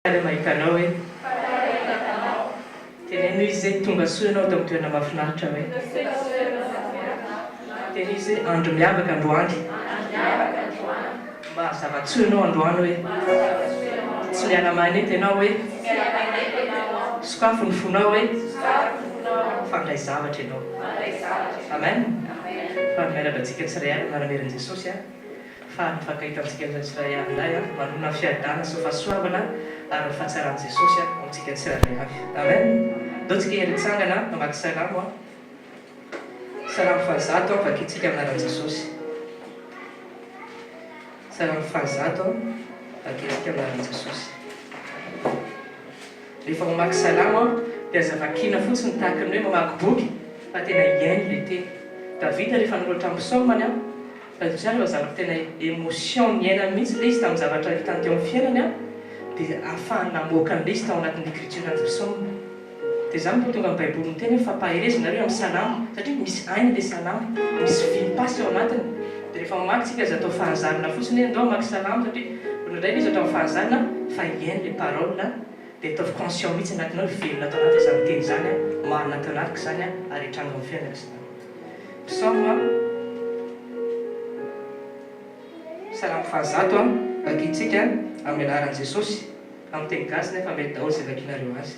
Faly mahita anao e. Teneno izy hoe tonga soa ianao ato amin'ny toerana mahafinaritra hoe. Teneno izy hoe andro miavaka androany. Mahazo zava-tsoa ianao androany hoe. Tsy miala manety ianao hoe. Sokafo ny fonao hoe. Fandray zavatra ianao. Amen. Faly miarahaba antsika tsirairay avy amin'ny anaran'i Jesosy a. Faly mifankahita amintsika tsirairay avy indray aho. Manonona ny fiadanana sy ny fahasoavana ary ny fahatsaran'i Jesosy aho amintsika tsirairay avy. Amen. Ndao tsika hiara-hitsangana hamaky Salamo a. Salamo fahazato a, vakintsika amin'ny anaran'i Jesosy. Salamo fahazato a, vakintsika amin'ny anaran'i Jesosy. Rehefa mamaky Salamo a, dia aza vakiana fotsiny tahaka ny hoe mamaky boky fa tena hihaino ilay teny. Davida rehefa nanoratra ny psaume-ny a, Tadidio tsara fa zavatra tena émotion niainany mihitsy ilay izy tamin'ny zavatra hitany teo amin'ny fiainany an, dia ahafahany namoaka an'ilay izy tao anatin'ny écriture ny psaume. Dia izany no mahatonga ny baiboly miteny hoe fampaherezana nareo amin'ny salamo satria misy aina ilay salamo, misy vie mi-passe ao anatiny. Dia rehefa mamaky tsika aza atao fahazarana fotsiny hoe ndao hamaky salamo satria indraindray ilay izy ohatran'ny fahazarana fa hiaino ilay parole dia ataovy conscient mihitsy anatinao hoe velona ato anatiko izany teny izany an, marina ato anatiko izany an, ary hitranga amin'ny fiainako izany. Psaume Salamo fahazato a, vakintsika amin'ny anaran'i Jesosy, amin'ny teny gasy nefa mety daholo izay vakinareo azy.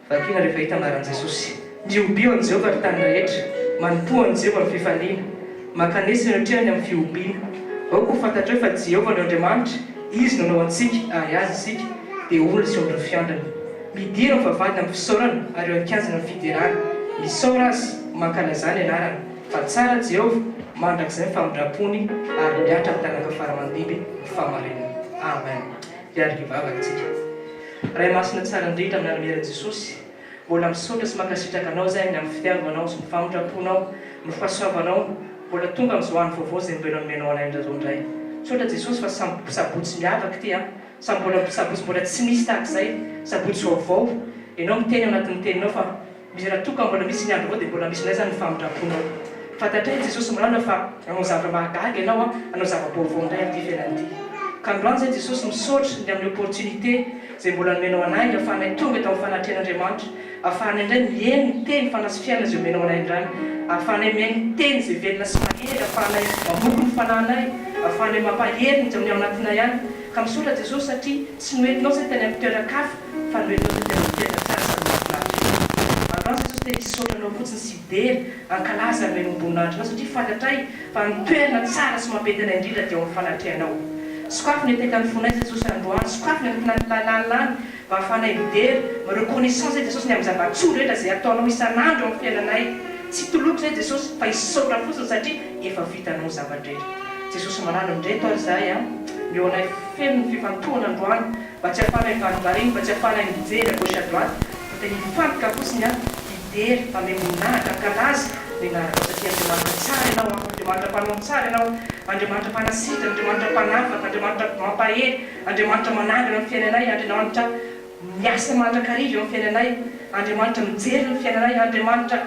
Vakina rehefa hita amin'ny anaran'i Jesosy. Mihobia an'i Jehovah ry tany rehetra, manompoa an'i Jehovah amin'ny fifaliana, mankanesa eo anatrehany amin'ny fihobiana. Aoka ho fantatrao fa Jehovah no Andriamanitra, Izy no nanao antsika ary Azy isika, dia olony sy ondrin'ny fiandrany. Midira amin'ny vavahadiny amin'ny fisaorana ary eo an-kianjany amin'ny fiderana. Misaora Azy, mankalazà ny anarany, fa tsara Jehovah, mandrakizay ny famindram-pony, ary mihatra amin'ny taranaka fara aman-dimby ny fahamarinany. Amen. Hiaraka hivavaka isika. Ray Masina tsara indrindra amin'ny anaran'i Jesosy, mbola misaotra sy mankasitraka Anao izahay ny amin'ny fitiavanao sy ny famindram-ponao, ny fahasoavanao, mbola tonga amin'izao andro vaovao izay mbola nomenao anay indray izao indray. Misaotra Jesosy fa sabotsy miavaka ity an! Samy mbola sabotsy mbola tsy nisy tahaka izay, sabotsy vaovao, ianao miteny ao anatin'ny teninao fa misy raha toa ka mbola misy ny andro vaovao dia mbola misy indray izany ny famindram-ponao. Fantatray Jesosy Miranda fa hanao zavatra mahagaga ianao an, hanao zava-baovao indray amin'ity fiainana ity. Ka androany izay Jesosy misaotra ny amin'ny opportunité izay mbola nomenao anay ahafahanay tonga eto amin'ny fanatrehan'Andriamanitra, ahafahanay indray mihaino ny teny fanahy sy fiainana izay omenao anay androany, ahafahanay mihaino ny teny izay velona sy mahery, ahafahanay mamoky ny fanahinay, ahafahanay mampahery ny ao anatinay any. Ka misaotra Jesosy satria tsy noentinao zay tany amin'ny toeran-kafa fa noentinao zay tany amin'ny toerana tsara sady mahafinaritra indrindra. Androany Jesosy te hisaotra anao fotsiny sy hidera, hankalaza ny renomboninahitrao satria fantatray fa ny toerana tsara sy mampety anay indrindra dia ao amin'ny fanatrehanao. Sokafy ny hetekan'ny fonay Jesosy androany, sokafy ny anatin'ny lalàna any mba hahafahanay midera, mi-reconnaissant zay Jesosy ny amin'ny zava-tsoa rehetra izay ataonao isan'andro eo amin'ny fiainanay. Tsy hitoloko zay Jesosy fa hisaotra fotsiny satria efa vitanao ny zava-drehetra. Jesosy malala indreto ary izahay an, meo anay feno ny fifantohana androany mba tsy ahafahanay mivarimbariny, mba tsy ahafahanay mijery à gauche à droite fa tena hifantoka fotsiny an, hidera, hamem-boninahitra, hankalaza ny anaranao satria Andriamanitra tsara ianao an, Andriamanitra mpanao ny tsara ianao, Andriamanitra mpanasitrana, Andriamanitra mpanafaka, Andriamanitra mampahery, Andriamanitra manangana ny fiainanay, Andriamanitra Miasa mandrakariva eo amin'ny fiainanay Andriamanitra mijery ny fiainanay Andriamanitra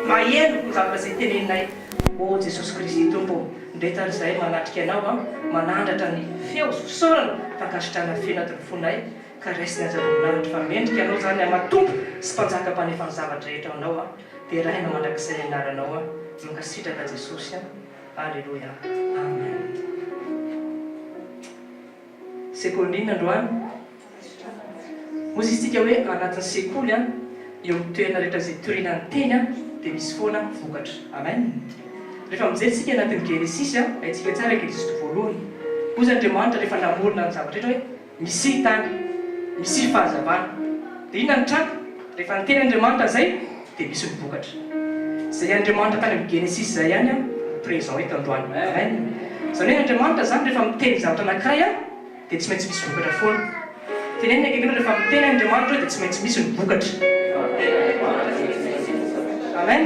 maheno ny zavatra izay teneninay Oh Jesosy Kristy Tompo ô ndreto ary izahay manatrika Anao an manandratra ny feo sy fisaorana fankasitrahana feno anatin'ny fonay ka raisina aza-boninahitra fa mendrika Anao izany ama Tompo sy Mpanjaka mpanefa ny zava-drehetra ao Anao an deraina mandrakizay ny anaranao an mankasitraka Jesosy an Aleloia Amen. Sekoly inona androany? Hoy isika hoe anatin'ny sekoly an, eo amin'ny toerana rehetra izay toriana ny teny an, dia misy foana vokatra. Amen. Rehefa mijery isika anatin'ny Genesisy an, haintsika tsara Genesisy toko voalohany. Hoy Andriamanitra rehefa namorona ny zavatra rehetra hoe, misia tany, misia fahazavana. Dia inona no nitranga? Rehefa niteny Andriamanitra izay, dia misy ny vokatra. Izay Andriamanitra tany amin'ny Genesisy izay ihany an, présent eto androany. Amen. Izany hoe Andriamanitra izany rehefa miteny zavatra anankiray an, dia tsy maintsy misy vokatra foana. Tenenina akaiky anao rehefa miteny Andriamanitra eo dia tsy maintsy misy ny vokatra. Amen.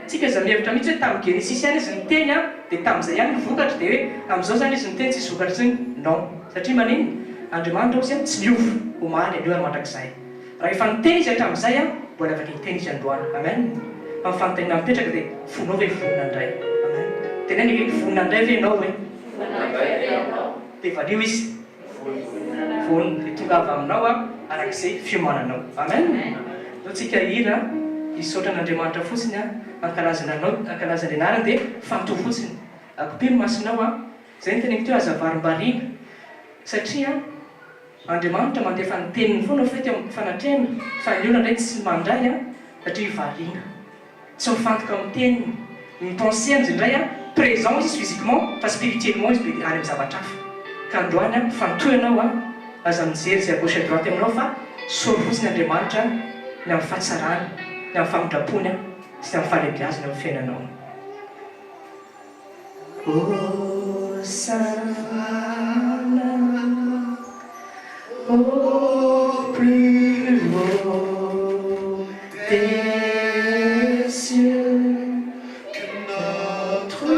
Tsika aza mihevitra mihitsy hoe tamin'ny Genesisy ihany izy niteny an, dia tamin'izay ihany ny vokatra, dia hoe amin'izao izany izy niteny tsisy vokatra intsony. Non. Satria maninona? Andriamanitra hozy an, tsy miova, omaly, anio ary mandrakizay. Raha efa niteny izy hatramin'izay an, mbola afaka hiteny izy androany. Amen. Fa ny fanontaniana mipetraka dia, fonao ve vonona handray? Amen. Teneno akaiky, vonona handray ve ianao e? Vonona handray ve ianao? Dia valio izy. Vonona. Vonona. Tongava aminao aho araka izay fiomananao. Amen! Ndao tsika hihira hisaotra an'Andriamanitra fotsiny an, hankalazana anao, hankalaza ny anarany dia fantoho fotsiny. Akopio ny masonao an. Izay no teneniko teo aza varimbariana satria Andriamanitra mandefa ny teniny foana au fait eo amin'ny fanatrehana fa ny olona indray tsy mandray an satria variana. Tsy mifantoka amin'ny teniny. Ny pensée-ny indray an, présent izy physiquement fa spirituellement izy be any amin'ny zavatra hafa. Ka androany an, mifantoha ianao an, aza mijery izay à gauche à droite aminao fa soro fotsiny Andriamanitra ny amin'ny fahatsarany, ny amin'ny famindrampony an, sy ny amin'ny fahalebiazany eo amin'ny fiainanao. Hosanna au plus haut des cieux, Que notre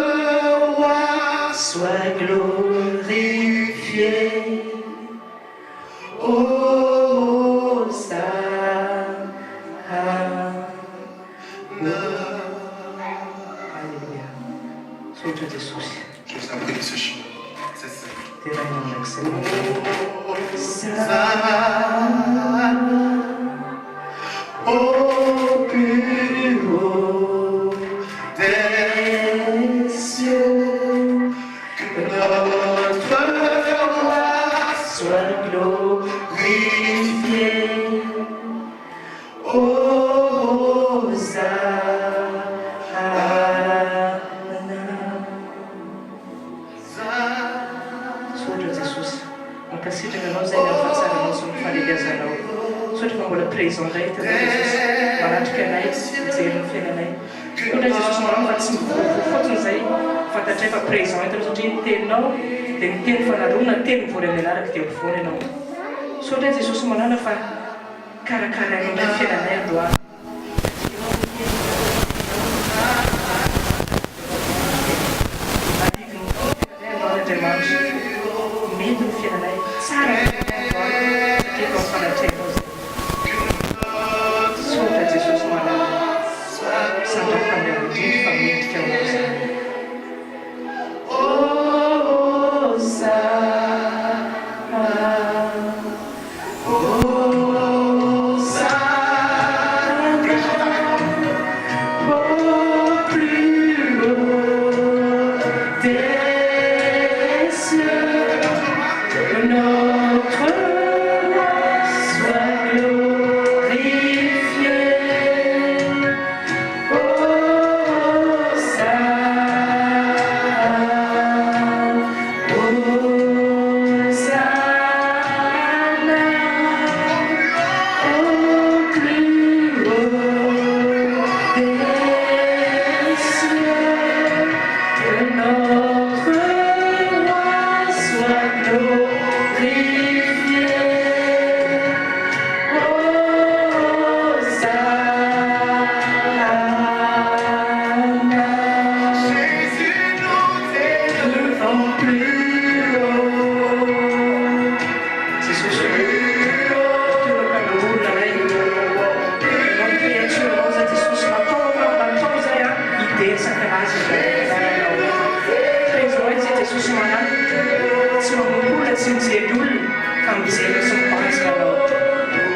Roi soit glorifié. Hosanna. Alléluia. Misaotra Jesosy. Je vous appelle ce chant. C'est ça. Deraina mandrakizay Hosanna au plus haut des cieux, que notre Roi soit glorifié. Hosana. Misaotra Jesosy. Mankasitraka Anao izay ny amin'ny fahatsaranao sy ny fahalebiazanao. Misaotra fa mbola présent indray eto Ianao Jesosy, manatrika anay, mijery ny fiainanay. Misaotra Jesosy mamy fa tsy mivovoa fotsiny izay, fantatray fa présent eto Ianao satria ny teninao dia ny teny fanarona, teny mivory amin'ny anarako dia afovoany Ianao. Misaotra Jesosy malala fa. Karakarainao indray ny fiainanay androany. Adidinao ny fiainanay androany Andriamanitra. Mety ny fiainanay, tsara ny fiainanay androany satria eto amin'ny fanatrehanao izay. Misaotra Jesosy malala. Sandratra amin'ny avo indrindra fa mendrika ho anao izany. Hosanna. Jesosy ô, toraka ny olona anay. Ianao no créature anao zay Jesosy, natao anao, natao zay an, hidera sy hankalaza izay anaranao. Présent eto zay Jesosy manana, tsy manompo olona, tsy mijery olona, fa mijery sy mibanjina anao.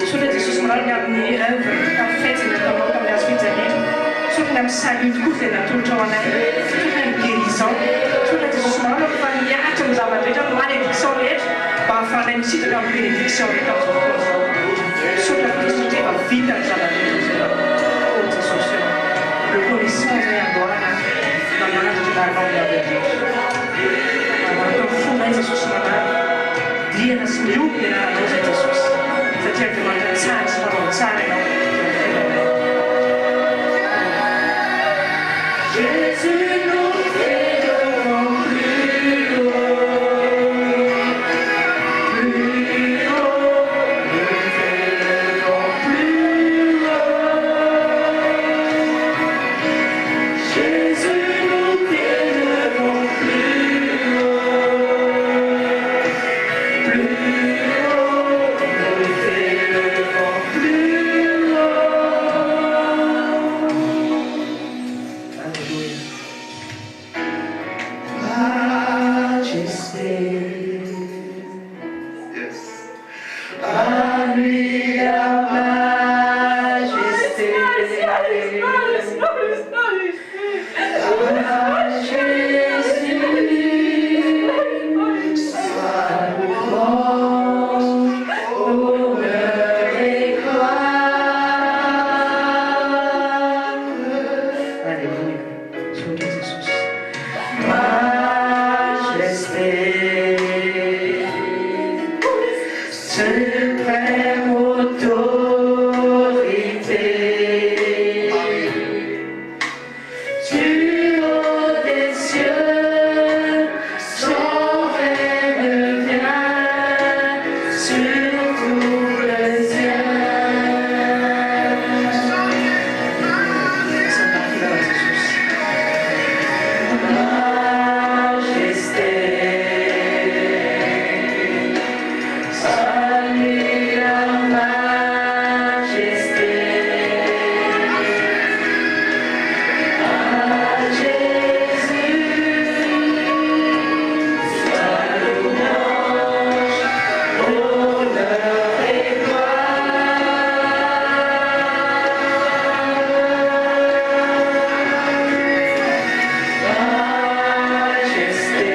Misaotra Jesosy manana ny amin'ny œuvre parfaite izay nataonao tamin'ny hazo fijaliana. Misaotra ny amin'ny salut tokoa izay natolotrao anay. Misaotra ny guérison. Misaotra Jesosy malala fa niaritra ny zava-drehetra, ny malédiction rehetra mba hahafahanay misitraka ny bénédiction rehetra amin'izao fotoana izao. Misaotra Jesosy satria efa vita ny zava-drehetra izay. Oh Jesosy ô, reconnaissant izay androany aho nanandratra ny anaranao miavy indrindra. Manaraka ny fonay Jesosy malala. Dihana sy mihoby ny anaranao izay Jesosy satria Andriamanitra tsara sy mpanao ny tsara Ianao eo amin'ny fiainanay. Jésus nous élevons plus haut, plus haut, nous t'élevons plus haut. Jésus nous t'élevons plus haut. Plus haut, nous t'élevons plus haut. Suprême autorité. Du haut des cieux, son règne vient sur tout le ciel. Majesté, à lui la majesté. À Jésus, soit louange, honneur et gloire. Majesté,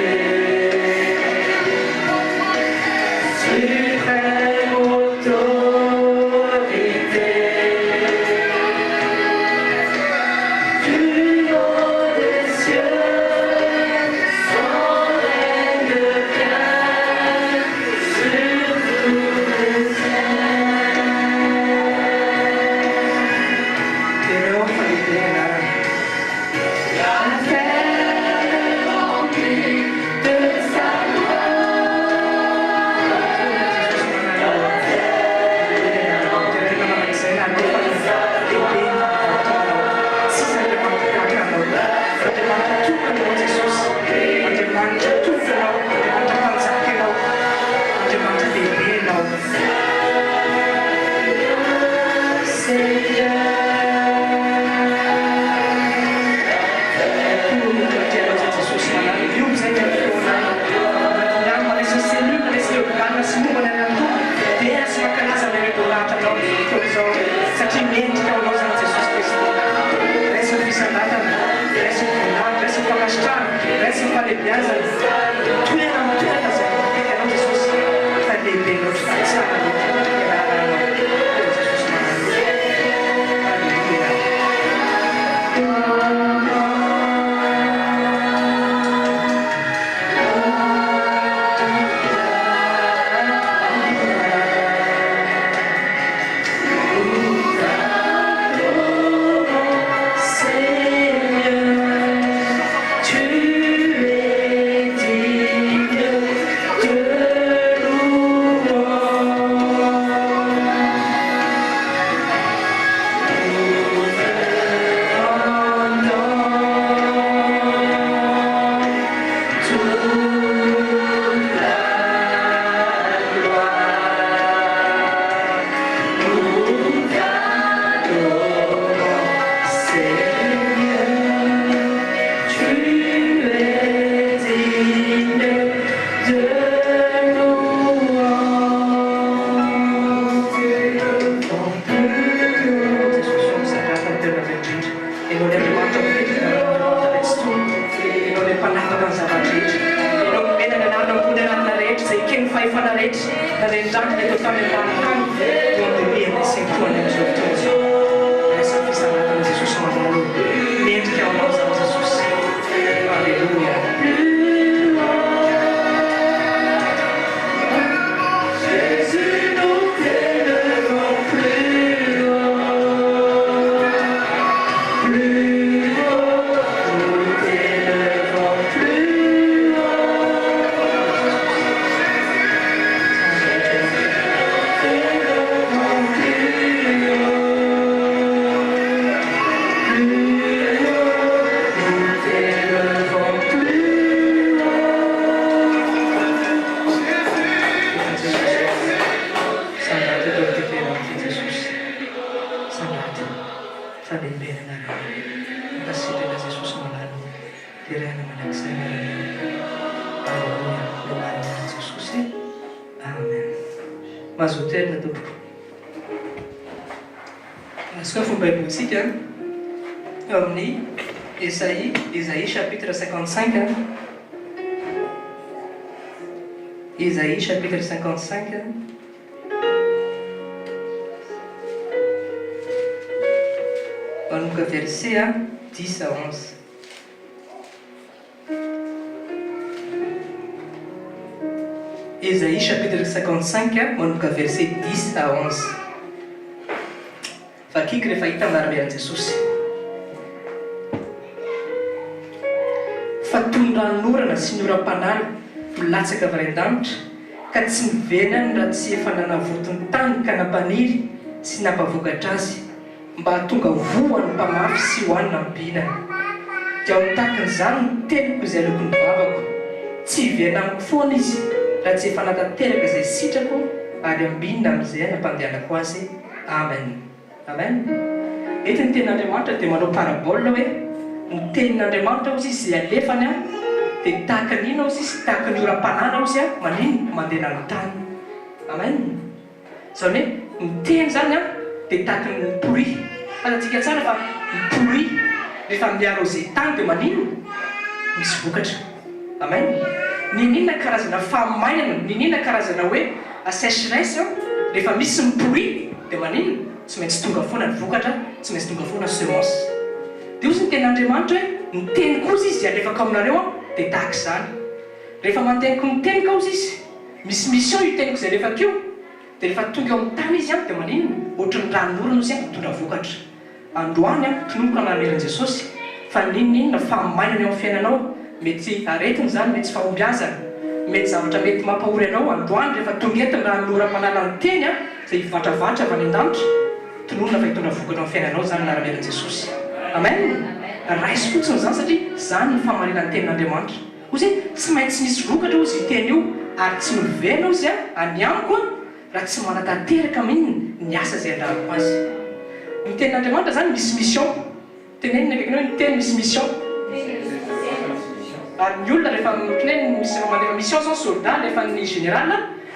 suprême autorité. Du haut des cieux, son règne vient sur tout le ciel. La terre remplie de sa Satria mendrika ho anao izany Jesosy Kristy. Raiso ny fisandratana, raiso ny voninahitra, raiso ny fankasitrahana, raiso ny fahalehibiazana. Toerana amin'ny toerana izay akaiky anao Jesosy fa lehibe loatra, fa tsara loatra ny anaranao. Eo Jesosy manana. Aleloia. Seigneur, tu es digne de louange. Nous te rendons toute la gloire. Nous t'adorons, Seigneur. Tu es digne de louange. Ianao ilay Andriamanitra mipetraka amin'ny Tsitoha, Ianao ilay mpanapaka ny zava-drehetra, Ianao nomena ny anarana ambony anarana rehetra, izay eken'ny fahefana rehetra, na dia ny rano na eto an-tany ambany tany, eo an-dohany sy ny tohany amin'izao fotoana izao. Raiso ny fisandratana Jesosy malala ô. Mendrika ho anao izany Jesosy. Aleloia. Jésus, nous t'élevons plus haut, plus haut, nous t'élevons plus Nous t'élevons plus Sandratra eto amin'ity toerana ity Jesosy. Sandratra. Fa lehibe ny anaranao. Mankasitraka Jesosy malala ô. Deraina mandrakizay ny anaranao. Aleloia. Ny anaran'i Jesosy. Amen. Mazoto toerana tompoko. Sokafy ny Baibolintsika eo amin'ny Esaïe, Esaïe chapitre 55. Esaïe chapitre 55. Manomboka verset 10 à 11. Esaïe chapitre 55 manomboka verset 10 à 11. Vakiko rehefa hita amin'ny anaran'i Jesosy. Fa toy ny ranonorana sy ny oram-panala milatsaka avy any an-danitra, ka tsy miverina any raha tsy efa nanavoto ny tany ka nampaniry sy nampavokatra azy, mba hahatonga voa ho an'ny mpamafy sy ho hanina amin'ny mpihinana. Dia ho tahakin'izany ny teniko izay aloky ny vavako. Tsy hiverina amiko foana izy raha tsy efa natanteraka izay sitrako ary ambinina amin'izay nampandehanako azy. Amen. Amen. Eto ny tenin'Andriamanitra dia manao parabole hoe ny tenin'Andriamanitra hozy izy izay alefany an, dia tahaka ny inona hozy izy, tahaka ny oram-panala hozy an, maninona? Mandena ny tany. Amen. Izany hoe ny teny izany an dia tahaka ny mipouri. Fantatsika tsara fa mipouri rehefa mi-arroser tany dia maninona? Misy vokatra. Amen. N'inon'inona karazana fahamainana, n'inon'inona karazana hoe sécheresse an, rehefa misy mipouri dia maninona? Tsy maintsy tonga foana ny vokatra, tsy maintsy tonga foana semence. Dia hozy ny tenin'Andriamanitra hoe ny teniko hozy izy izay alefako aminareo an dia tahaka izany. Rehefa manteniko ny teniko hozy izy, Misy mission io teniko izay alefako io, dia rehefa tonga eo amin'ny tany izy an, dia maninona? Ohatry ny ranonorana ozy an, mitondra vokatra. Androany an, tononiko anaran'i Jesosy, fa n'inon'inona fahamainana eo amin'ny fiainanao, mety aretina izany, mety tsy fahombiazana, mety zavatra mety mampahory anao, androany rehefa tonga eto ny ranonoram-panala ny teny an, izay hivatravatra avy any an-danitra, tononina fa hitondra vokatra eo amin'ny fiainanao izany anaran'i Jesosy. Amen! Raiso fotsiny izany satria izany no fahamarinan'ny tenin'Andriamanitra. Ozy hoe tsy maintsy misy vokatra ozy io teny io ary tsy miverina ozy a any amiko a raha tsy manatanteraka amin ny asa izay andrariko azy. Ny tenin'Andriamanitra zany misy mission. Tenenina akaikinao hoe ny teny misy mission. Ary ny olona rehefa ohatran'ny hoe misy rehefa mandefa mission zao ny soldat alefan'ny général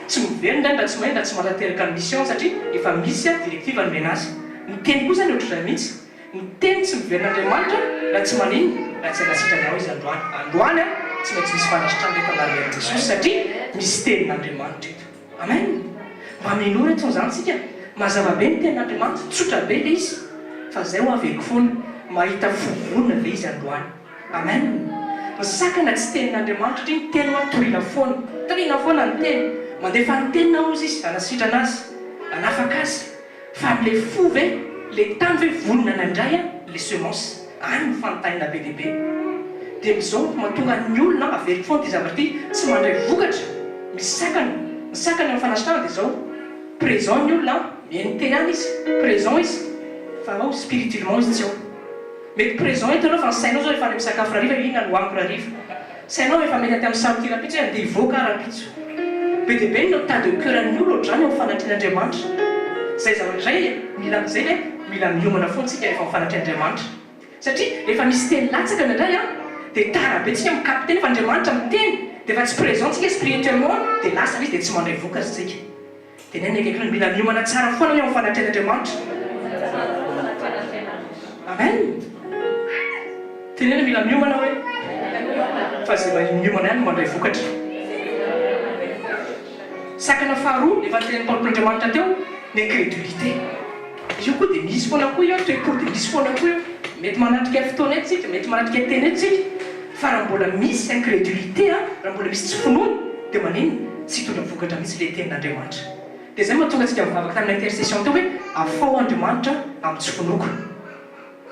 tsy miverina indray raha tsy mahay raha tsy manatanteraka ny mission satria efa misy directive nomena azy. Ny teny koa zany ohatr'izay mihitsy. Ny teny tsy miverina Andriamanitra raha tsy maninona raha tsy hanasitrana anao Izy androany. Androany an, tsy maintsy misy fanasitranana eto anarehany Jesosy satria misy tenin'Andriamanitra eto. Amen! Mba minoa re tsony zany tsika. Mazava be ny tenin'Andriamanitra, tsotra be le izy. Fa zay ho averiko foana, mahita fo vonona ve Izy androany? Amen! Ny sakana tsy tenin'Andriamanitra satria ny teny hoa torina foana. Torina foana ny teny. Mandefa ny teniny hozy Izy hanasitrana azy, hanafaka azy. Fa le fo ve, le tany ve vonona nandray an le semence? Any ny fanontaniana be dia be. Dia amin'izao mahatonga ny olona, averiko foana ity zavatra ity, tsy mandray vokatra, misy sakana. Ny sakana amin'ny fanasitranana dia izao, présent ny olona an, mihaino teny ihany izy, présent izy, fa ao spirituellement izy tsy ao. Mety présent eto ianao fa ny sainao izao efa any amin'ny sakafo rahariva hoe inona no hohaniko rahariva. Sainao efa mety aty amin'ny salle rahampitso hoe andeha hivoaka aho rahampitso. Be dia be ny état de coeur an'ny olona ohatr'izany eo amin'ny fanatrehan'Andriamanitra. Izay zavatra izay mila izay ve mila miomana foana isika rehefa mifanatreha Andriamanitra. Satria rehefa misy teny latsaka indraindray an, dia tara be tsika mi-capter nefa Andriamanitra miteny dia efa tsy présent tsika spirituellement dia lasa ilay izy dia tsy mandray vokatra isika. Teneno akaiky hoe mila miomana tsara foana eo amin'ny fanatrehan'Andriamanitra. Amen. Teneno mila miomana hoe fa izay mahay miomana ihany no mandray vokatra. Sakana faharoa efa notenenin'ny mpanompon'Andriamanitra teo ny incrédulité. Io koa dia misy foana koa io, toe-po dia misy foana koa io. Mety manatrika fotoana eto tsika, mety manatrika teny eto tsika, fa raha mbola misy incrédulité, raha mbola misy tsy finoana dia maninona? Tsy hitondra vokatra mihitsy ilay tenin'Andriamanitra. Dia izay no mahatonga antsika mivavaka tamin'ny intercession teo hoe afaho Andriamanitra amin'ny tsy finoako.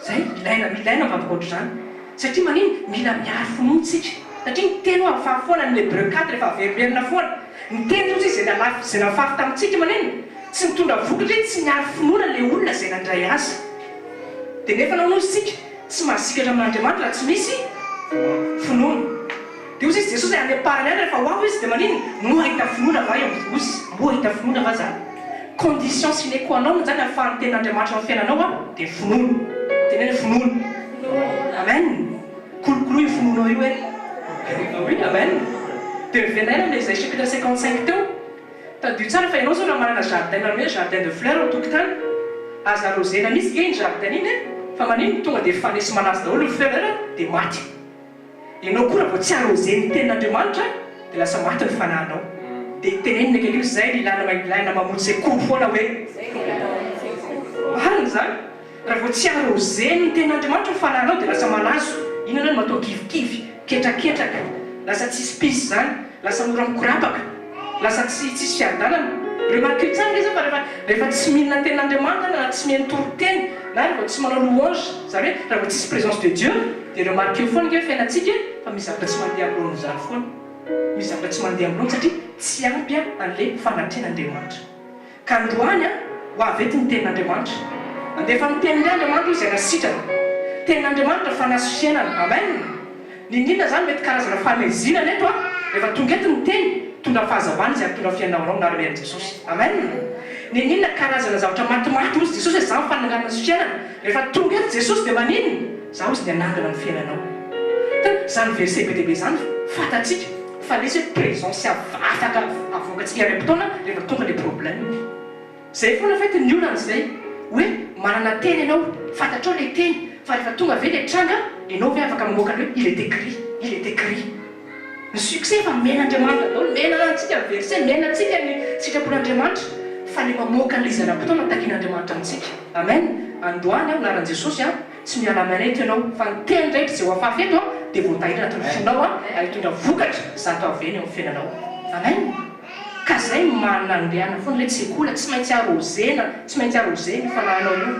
Zay, ilaina, ilaina mivavaka ohatr'izany. Satria maninona? Mila miaro finoana tsika. Satria ny teny hoa mifafy foana ny Hébreux quatre efa averimberina foana. Ny teny hozy izy izay nalafy, izay nafafy tamintsika maninona? Tsy nitondra vokatra izy, tsy niaro finoana ilay olona izay nandray azy. Dia nefa nahoana hozy tsika tsy mahasikatra amin'Andriamanitra raha tsy misy finoana. Dia hozy izy Jesosy any am-parany any rehefa ho avy izy dia maninona? Moa hahita finoana va eo amin'ny hozy? Moa hahita finoana va zany? Condition sine qua non zany ahafahan'ny tenin'Andriamanitra ao amin'ny fiainanao an, dia finoana. Teneno hoe finoana. Amen. Kolokoloy io finoanao io e. Oui, amen. Dia miverina ihany amin'ilay Isaïe chapitre 55 teo. Tadidio tsara fa ianao zao raha manana jardin na hoe jardin de fleurs ao an-tokotany, aza arrosena mihitsy nge iny jardin iny e, fa maninona tonga dia fanesy malazo daholo ny fleurs dia maty. Ianao koa raha vao tsy arroser ny tenin'Andriamanitra dia lasa maty ny fanahinao. Dia tenenina akaiky eo izay ny ilana ilaina mamonjy sekoly foana hoe. Marina izany. Raha vao tsy arroser ny tenin'Andriamanitra ny fanahinao dia lasa malazo. Inona no atao kivikivy, ketraketraka, lasa tsisy pisy izany, lasa mora mikorapaka. Lasa tsy tsisy fiadanana. Remarqueo tsara nge zany fa rehefa rehefa tsy mihinana tenin'Andriamanitra na tsy mihaino toriteny na rehefa tsy manao louange, zany hoe raha vao tsisy présence de Dieu dia remarqueo foana nge fiainantsika fa misy zavatra tsy mandeha amin'ny laoniny zany foana. Misy zavatra tsy mandeha amin'ny laoniny satria tsy ampy an'le fanatrehan'Andriamanitra. Ka androany an, ho avy eto ny tenin'Andriamanitra. Nandefa ny teniny Andriamanitra hoy izay nasitrana. Tenin'Andriamanitra fanahy sy fiainana. Amen! N'inon'inona izany mety karazana fahamezinana eto an, rehefa tonga eto ny teny, mitondra fahazavana izy ary mitondra fiainana ho anao amin'ny anaran'i Jesosy. Amen! N'inon'inona karazana zavatra matimaty hozy Jesosy hoe izaho ny fananganana sy fiainana. Rehefa tonga eto Jesosy dia maninona? Izaho hozy ny hanangana ny fiainanao. Hitanao, izany verset be dia be izany fantatsika. Fa le izy hoe présence afaka avoakantsika ara-potoana rehefa tonga le problème. Zay foana fait ny olana zay hoe manana teny ianao, fantatrao le teny fa rehefa tonga ve le tranga ianao ve afaka mamoaka ny hoe il est écrit, il est écrit. Ny succès efa omen'Andriamanitra daholo, omena antsika ny verset, omena antsika ny sitrapon'Andriamanitra fa le mamoaka an'le izy ara-potoana takian'Andriamanitra amintsika. Amen. Androany aho anaran'i Jesosy an. Tsy miala maina eto ianao fa ny teny rehetra izay ho afafy eto dia voatahiry anatin'ny fonao ary hitondra vokatra zato avy eny eo amin'ny fiainanao. Amen! Ka zay no maha nandehana foana ilay sekoly, tsy maintsy arrosena, tsy maintsy arroser io fanahinao io.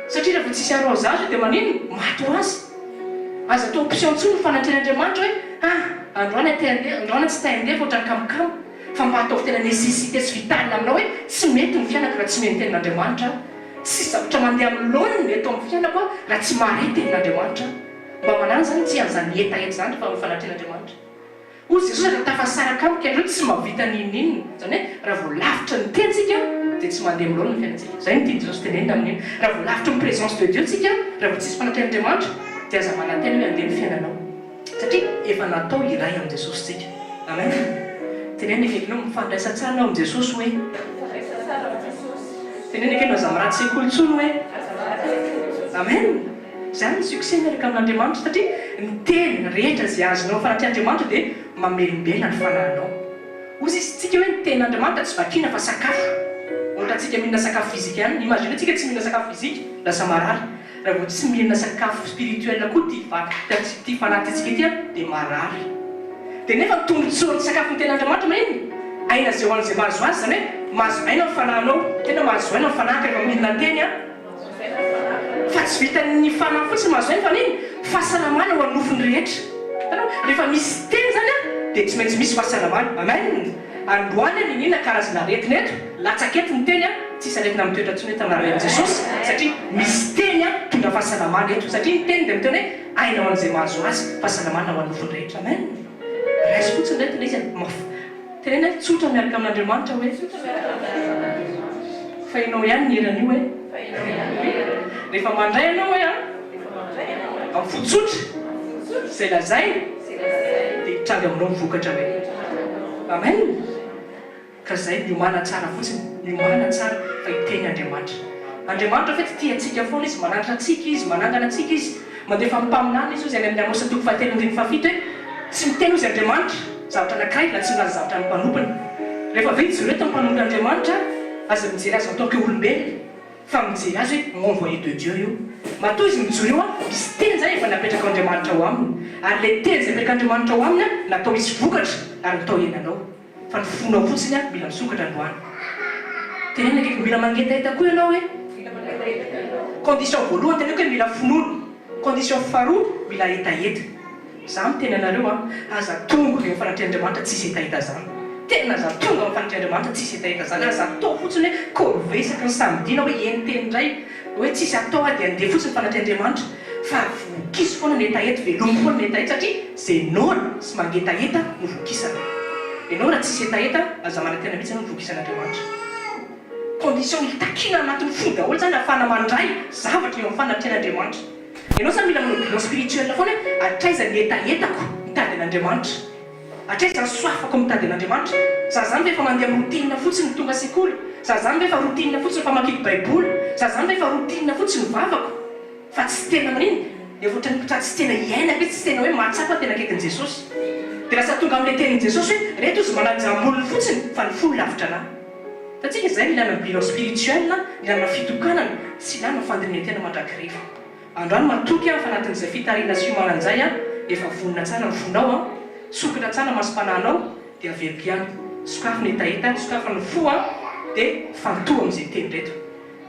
Satria raha vao tsisy arrosage io dia maninona? Maty ho azy. Aza atao option intsony ny fanatrehan'Andriamanitra hoe ah, androany aho te handeha, androany aho tsy te handeha fa ohatran'ny kamokamo. Fa mba ataovy tena nécessité sy vitale aminao hoe tsy mety ny fiainako raha tsy mihaino tenin'Andriamanitra aho. Tsisy zavatra mandeha amin'ny laoniny eto amin'ny fiainako aho raha tsy mahare tenin'Andriamanitra aho. Mba manana izany tsy an'izany hetaheta izany rehefa mifanatrehan'Andriamanitra. Hoy Jesosy raha tafasaraka amiko ianareo tsy mahavita n'inon'inona. Izany hoe raha vao lavitry ny teny tsika dia tsy mandeha amin'ny laoniny ny fiainantsika. Izay no tian'i Jesosy tenenina amin'iny. Raha vao lavitry ny présence de Dieu tsika, raha vao tsisy fanatrehan'Andriamanitra dia aza manantena hoe handeha ny fiainanao. Satria efa natao iray amin'i Jesosy tsika. Amen. Teneno ny akaikinao, mifandraisa tsara ianao amin'i Jesosy hoe. Mifandraisa tsara amin'i Jesosy. Teneno ny akaikinao, aza miratsy sekoly intsony hoe. Aza miratsy sekoly intsony. Amen. Izany ny succès miaraka amin'Andriamanitra satria ny teny rehetra izay azonao amin'ny fanatrehan'Andriamanitra dia mamelombelona ny fanahinao. Hoy izy tsika hoe ny tenin'Andriamanitra tsy vakiana fa sakafo. Ohatrantsika mihinana sakafo physique ihany. Imaginez tsika tsy mihinana sakafo physique, lasa marary. Raha vao tsy mihinana sakafo spirituel koa ity vata ity fanahintsika ity an, dia marary. Dia nefa ny tombotsoan'ny sakafon'ny tenin'Andriamanitra maninona? Aina izay ho an'izay mahazo azy, izany hoe mahazo aina ny fanahinao, tena mahazo aina ny fanahiko rehefa mihinana teny an. Fa tsy vitan'ny fanahy fotsiny mahazo aina fa n'inona? Fahasalamana ho an'ny nofony rehetra. Hitanao? Rehefa misy teny izany an, dia tsy maintsy misy fahasalamana. Amen. Androany an iniana karazana aretina eto, latsaka eto ny teny an, tsisy aretina mitoetra intsony eto amin'ny anaran'i Jesosy satria misy teny an mitondra fahasalamana eto satria ny teny dia miteny hoe aina ho an'izay mahazo azy, fahasalamana ho an'ny nofony rehetra. Amen. Raiso fotsiny ireto ilay izy an, maf, teneno hoe tsotra miaraka amin'Andriamanitra hoe, fa ianao ihany ny eran'io hoe, rehefa mandray ianao hoe an, amin'ny fo tsotra, izay lazainy dia hitranga aminao ny vokatra hoe Amen! Ka zay, miomàna tsara fotsiny, miomàna tsara fa hiteny Andriamanitra. Andriamanitra fait tia antsika foana Izy, mananatra antsika Izy, manangana antsika Izy, mandefa ny mpaminany Izy hozy any amin'ny Amosa toko fahatelo andininy fahafito hoe tsy miteny hozy Andriamanitra zavatra anankiray raha tsy milaza zavatra amin'ny mpanompony. Rehefa avy eo ijoro eto ny mpanompon'Andriamanitra, aza mijery azy en tant que olombelona. Fa mijery azy hoe envoyé de Dieu io. Matoa izy mijoro eo an, misy teny zay efa napetrak'Andriamanitra ao aminy. Ary ilay teny izay apetrak'Andriamanitra ao aminy an, natao hisy vokatra ary natao hiainanao. Fa ny fonao fotsiny an, mila misokatra androany. Teneno akaiky, mila mangetaheta koa ianao hoe. Condition voalohany teneniko hoe mila finoana. Condition faharoa, mila hetaheta. Za miteny anareo an, aza tonga eo fanatrehan'Andriamanitra tsisy hetaheta zany. Tena aza tonga am fanatrehan'Andriamanitra tsisy hetaheta zany, aza atao fotsiny hoe corvée isaky ny samedi na hoe eny teny indray hoe tsisy atao ah dia andeha fotsiny fanatrehan'Andriamanitra fa vokiso foana ny hetaheta, velomy foana ny hetaheta satria ze noana sy mangetaheta no vokisana. Enao raha tsisy hetaheta aza manantena mihitsy enao ny vokisan'Andriamanitra. Condition itakiana anatin'ny fo daholo zany ahafahana mandray zavatra eo am fanatrehan'Andriamanitra. Ianao zany mila manao bilan spirituel foana hoe hatraiza ny hetahetako mitady an'Andriamanitra? Hatraiza ny soafako mitady an'Andriamanitra? Za zany ve efa mandeha amin'ny routine fotsiny tonga sekoly? Za zany ve efa routine fotsiny famakiako baiboly? Za zany ve efa routine fotsiny ny vavako? Fa tsy tena manino? Efa ohatran'ny ohatran'ny tsy tena iainako hoe tsy tena hoe mahatsapa aho tena akaikin'i Jesosy. Dia lasa tonga amin'ilay tenin'i Jesosy hoe reto izy manaja ambolony fotsiny fa ny fony lavitra anah. Hitantsika izay ny ilana bilan spirituel, ny ilana fitokanana, sy ilana fandinihan-tena mandrakariva. Androany matoky aho fa anatin'izay fitarihana sy fiomanana izay aho, efa vonona tsara ny fonao an, sokatra tsara masom-panahinao, dia averiko ihany. Sokafy ny hetaheta, sokafy ny fo an, dia fantoho amin'izay teny ireto.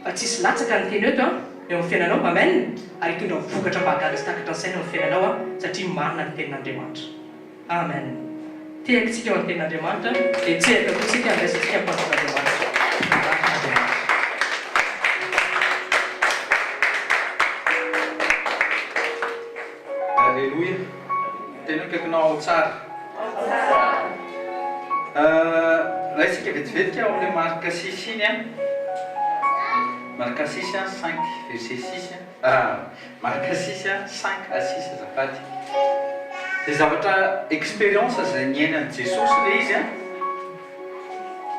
Fa tsisy latsaka ny teny eto an, eo amin'ny fiainanao. Amen! Ary hitondra vokatra mahagaga sy takatra ny saina eo amin'ny fiainanao an, satria marina ny tenin'Andriamanitra. Amen! Tehaka tsika ho an'ny tenin'Andriamanitra, dia tsehaka koa tsika handraisantsika ny mpanompon'Andriamanitra. Andriamanitra. Aleloia! Tena akaikinao ao tsara. Ao tsara. Raisika vetivetika ao amin'ilay Marka six iny an. Marka six an, cinq verset six an. Marka six an, cinq à six azafady. Izay zavatra expérience izay niainan'i Jesosy ilay izy an.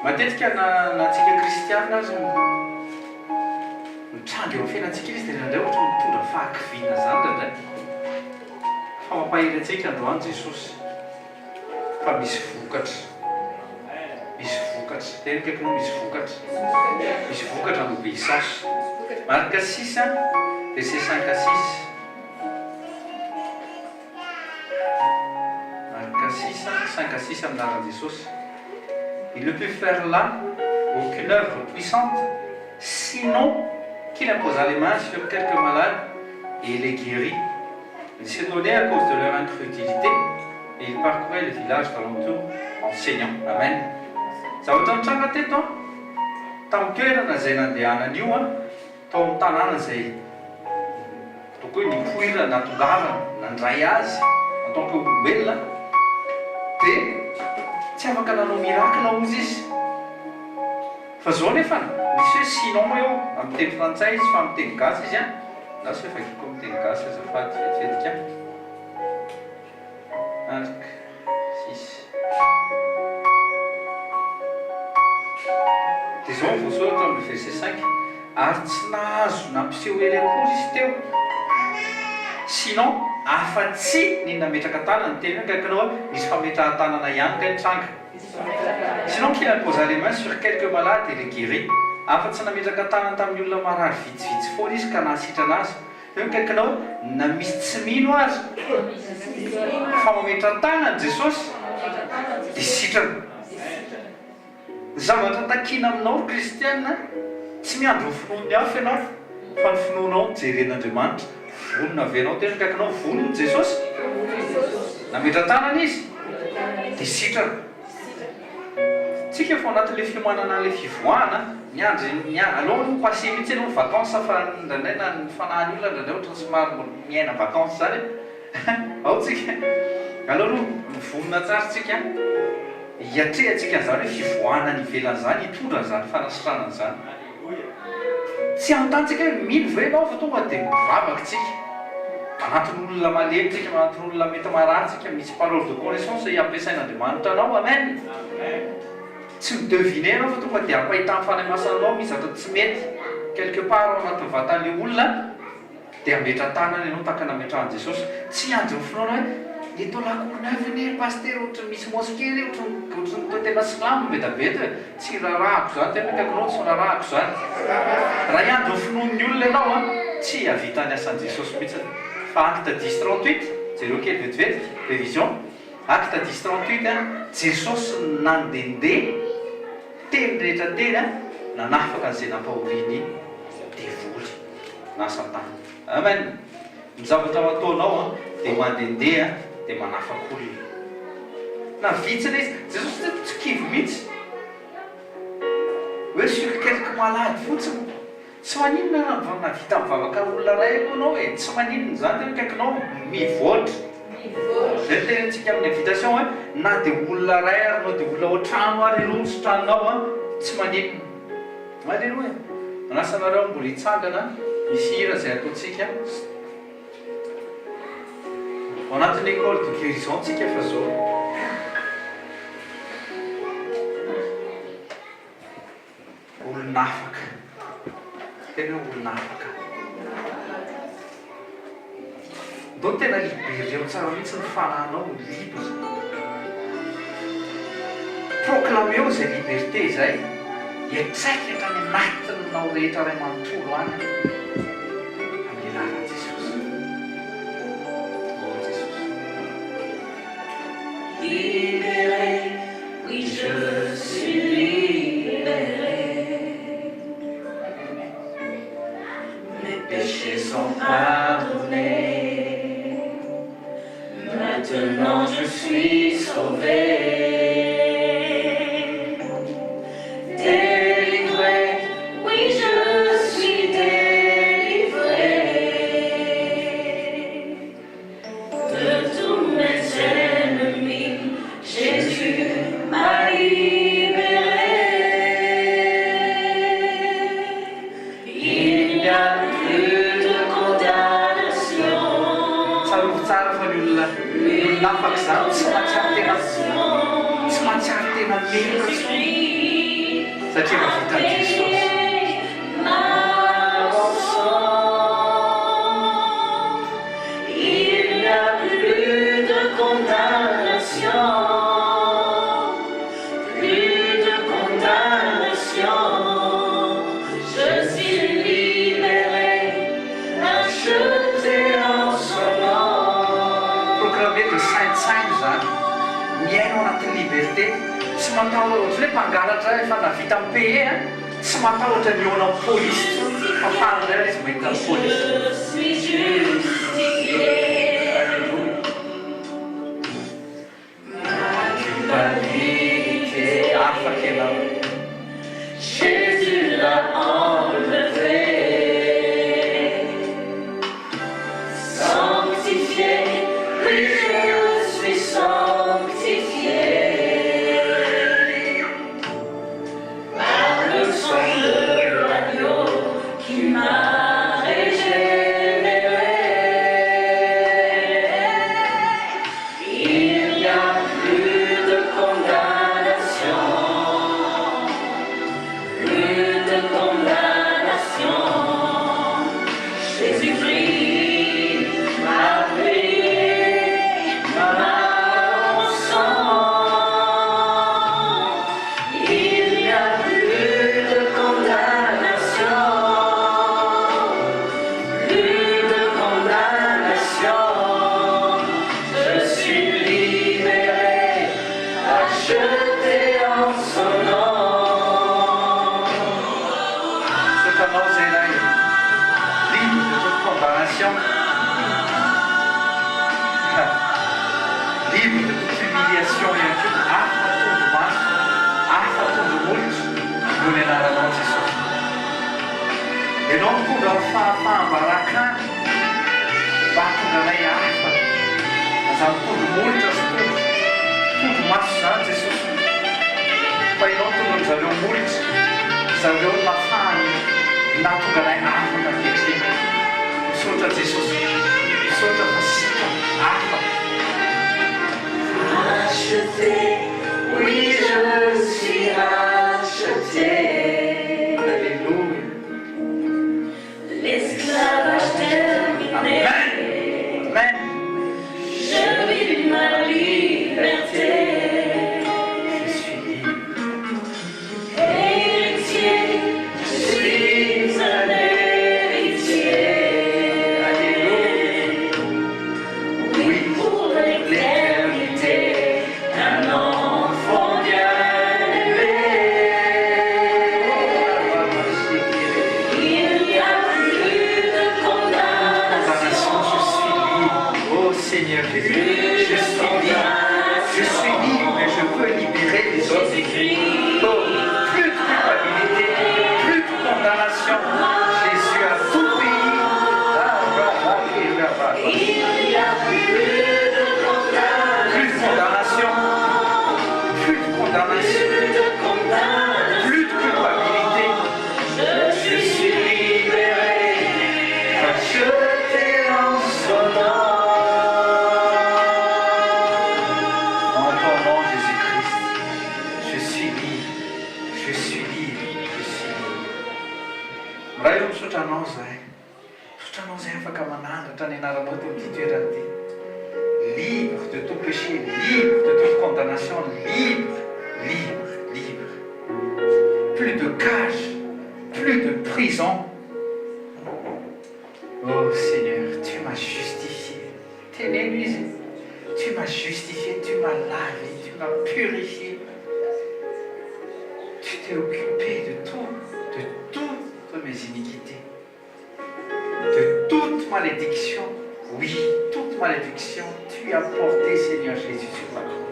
Matetika na na antsika kristiana aza mitranga eo amin'ny fiainantsika ilay izy dia indraindray ohatran'ny mitondra fahakiviana izany indraindray. Fa mampahery antsika androany Jesosy fa misy vokatra. Misy vokatra. Teny akaikinao misy vokatra. Misy vokatra ny obéissance. Marc 6 verset 5 à 6. Marc 6 5 à 6 amin'ny anaran'i Jesosy. Il ne put faire là aucune œuvre puissante sinon qu'il imposa les mains sur quelques malades et les guérit. Il s'étonnait à cause de leur incrédulité et il parcourait les villages d'alentour enseignant. Amen. Zavatra nitranga teto an, tamin'ny toerana izay nandehanany io an, tao amin'ny tanàna izay ataoko hoe nipoirana, natongavana, nandray azy en tant que olombelona, dia tsy afaka nanao miracle hozy izy. Fa zao nefany, misy hoe sinon eo, amin'ny teny frantsay izy fa amin'ny teny gasy izy an, lasa hoe vakiko amin'ny teny gasy azafady vetivety an, arc six. Dia zao no voasoratra ao amin'ny verset cinq, ary tsy nahazo nampiseho hery akory izy teo, sinon afa-tsy ny nametraka tanana, ny teny hoe akaikinao hoe misy fametrahan-tanana ihany kay nitranga. Sinon qu'il imposa les mains sur quelques malades et les guérit. Afa-tsy nametraka tanana tamin'ny olona marary vitsivitsy foana izy ka nahasitrana azy. Eo ny akaikinao hoe na misy tsy mino aza fa mametra-tanana Jesosy dia sitrana. Ny zavatra takiana aminao ry kristiana, tsy miandry ny finoan'ny hafa ianao fa ny finoanao no jeren'Andriamanitra. Vonona ve ianao? Tena akaikinao, vonona Jesosy? Nametra-tanana Izy dia sitrana. Tsika efa ao anatin'ilay fiomanana an'ilay fivoahana, miandry ny aleo aloha mi-passer mihitsy aloha ny vacances fa indraindray na ny fanahin'ny olona indraindray ohatran'ny somary mbola miaina vacances izany e. Ao tsika, aleo aloha mivonona tsara tsika hiatrehantsika an'izany hoe fivoahana any ivelany izany, hitondra an'izany fanasitranana izany. Tsy hanontany tsika hoe mino ve ianao fa tonga dia mivavaka tsika. Manantona olona malemy tsika, manantona olona mety marary tsika, misy parole de connaissance ampiasain'Andriamanitra anao, amen. Tsy mi-deviner ianao fa tonga dia ampahitan'ny Fanahy Masina anao misy zavatra tsy mety quelque part ao anatin'ny vatan'ilay olona. Dia hametra-tanana ianao tahaka nametrahan'i Jesosy. Tsy hiandry ny finoana hoe, eto La Courneuve anie ry Pasitera ohatry ny misy mosquée ry, ohatry ny ohatry ny toa tena silamo be da be eto e. Tsy rarahako izany, tena akaikinao tsy rarahako izany. Raha hiandry ny finoan'ny olona ianao an, tsy hahavita ny asan'i Jesosy mihitsy. Fa Acte dix 38, jereo kely vetivetika, révision, Acte dix 38 an, Jesosy nandehandeha teny rehetra teny an, nanafaka an'izay nampahorian'ny devoly. na satana. Amen! Ny zavatra ho ataonao an, dia mandehandeha dia manafaka olona. Na vitsy ilay izy, Jesosy tsy tsy kivy mihitsy. Hoe sur quelques malades fotsiny. Tsy maninona raha vao nahavita mivavaka olona iray aloha ianao e, tsy maninona izany tena akaikinao mivoatra. Izay no tenenintsika amin'ny invitation hoe na dia olona iray ary ianao dia olona ao an-trano ary aloha no sitraninao an, tsy maninona. Aleloia! Manasa anareo mbola hitsangana, misy hira izay ataontsika ao anatin'ny école de guérison tsika fa zao. Olona afaka. Tena hoe olona afaka. Ndao tena libereo tsara mihitsy ny fanahinao ho libre. Proclameo izay liberté izay, hiantraika hatrany anatinao rehetra iray manontolo any amin'ny anaran'i Jesosy. Oh Jesosy. Libéré, oui je. Je suis libéré. Mes péchés sont pardonnés. Maintenant je suis sauvé. Délivré, oui je suis délivré de tous mes ennemis. Jésus m'a libéré. Il n'y a plus de condamnation. Tsarovy tsara fa ny olona ny olona afaka izany tsy mahatsiaro tena tsy mahatsiaro tena meloka intsony satria efa vitan'i Jesosy. Il n'y a plus de condamnation, plus de condamnation. Je suis libéré, racheté en son nom. Proclamer de saintsaino izany, miaina ao anatin'ny liberté, tsy matahotra ohatran'ny hoe mpangalatra efa nahavita mi-payer an, tsy matahotra ny hihaona amin'ny polisy intsony fa faly indray ary izy mahita ny polisy. Je suis justifié. Alléluia. Ma culpabilité, Afaka ianao. Jésus l'a enlevée. Sanctifié, oui je suis sanctifié. Par le sang de l'agneau qui m'a régénéré. Il n'y a plus de condamnation, plus de condamnation. Jésus-Christ m'a payé ma rançon. Il n'y a plus de condamnation, plus de condamnation. Je suis libéré, racheté en son nom. Misaotra anao izay Ray libre de toute condamnation, libre de toute humiliation ihany koa, afa tondro maso, afa tondro molotra noho ny anaranao Jesosy. Ianao mitondra ny fahafaham-barakany mba hahatonga anay afaka. Aza mitondro molotra sy tondro tondro maso izany Jesosy o. Fa Ianao mitondro an-dry zareo molotra, ry zareo no nafahany nahatonga anay afaka ankehitriny. Misaotra Jesosy, misaotra fa sitrana, afaka. Racheté, oui je suis racheté. Alléluia. L'esclavage terminé. Amen. Amen. Je vis ma liberté. Je suis libre. Héritier, je suis un héritier. Alléluia. Oui, pour l'éternité, un enfant bien-aimé. Il n'y a plus de Condamnation, je suis libre. condamnation. Oh Seigneur Jésus, je suis libre. Je suis libre et je peux libérer les autres. Jésus-Christ. Oh, plus de culpabilité, plus de condamnation. Jésus a tout payé. Ah, va, va, va, va, va. Il n'y a plus de Plus de condamnation. condamnation, plus de condamnation, Plus de condamnation. plus de culpabilité. Je Je suis suis libéré, racheté en son nom. En ton nom, Jésus-Christ, je suis libre, je suis libre, je suis libre. Ray ô, misaotra Anao izahay. Misaotra Anao izay afaka manandratra ny anaranao eto amin'ity toerana ity. Libre de tout péché, libre de toute condamnation, libre, libre, libre. Plus de cage, plus de prison. Oh Seigneur, tu m'as justifié. Teneno izy. Tu m'as justifié, tu m'as lavé, tu m'as purifié. Tu t'es occupé de tout, de toutes mes iniquités, de toute malédiction. Oui, toute malédiction, tu as porté, Seigneur Jésus, sur la croix.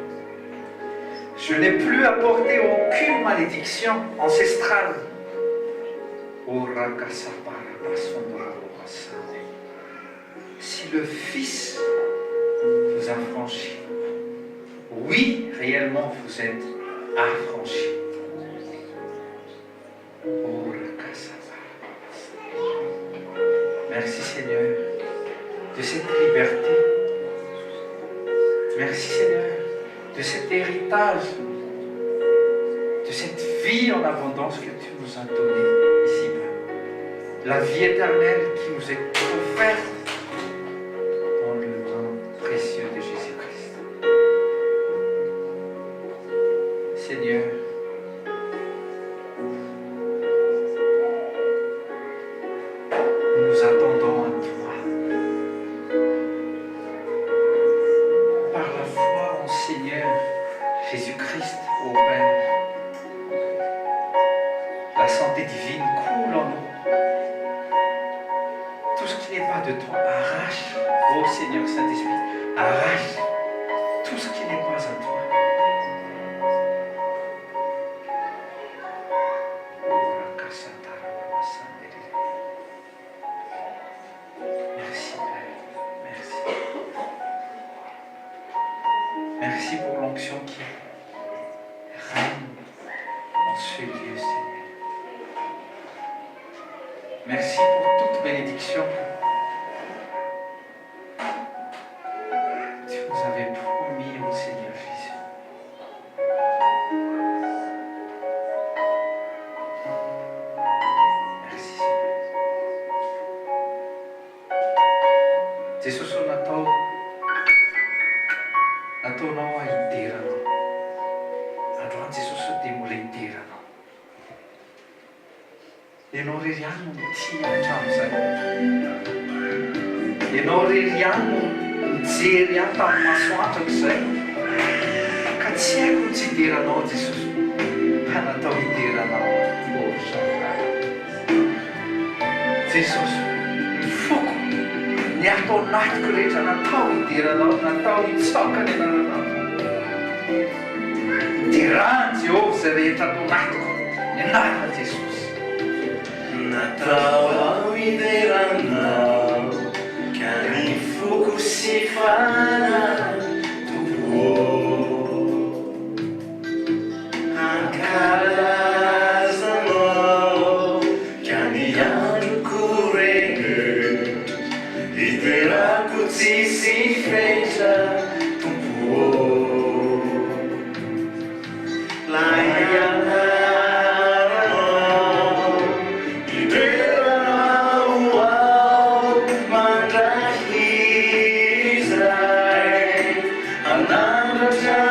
Je n'ai plus à porter aucune malédiction ancestrale. Si le Fils vous affranchit, oui, réellement vous êtes affranchis. Merci Seigneur de cette liberté. Merci Seigneur de cet héritage, de cette vie en abondance que tu nous as donnée ici-bas. La vie éternelle qui nous est offerte dans le nom précieux de Jésus-Christ. Seigneur, nous nous attendons à toi. Par la foi en Seigneur Jésus-Christ, ô Père, la santé divine coule en nous. Tout ce qui n'est pas de toi, arrache, ô Seigneur Saint-Esprit, arrache tout ce qui n'est pas à toi. Merci Père, merci. Merci pour l'onction qui règne en ce lieu, Seigneur. Merci pour toute bénédiction que tu nous avais promis, ô Seigneur Jésus. Merci Seigneur. Jesosy ô natao nataonao aho hidera Anao. Androany Jesosy ô dia mbola hidera Anao. Ianao irery ihany no nitia hatramin'izay. Ianao irery ihany no nijery ahy tamin'ny maso hatrak'izay. Ka tsy haiko ny tsy hidera Anao Jesosy fa natao hidera Anao aho. Oh Shaddai. Jesosy, ny foko, ny ato anatiko rehetra natao hidera Anao, natao hitsaoka ny anaranao. Derà an'i Jehovah izay rehetra ato anatiko, ny anaran'i Jesosy. Natao aho hidera Anao, ka ny foko sy fanahy, Tompo ô. Hankalaza Anao, ka ny androko rehetra, hiderako tsisy fetra, Tompo ô. Lay anaranao, hideranao aho mandrakizay. Hanandratra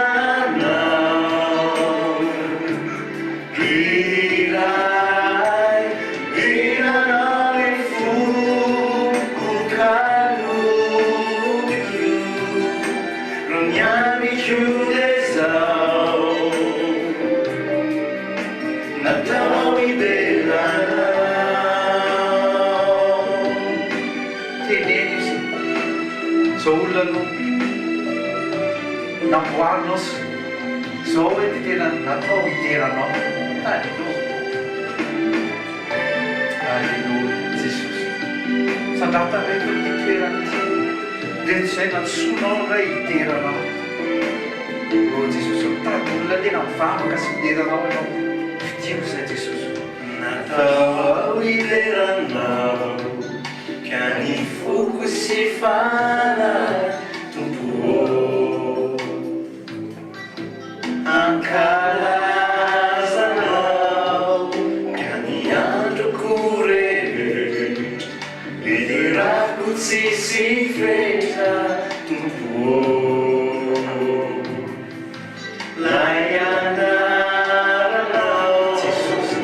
anao, ry Ray, hiranao ny foko kaloiko, ny amiko dia izao, natao hiderana anao. Teneno izy. Zao olona no namboarinao sy zao hoe dia tena natao hidera anao. Alléluia. Alléluia Jesosy. Sandrata reto amin'ity toerana ity. Reto izay nantsoinao indray hidera anao. Oh Jesosy, mitady olona tena mivavaka sy midera anao ianao. Fidio izay Jesosy. Natao aho hidera anao. Ka ny foko sy fanahy Tompo ô Hankalaza Anao Ka ny androko rehetra Hiderako tsisy fetra Tompo ô Lay anaranao Jesosy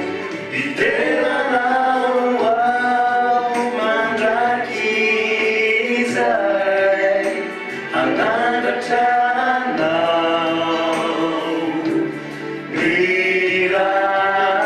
Hidera Anao aho mandrakizay Hanandratra Anao Ry Ray.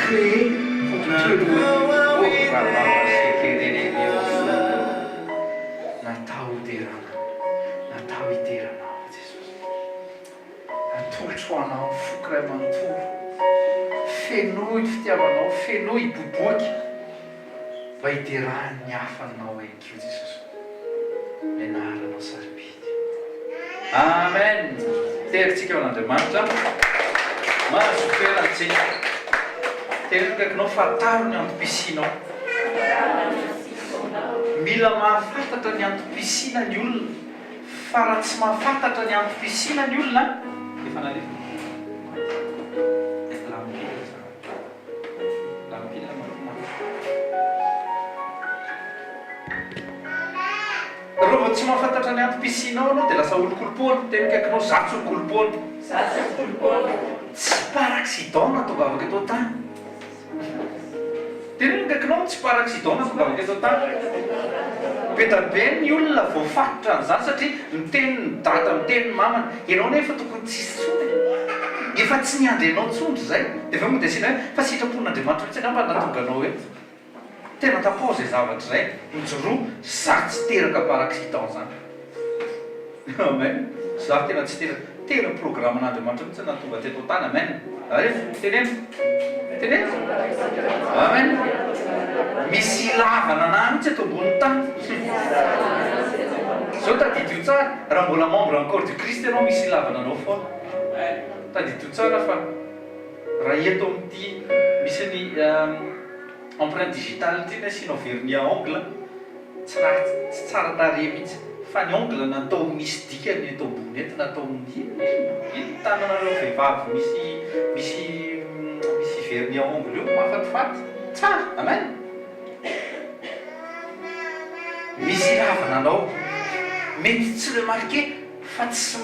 créé pour te louer. Oh, rababa-sekererereo-sondo. Natao hoderana, natao hidera Anao, Jesosy. Atolotro ho Anao ny foko iray manontolo. Fenoy ny fitiavanao, fenoy hiboiboika mba hiderahan'ny hafa Anao ihany koa, Jesosy. Ny anaranao sarobidy. Amen! Terintsika ho an'Andriamanitra. Mahazo toerana tsika. Teneno akaikinao, fantaro ny antom-pisianao. Mila mahafantatra ny antom-pisiana ny olona. Fa raha tsy mahafantatra ny antom-pisiana ny olona, efa nalefa. Lany pile zany. Lany pile maty. Raha vao tsy mahafantatra ny antom-pisianao ianao dia lasa olon-kolom-poana. Teny akaikinao, za tsy olon-kolom-poana. Za tsy olon-kolom-poana. Tsy par accident nahatongavako eto an-tany. Teneno akaikinao, tsy par accident nahatongavako eto an-tany. Be dia be ny olona voafatotra an'izany satria miteny ny dada, miteny ny mamany. Ianao nefa tokony tsy hisy intsony e. Efa tsy niandry anao intsony ry zay. Dia avy eo moa dia asiana hoe fa sitrapon'Andriamanitra mihitsy angamba no nahatonga anao eto. Tena tapaho zay zavatra zay, mijoroa, za tsy teraka par accident zany. Amen, za tena tsy teraka, tena programme n'Andriamanitra mihitsy nahatonga teto an-tany, amen. Aref, teneno, teneno, amen. Misy ilavana anah mihitsy eto ambonin'ny tany. Zao tadidio tsara, raha mbola membre ny corps du Christ ianao misy ilavana anao foana. Tadidio tsara fa. Raha eto amin'ity misy ny empreinte digitale ity ny asianao vernis à ongle, tsy ratsy, tsy tsara tarehy mihitsy. Fa ny ongle natao misy dikany eto ambony eto, natao inona inona, inona tananareo vehivavy misy misy misy vernis à ongle io, mahafatifaty, tsara, amen. Misy ilavana anao, mety tsy remarquer fa tsy.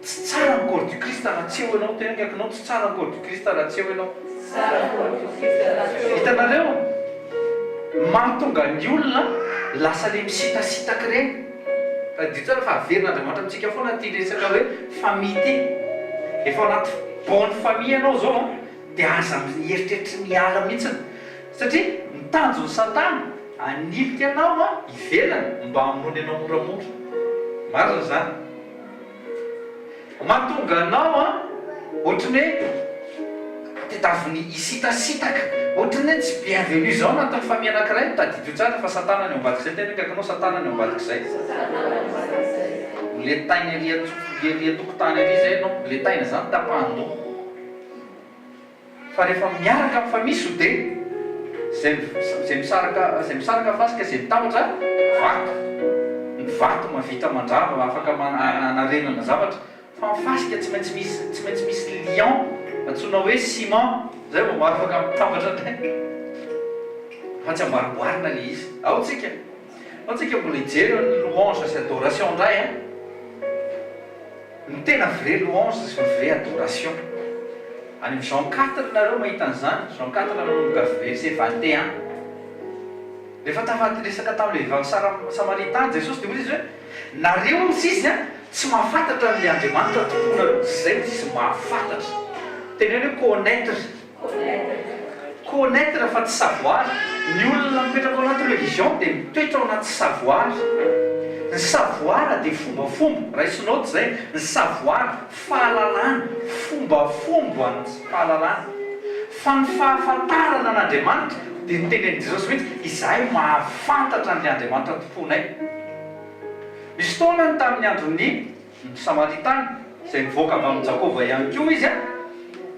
Tsy tsara ny corps du Christ raha tsy eo ianao, tena akaikinao, tsy tsara ny corps du Christ raha tsy eo ianao. Tsy tsara ny corps du Christ raha tsy eo ianao. Hitanareo? Mahatonga ny olona lasa le misitasitaka ireny. Tadidio tsara fa averin'Andriamanitra amintsika foana ity resaka hoe famille ity. Efa ao anaty bonne famille ianao izao an, dia aza mieritreritra ny hiala mihitsiny. Satria ny tanjon'i Satana, hanilika anao ivelany mba hamonoany anao moramora. Marina izany. Mahatonga anao an, ohatry ny hoe tedaviny hisitasitaka, ohatry ny hoe tsy bienvenu izao anatin'ny famille anankiray, tadidio tsara fa satana ny ao ambadik'izay, tena akaikinao satana ny ao ambadik'izay. Letaina ery an-tso- ery an-tokotany ery izay ianao, letaina izany tapahan-doha. Fa rehefa miaraka amin'ny famille soudé, izay izay misaraka izay misaraka fasika, izay mitambatra vato. Ny vato mahavita mandrava, afaka hanarenana zavatra, fa ny fasika tsy maintsy misy tsy maintsy misy liant antsoina hoe ciment, izay vao afaka mitambatra indray. Fa tsy amboarimboarina ilay izy. Ao tsika, ao tsika mbola hijery ny louange sy adoration indray an. Ny tena vrai louange sy ny vrai adoration. Any amin'ny Jean quatre nareo mahita an'izany, Jean quatre manomboka verset 21. Rehefa tafa-resaka tamin'ilay vehivavy Samaritana Jesosy dia hoy izy hoe, nareo hozy izy an, tsy mahafantatra an'ilay Andriamanitra tomponareo, izay hozy izy mahafantatra. Teneno hoe connaitre. Connaitre fa tsy savoir, ny olona mipetraka ao anaty religion dia mitoetra ao anaty savoir, ny savoir dia fombafomba, raiso note izay, ny savoir, fahalalana, fombafomba ny fahalalana, fa ny fahafantarana an'Andriamanitra dia notenenin'i Jesosy mihitsy, izahay mahafantatra an'ilay Andriamanitra tomponay. Misy fotoana ny tamin'ny andron'ny. Ny Samaritana, izay nivoaka avy amin'i Jakoba ihany koa izy,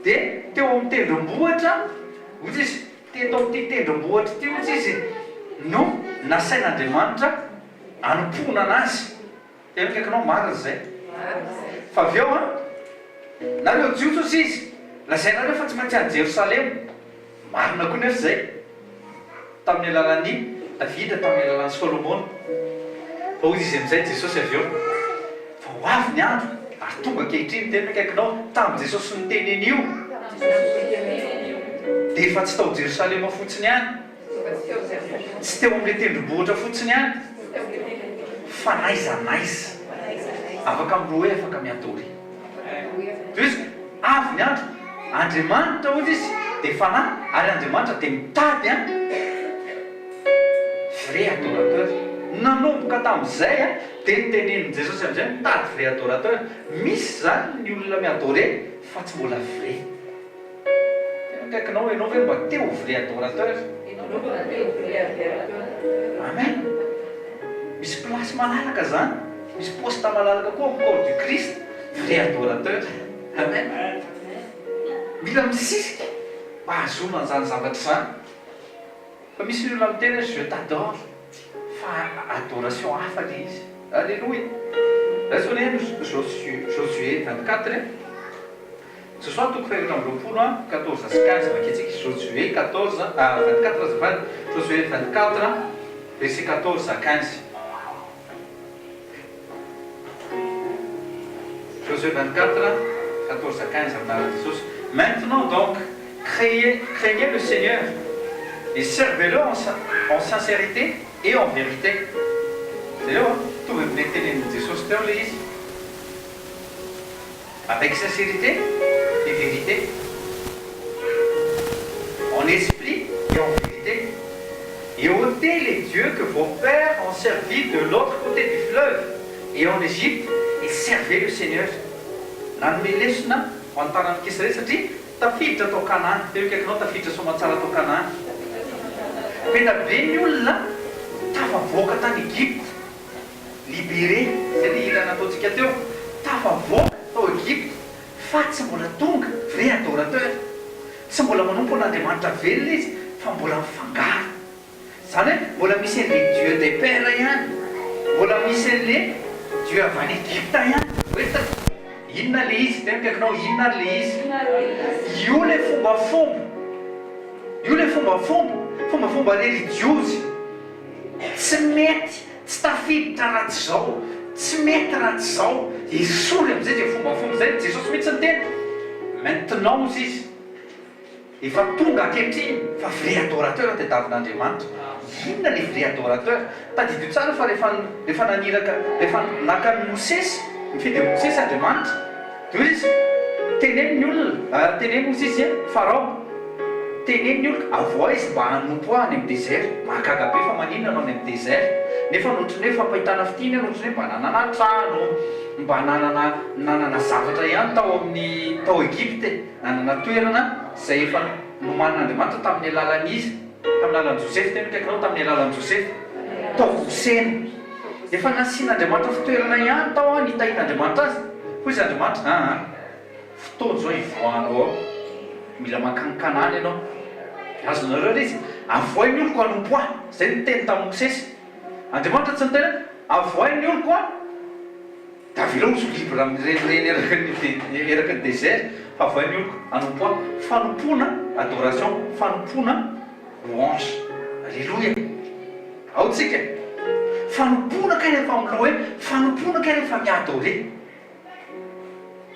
dia teo amin'ny tendrombohitra, hoy izy, teto amin'ity tendrombohitra ity, hoy izy, no nasain'Andriamanitra hanompoana an'Azy. Tena akaikinao, marina izay. Fa avy eo, nareo Jiosy, hoy izy, lazainareo fa tsy maintsy any Jerosalema. Marina koa nefa izay, tamin'ny alalan'i Davida, tamin'ny alalan'i Solomona. Fa hoy izy amin'izay Jesosy avy eo, Fa ho avy ny andro, ary tonga ankehitriny, tena akaikinao, tamin'i Jesosy niteny an'io, dia efa tsy tao Jerosalema fotsiny ihany, tsy teo amin'ilay tendrombohitra fotsiny ihany, fa n'aiza n'aiza. Afaka mi-louer, afaka mi-adorer. Dia hoy izy, Avy ny andro. Andriamanitra hozy izy dia fanahy ary Andriamanitra dia mitady an vrai adorateur. Nanomboka tamin'izay an dia notenenin'i Jesosy amin'izay mitady vrai adorateur. Misy izany ny olona mi-adorer fa tsy mbola vrai. Tena akaikinao ianao ve mba te ho vrai adorateur? Amen! Misy place malalaka zany, misy poste malalaka koa amin'ny corps du Christ, vrai adorateur. Amen! Mila misisika mba hahazoana an'izany zavatra izany. Fa misy ny olona miteny hoe je t'adore fa adoration hafa le izy. Alléluia! Raiso anie ny Josué 24 e. Josoa toko faha 24 a, 14 sy 15 vakintsika, Josué 14, 24 azafady, Josué 24 verset 14 à 15. Josué 24, 14 à 15 amin'ny anaran'i Jesosy. Maintenant donc, craignez, craignez le Seigneur et servez-le en, en sincérité et en vérité. Jereo a, mitovy amin'ilay tenenin'i Jesosy teo ilay izy. Avec sincérité et vérité. En esprit et en vérité. Et ôtez les dieux que vos pères ont servi de l'autre côté du fleuve et en Égypte et servez le Seigneur. Nanome lesona ho an'ny taranak'i Israely satria tafiditra tao Kanana. Teo akaikinao tafiditra soamantsara tao Kanana. Be da be ny olona tafavoaka tany Egypta. Libéré, izay ilay hira nataontsika teo, tafavoaka tao Egypta fa tsy mbola tonga vrai adorateur. Tsy mbola manompo an'Andriamanitra velona izy fa mbola mifangaro. Izany hoe mbola misy an'ilay Dieu des pères ihany, mbola misy an'ilay Dieu avy any Egypta ihany. Hoe inona ilay izy? Tena akaikinao, inona ary ilay izy? Io ilay fombafomba, io ilay fombafomba, fombafomba relijiozy. Tsy mety, tsy tafiditra raha tsy izao, tsy mety raha tsy izao, esory amin'izay izay fombafomba izay, Jesosy mihitsy niteny, maintenant hozy izy, efa tonga ankehitriny fa vrai adorateur tadiavin'Andriamanitra, inona le vrai adorateur? Tadidio tsara fa rehefa rehefa naniraka, rehefa naka an'i Mosesy, nifidy an'i Mosesy Andriamanitra, Dia hoy izy, Teneno ny olona, teneno hozy izy, Farao, teneno ny oloko, avoahy izy mba hanompo ahy any amin'ny désert. Mahagaga be fa maninona no any amin'ny désert? Nefa ohatran'ny hoe fampahitana fitia iny, ohatran'ny hoe mba nanana trano, mba nanana nanana zavatra ihany tao amin'ny tao Egypte e, nanana toerana izay efa nomanin'Andriamanitra tamin'ny alalan'iza? Tamin'ny alalan'i Josefa, teneno akaikinao, tamin'ny alalan'i Josefa, tao Gosena. Efa nasian'Andriamanitra fitoerana ihany tao an, nitahian'Andriamanitra azy. Hoy izy Andriamanitra, aa, fotoana izao hivoahanao ao, mila mankany Kanana ianao. Azonareo ilay izy? Avoahy ny oloko hanompo ahy. Izay no niteny tamin'i Mosesy. Andriamanitra tsy niteny hoe, avoahy ny oloko an, dia avelao izy ho libre mirenireny eraky ny eraky ny désert, fa avoahy ny oloko hanompo ahy. Fanompoana, adoration, fanompoana, louange. Aleloia. Ao tsika. Fanompoana kay rehefa mi-louer, fanompoana kay rehefa mi-adorer.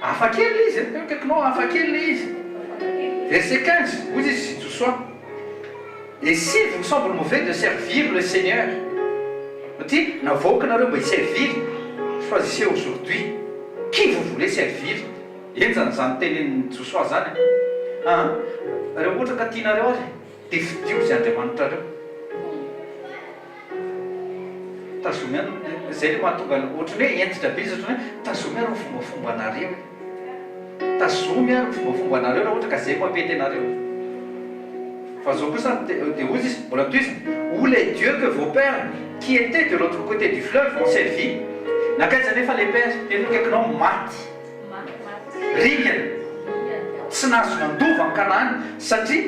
Hafa kely ilay izy e, teo akaikinao hafa kely ilay izy. Verset 15, hoy izy Josoa, Et s'il vous semble mauvais de servir le Seigneur, satria navoaka nareo mba hi-servir, choisissez aujourd'hui qui vous voulez servir. Henjana izany tenenin'i Josoa izany an. Aa, raha ohatra ka tianareo ary. Dia fidio izay Andriamanitrareo. Tazomy ihany, izay ilay mahatonga ohatran'ny hoe hentitra be izy, ohatran'ny hoe tazomy ary ny fombafombanareo e. Tazomy ary ny fombafombanareo raha ohatra ka izay no mampety anareo. Fa izao kosa dia hoy izy, mbola tohizina, Ou les dieux que vos pères qui étaient de l'autre côté du fleuve ont servi. Nankaiza anefa les pères? Teny akaikinao, maty. Ringana, tsy nahazo nandova an'i Kanana satria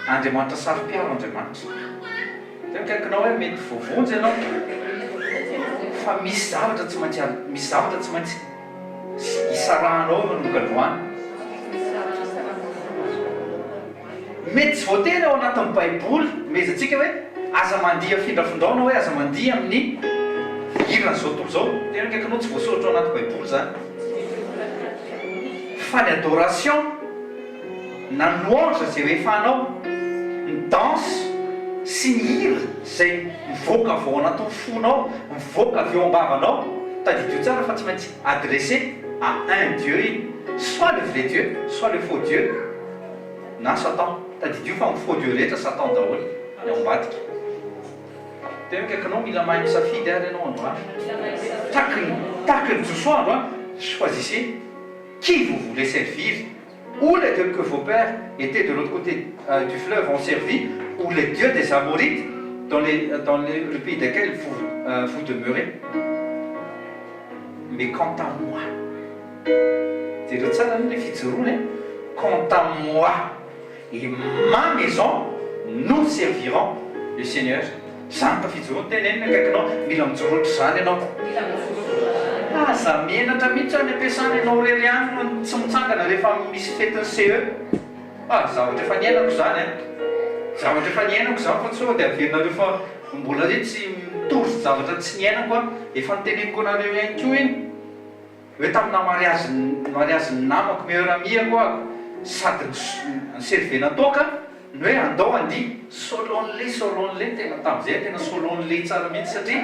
Andriamanitra saro-piaro Andriamanitra. Teo akaikinao hoe mety voavonjy ianao fa misy zavatra tsy maintsy misy zavatra tsy maintsy hisarahanao manomboka androany. Mety tsy voatery ao anatin'ny Baiboly mehezantsika hoe aza mandihy afindrafindrao na hoe aza mandihy amin'ny hiran'izao tontolo izao. Tena akaikinao tsy voasoratra ao anaty Baiboly izany. Fa ny adoration na ny louange izay ho efanao, ny danse sy ny hira izay mivoaka avy ao anatin'ny fonao, mivoaka avy eo am-bavanao, tadidio tsara fa tsy maintsy adressé à un Dieu iny, soit le vrai Dieu, soit le faux Dieu. Na Satan. Tadidio fa ny faux dieu rehetra Satan daholo ny ao ambadika. Tena akaikinao mila mahay misafidy ary ianao androany. Tahaky ny tahaky ny Josoa androany, choisissez qui vous voulez servir, ou les dieux que vos pères étaient de l'autre côté du fleuve ont servi, ou les dieux des Amorites dans les dans le pays desquels vous vous demeurez. Mais quant à moi, jereo tsara aloha ilay fijoroana e, quant à moi et ma maison, nous servirons le Seigneur. Izany fa fijoroana, tenenina akaikinao, mila mijoro ohatr'izany ianao. Aza menatra mihitsy any am-piasana ianao irery ihany no tsy mitsangana rehefa misy fetin'ny CE. Ah, zavatra efa niainako izany an! Zavatra efa niainako izany fa sao dia averinareo fa mbola hoe tsy mitory zavatra tsy niainako aho. Efa noteneniko anareo ihany koa iny hoe tamina mariage mariage-n'ny namako meilleur ami-ako aho sady ni-server-na toaka Ny hoe andao handihy, solon'le solon'le, tena tamin'izay aho tena solon'le tsara mihitsy satria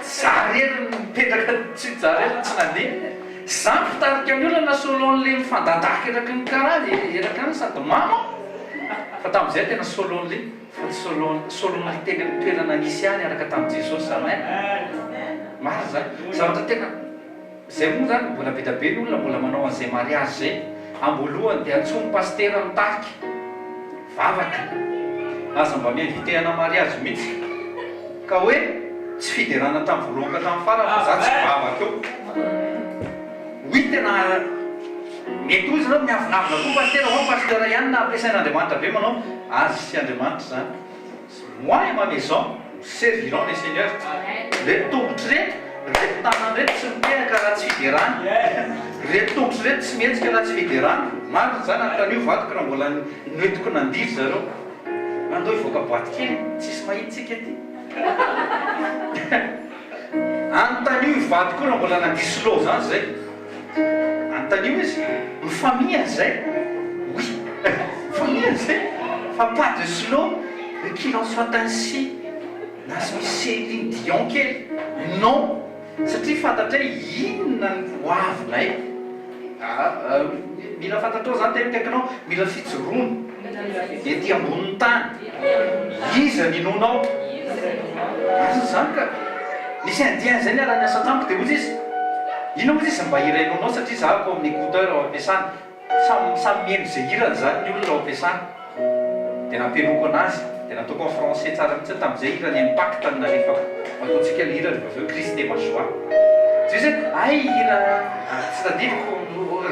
za rery no nipetraka tsy za rery no tsy nandihy. Za mpitarika ny olona solon'le mifandadaka eraky ny kara eraky any sady mamo aho fa tamin'izay aho tena solon'le fa tsy solon solon'le teny amin'ny toerana nisy ahy niaraka tamin'i Jesosy amen. Marina zany. Zavatra tena. Zay moa zany mbola be da be ny olona mbola manao an'izay mariage zay, amboalohany dia antsoy ny pasitera mitarika vavaka, aza mba mi-inviter ana mariage mihitsy ka hoe tsy fiderana hatramin'ny voalohany ka hatramin'ny farany fa za tsy mivavaka eo, oui tena mety ho izy ireo miavonavona koa pasitera, ho'a pasteur ihany na ampiasain'Andriamanitra be manao azy sy Andriamanitra zany. Moi et ma maison, nous servirons le Seigneur. Reto tongotro reto, reto tanana reto tsy mitehaka raha tsy fiderana. Reto tongotro reto tsy mihetsika raha tsy fiderana. Marina izany, anontanio vadiko raha mbola noentiko nandihy ry zareo. Andao hivoaka boaty kely, tsisy mahita tsika aty. Anontanio io vadiko io raha mbola nandihy slow izany izay. Anontanio izy, mifamihana izay, oui, mifamihana izay, fa pas de slow, le qu'il en soit ainsi, na tsy misy Céline Dion kely, non, satria fantatray inona ny ho avinay, mila fantatrao izany tena akaikinao, mila fijoroana ety ambonin'ny tany, iza ny inoanao, marina izany ka. Nisy indien izay niara-niasa tamiko dia hozy izy, inona hozy izy mba hira henoinao satria za ako amin'ny écouteur ao am-piasana, samy samy mihaino izay hirany izany ny olona ao am-piasana. Dia nampihainoako anazy, dia nataoko en français tsara mihitsy tamin'izay hiran'ny Impact no nalefako. Ataontsika ilay hira rehefa avy eo, Christ est ma joie. Dia izy hoe, hay hira tsy tadidiko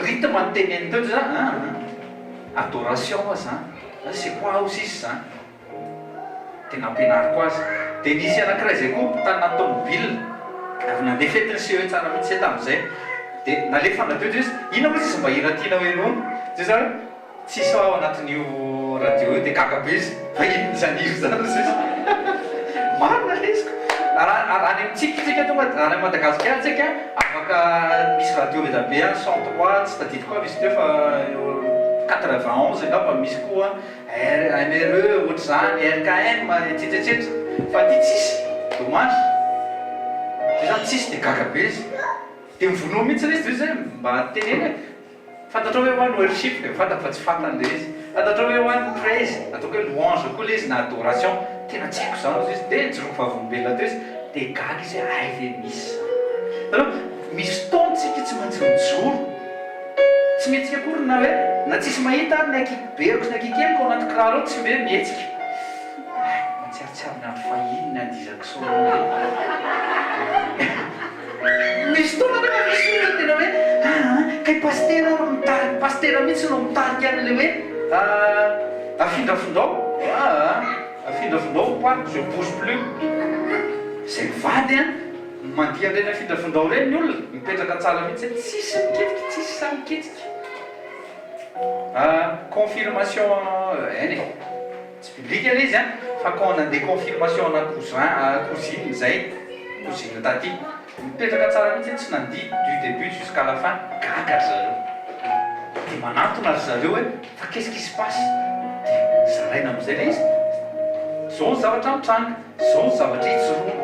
rythme no teneniny teo, dia za an an, adoration hoa zany, c'est quoi hozy izy zany. Dia nampianariko azy. Dia nisy anankiray izay koa tany anaty tomobile, avy nandeha fetin'ny CE tsara mihitsy izay tamin'izay. Dia nalefa ny radio dia hoe inona moa izy mba hira tianao henoina? Dia za hoe tsisy aho ao anatin'io radio io dia gaga be izy fa inona izany hira izany hozy izy. Marina ilay izy ko. Raha any amintsika tsika tonga dia any Madagasikara tsika afaka misy radio be dia be any 103 tsy tadidiko aby izy teo fa eo 91 angamba misy koa. MRE ohatr'izany, RKM, etsetra etsetra, fa aty tsisy, dommage, zay zany tsisy de gaga be izy, de mivonoa mihitsy ilay izy de hoy izy hoe mba teneno e, fantatrao ve hoa ny worship, de fantako fa tsy fantany ilay izy, fantatrao ve hoa ny praise, ataoko hoe louange koa ilay izy na adoration, tena tsy haiko izany hozy izy, de nijoroako vavolombelona teo izy, de gaga izy hoe hay ve misy izany, hitanao, misy fotoana tsika tsy maintsy mijoro. Tsy mihetsika akory na hoe na tsisy mahita ary ny ankihiberiko sy ny ankihikeliko ao anaty kiraro ao tsy hoe mihetsika. Hay, mahatsiarotsiaro ny andro fahiny ny andihizako Solonay. Misy fotoana anefa misy olona tena hoe aa kay pasitera ary mitarika, pasitera mihitsy no mitarika an'ilay hoe afindrafindrao aa afindrafindrao ou pas je bouge plus. Izay mivady an! Mandia an'ireny afindrafindrao ireny ny olona, mipetraka tsara mihitsy hoe tsisy mikitika, tsisy sahy mikitika. Confirmation eny e, tsy biblique ilay izy an, fa quand nandeha confirmation ana cousin, cousine izay, cousine taty, mipetraka tsara mihitsy hoe tsy nandia du début jusqu'à la fin, gaga ry zareo. Dia manantona ry zareo hoe fa qu'est-ce qui se passe? Dia zaraina amin'izay ilay izy, izao ny zavatra mitranga. Zao ny zavatra ijoroana.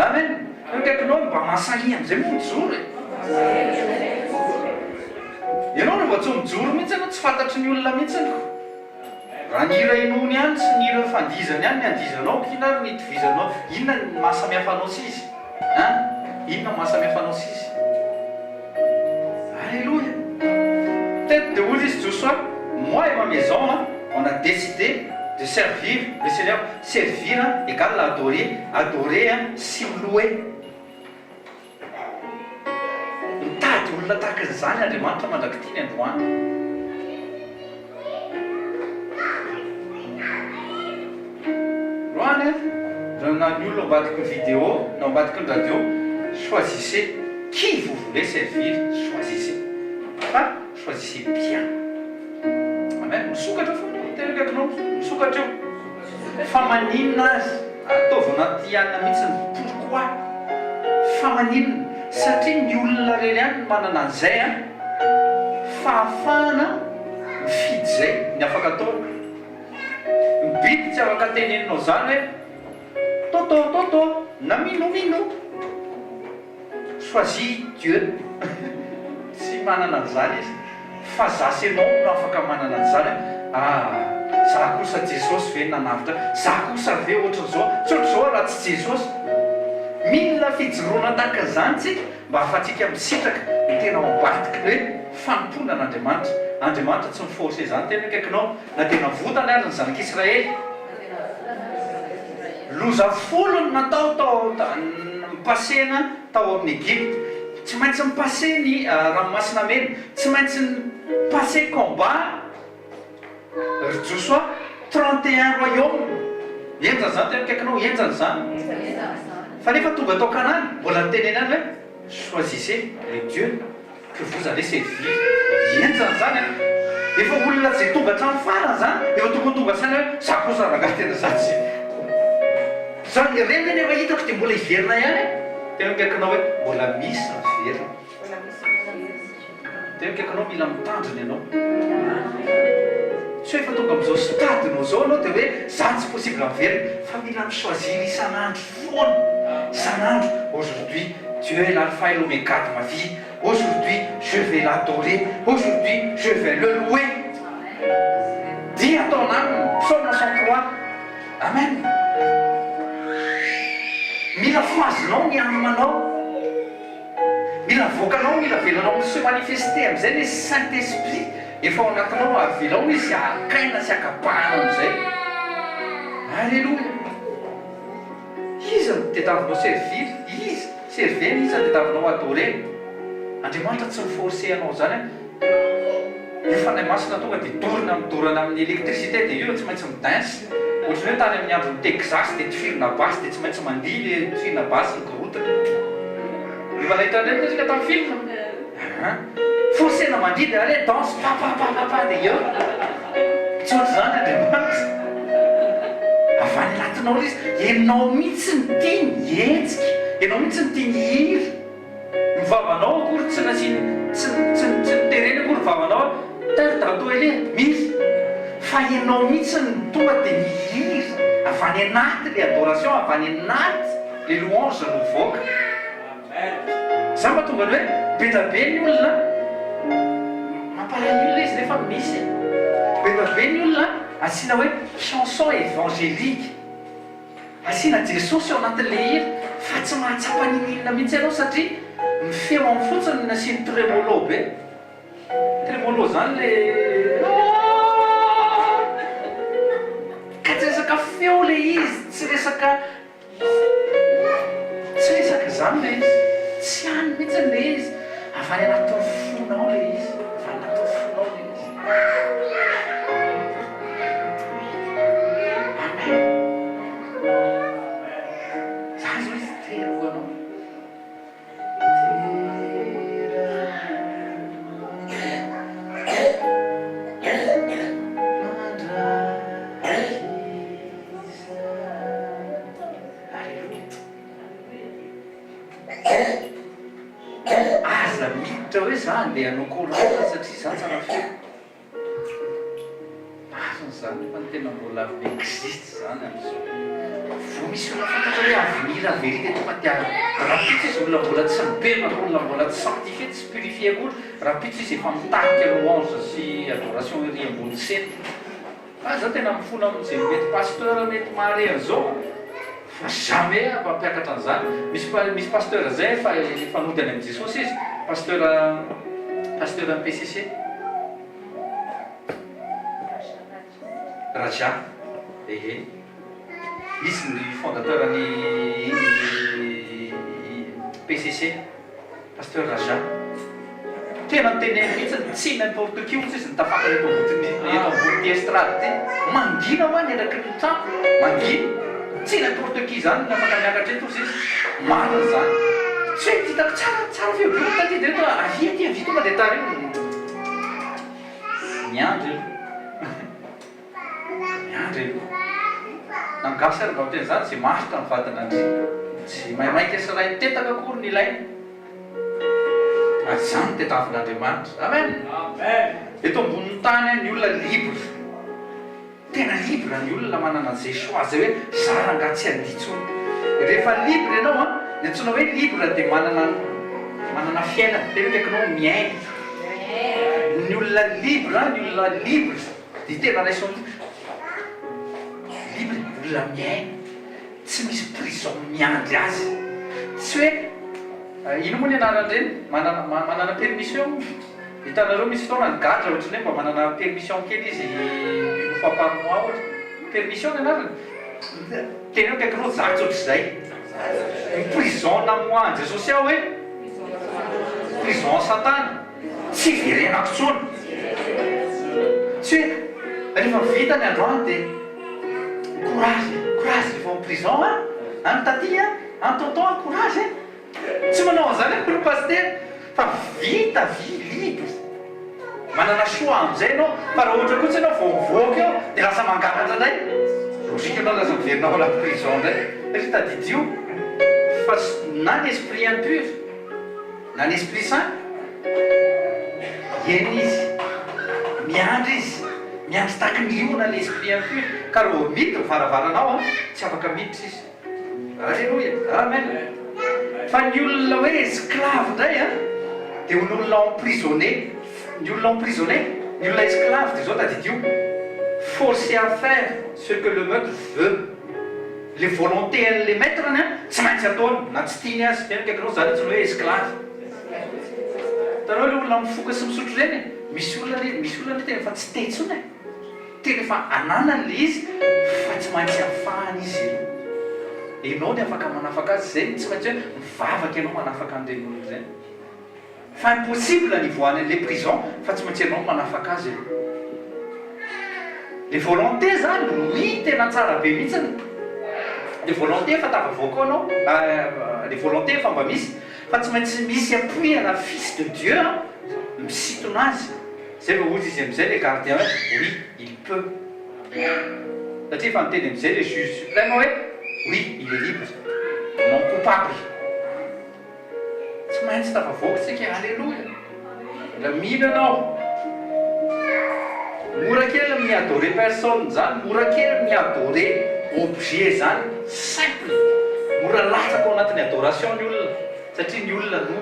Amen! Eo akaikinao mba mahasahia amizay moa mijoro e! Ianao rehefa tsy mijoro mihitsy ianao tsy fantatry ny olona mihitsy. Raha ny hira henoiny ihany sy ny hira fandihizany ihany ny andihizanao, inona ary ny itovizanao, inona ny maha samihafa anao sy izy? An? Inona ny maha samihafa anao sy izy? Alléluia! Teto dia hoy izy Josoa, moi et ma maison an, on a décidé de servir le Seigneur, servir an égale adorer, adorer an sy mi-louer. Mitady olona tahaka an'izany Andriamanitra mandrak'ity ny androany. Androany an, na ny olona ao ambadiky ny vidéo na ao ambadiky ny radio, choisissez qui vous voulez servir, choisissez fa choisissez bien. Amen, misokatra foana io, tena akaikinao, misokatra io. Fa maninona azy? Ataovy anaty anona mihitsy ny pourquoi. Fa maninona? Satria ny olona irery ihany no manana an'izay an, fahafahana mifidy izay ny afaka ataony. Ny biby tsy afaka teneninao izany hoe Toto toto na minou minou. Choisis Dieu. Tsy manana an'izany izy. Fa za sy enao no afaka manana an'izany hoe ah za kosa Jesosy ve nanavotra ahy, za kosa ve ohatran'izao, tsy ohatr'izao raha tsy Jesosy. Mila fijoroana tahaka an'izany tsika mba ahafahantsika misitraka ny tena ao ambadiky ny hoe fanompoana an'Andriamanitra. Andriamanitra tsy mi-forcer izany tena akaikinao na dia navotany ary ny zanak'Israely. Loza folo no natao tao mi-passer-na tao amin'ny Egypta. Tsy maintsy mi-passer ny Ranomasina Mena. Tsy maintsy ni-passer combat ry Josoa. 31 royaumes. Henjana izany tena akaikinao, henjana izany. Fa nefa tonga tao Kanana, mbola nitenenany ihany hoe choisissez le Dieu. Que vous allez servir. Henjana zany an! Efa olona zay tonga hatramin'ny farany zany efa tokony tonga saina hoe za kosa rangahy tena za tsy zany ireny anie efa hitako dia mbola hiverina ihany e! Tena akaikinao hoe mbola misy miverina. Tena akaikinao mila mitandrina ianao. Tsy hoe efa tonga amin'izao stade-nao izao ianao dia hoe za tsy possible miverina fa mila mi-choisir isan'andro foana, isan'andro, aujourd'hui Dieu est l'alpha et l'oméga de ma vie, aujourd'hui je vais l'adorer, aujourd'hui je vais le louer. Dis à ton âme, psaume 103, Amen. Mila fohazinao ny âme-nao, mila avoakanao, mila avelanao mi-se manifester amin'izay le Saint Esprit efa ao anatinao, avelao izy hakaina sy hakabahana amin'izay. Alléluia. Iza no tediavinao servir? Iza? Server-na iza no tediavinao adorer-na? Andriamanitra tsy mi-forcer anao izany an! Io Fanahy Masina tonga dia dorana midorana amin'ny électricité dia io tsy maintsy mi-dance. Ohatran'ny hoe tany amin'ny andron'ny Texas dia tifirina basy dia tsy maintsy mandihy ilay tifirina basy mikorotana. Efa nahita an'ireny ve isika tamin'ny film? Aa! Forcer-na mandihy dia allez danse pa pa pa pa pa dia eo. Tsy ohatr'izany Andriamanitra. Avy any anatinao ilay izy. Ianao mihitsy no tiany hihetsika. Ianao mihitsy no tiany hihira. Ny vavanao akory tsy nasiany, tsy, tsy, tsy notereny akory ny vavanao hoe, Tary Datoele, mihira. Fa ianao mihitsy no tonga dia mihira. Avy any anaty ilay adoration, avy any anaty ilay louange no mivoaka. Zany mahatonga ny hoe be da be ny olona mampalahelo ilay izy nefa misy e. Be da be ny olona asiana hoe chanson évangélique, asiana Jesosy ao anatin'ilay hira fa tsy mahatsapa n'inon'inona mihitsy ianao satria ny feony fotsiny no nasiany tremolo be. Tremolo zany le aah ka tsy resaka feo ilay izy, tsy resaka Tsy resaka izany ilay izy. Tsy any mihitsy ilay izy. Avy any anatin'ny fonao ilay izy. Avy any anatin'ny fonao ilay izy. Amen. Za zao izy te ho anao. Aza miditra hoe za andeha hanao chorale satria za tsara feo. Marina izany nefa ny tena mbola mi-existe izany amin'izao. Vao misy olona fantatra hoe avenir avy ery dia tonga dia rahampitso izy olona mbola tsy mibebaka, olona mbola tsy sanctifié, tsy purifié akory, rahampitso izy efa mitarika louange sy adoration ery ambony scène. Fa za tena mifona amin'izay mety pasteur mety mahare an'izao fa jamais aho mpampiakatra an'izany. Misy misy pasteur zay efa efa nody any amin'i Jesosy izy, pasteur pasteur an'ny PCC. Raja, ehe. Izy ny fondateur ny PCC. Pasteur Raja. Tena noteneniny mihitsy tsy n'importe qui ozy izy no tafakatra eto ambodin'ny eto ambonin'ity estrade ity. Mangina hoa ny eraky ny trano. Mangina. Tsy n'importe qui izany no afaka miakatra eto ozy izy. Marina izany. Tsy hoe hitako tsara, tsara feo be taty dia hoe avia aty avia tonga dia tariho. Miandry aloha. Miandry aloha. Na ny gasy ary mba miteny izany, izay maharitra ny vadin'andriana. Tsy maimaika sy ray mitetaka akory no ilaina. Ary izany no tediavin'Andriamanitra. Amen! Eto ambonin'ny tany ny olona libre. Tena libre ny olona manana an'izay choix izay hoe za rangahy tsy handia intsony. Rehefa libre ianao an, ny antsoina hoe libre dia manana manana fiainana, tena akaikinao miaina. Ny olona libre, ny olona libre. Dia tena raiso amin'ny libre, olona miaina, tsy misy prison miandry azy. Tsy hoe inona moa ny anaran'ireny? Manana manana permission moa? Hitanareo misy fotoana ny gadra ohatran'ny hoe mba manana permission kely izy une fois par mois ohatra. Permission ny anarany? Teneno akaikinao za tsy ohatr'izay. Ny prison namoahan'i Jesosy ahy hoe prison satana. Tsy hiverenako intsony. Tsy hoe rehefa vita ny androany dia courage e, courage rehefa ao prison an, any taty an, any tonton an, courage e. Tsy manao an'izany akory ny pasitera fa vita vie libre. Manana choix amin'izay ianao fa raha ohatra kosa ianao vao mivoaka eo dia lasa mangalatra indray, logique ianao lasa miverina ao anaty prison indray. Satria tadidio fa na ny esprit impur, Na ny Esprit Saint, eny izy, miandry izy, miandry tahaky ny liona le Esprit impur, ka raha vao mihidy ny varavaranao an, tsy afaka miditra izy. Alléluia, Amen. Fa ny olona hoe esclave indray an, dia ho ny olona emprisonné, ny olona emprisonné, ny olona esclave dia izao tadidio, forcé à faire ce que le maître veut. Le volonté an'le maître-ny an, tsy maintsy ataony na tsy tiany aza. Tena akaikinao zany antsoina hoe esclave. Hitanao le olona mifoka sy misotro ireny e, misy olona anie, misy olona anie tena efa tsy te intsony e. Tena efa ananany le izy fa tsy maintsy afahana izy aloha. Enao ny afaka manafaka azy, zay no tsy maintsy hoe mivavaka ianao manafaka an'ireny olona ireny. Fa impossible ny hivoahany an'le prison fa tsy maintsy ianao no manafaka azy aloha. Le volonté zany oui tena tsara be mihitsiny le volonté efa tafavoaka ao anao le volonté efa mba misy fa tsy maintsy misy appui ana fils de Dieu an misintona azy zay vao hozy izy amizay le gardien hoe oui il peut satria efa niteny amizay le juge supreme hoe oui il est libre non coupable. Tsy maintsy tafavoaka tsika, Aleloia! Mila mino ianao. Mora kely ny mi-adorer personne zany, mora kely ny mi-adorer objet zany, simple. Mora latsaka ao anatin'ny adoration ny olona, satria ny olona no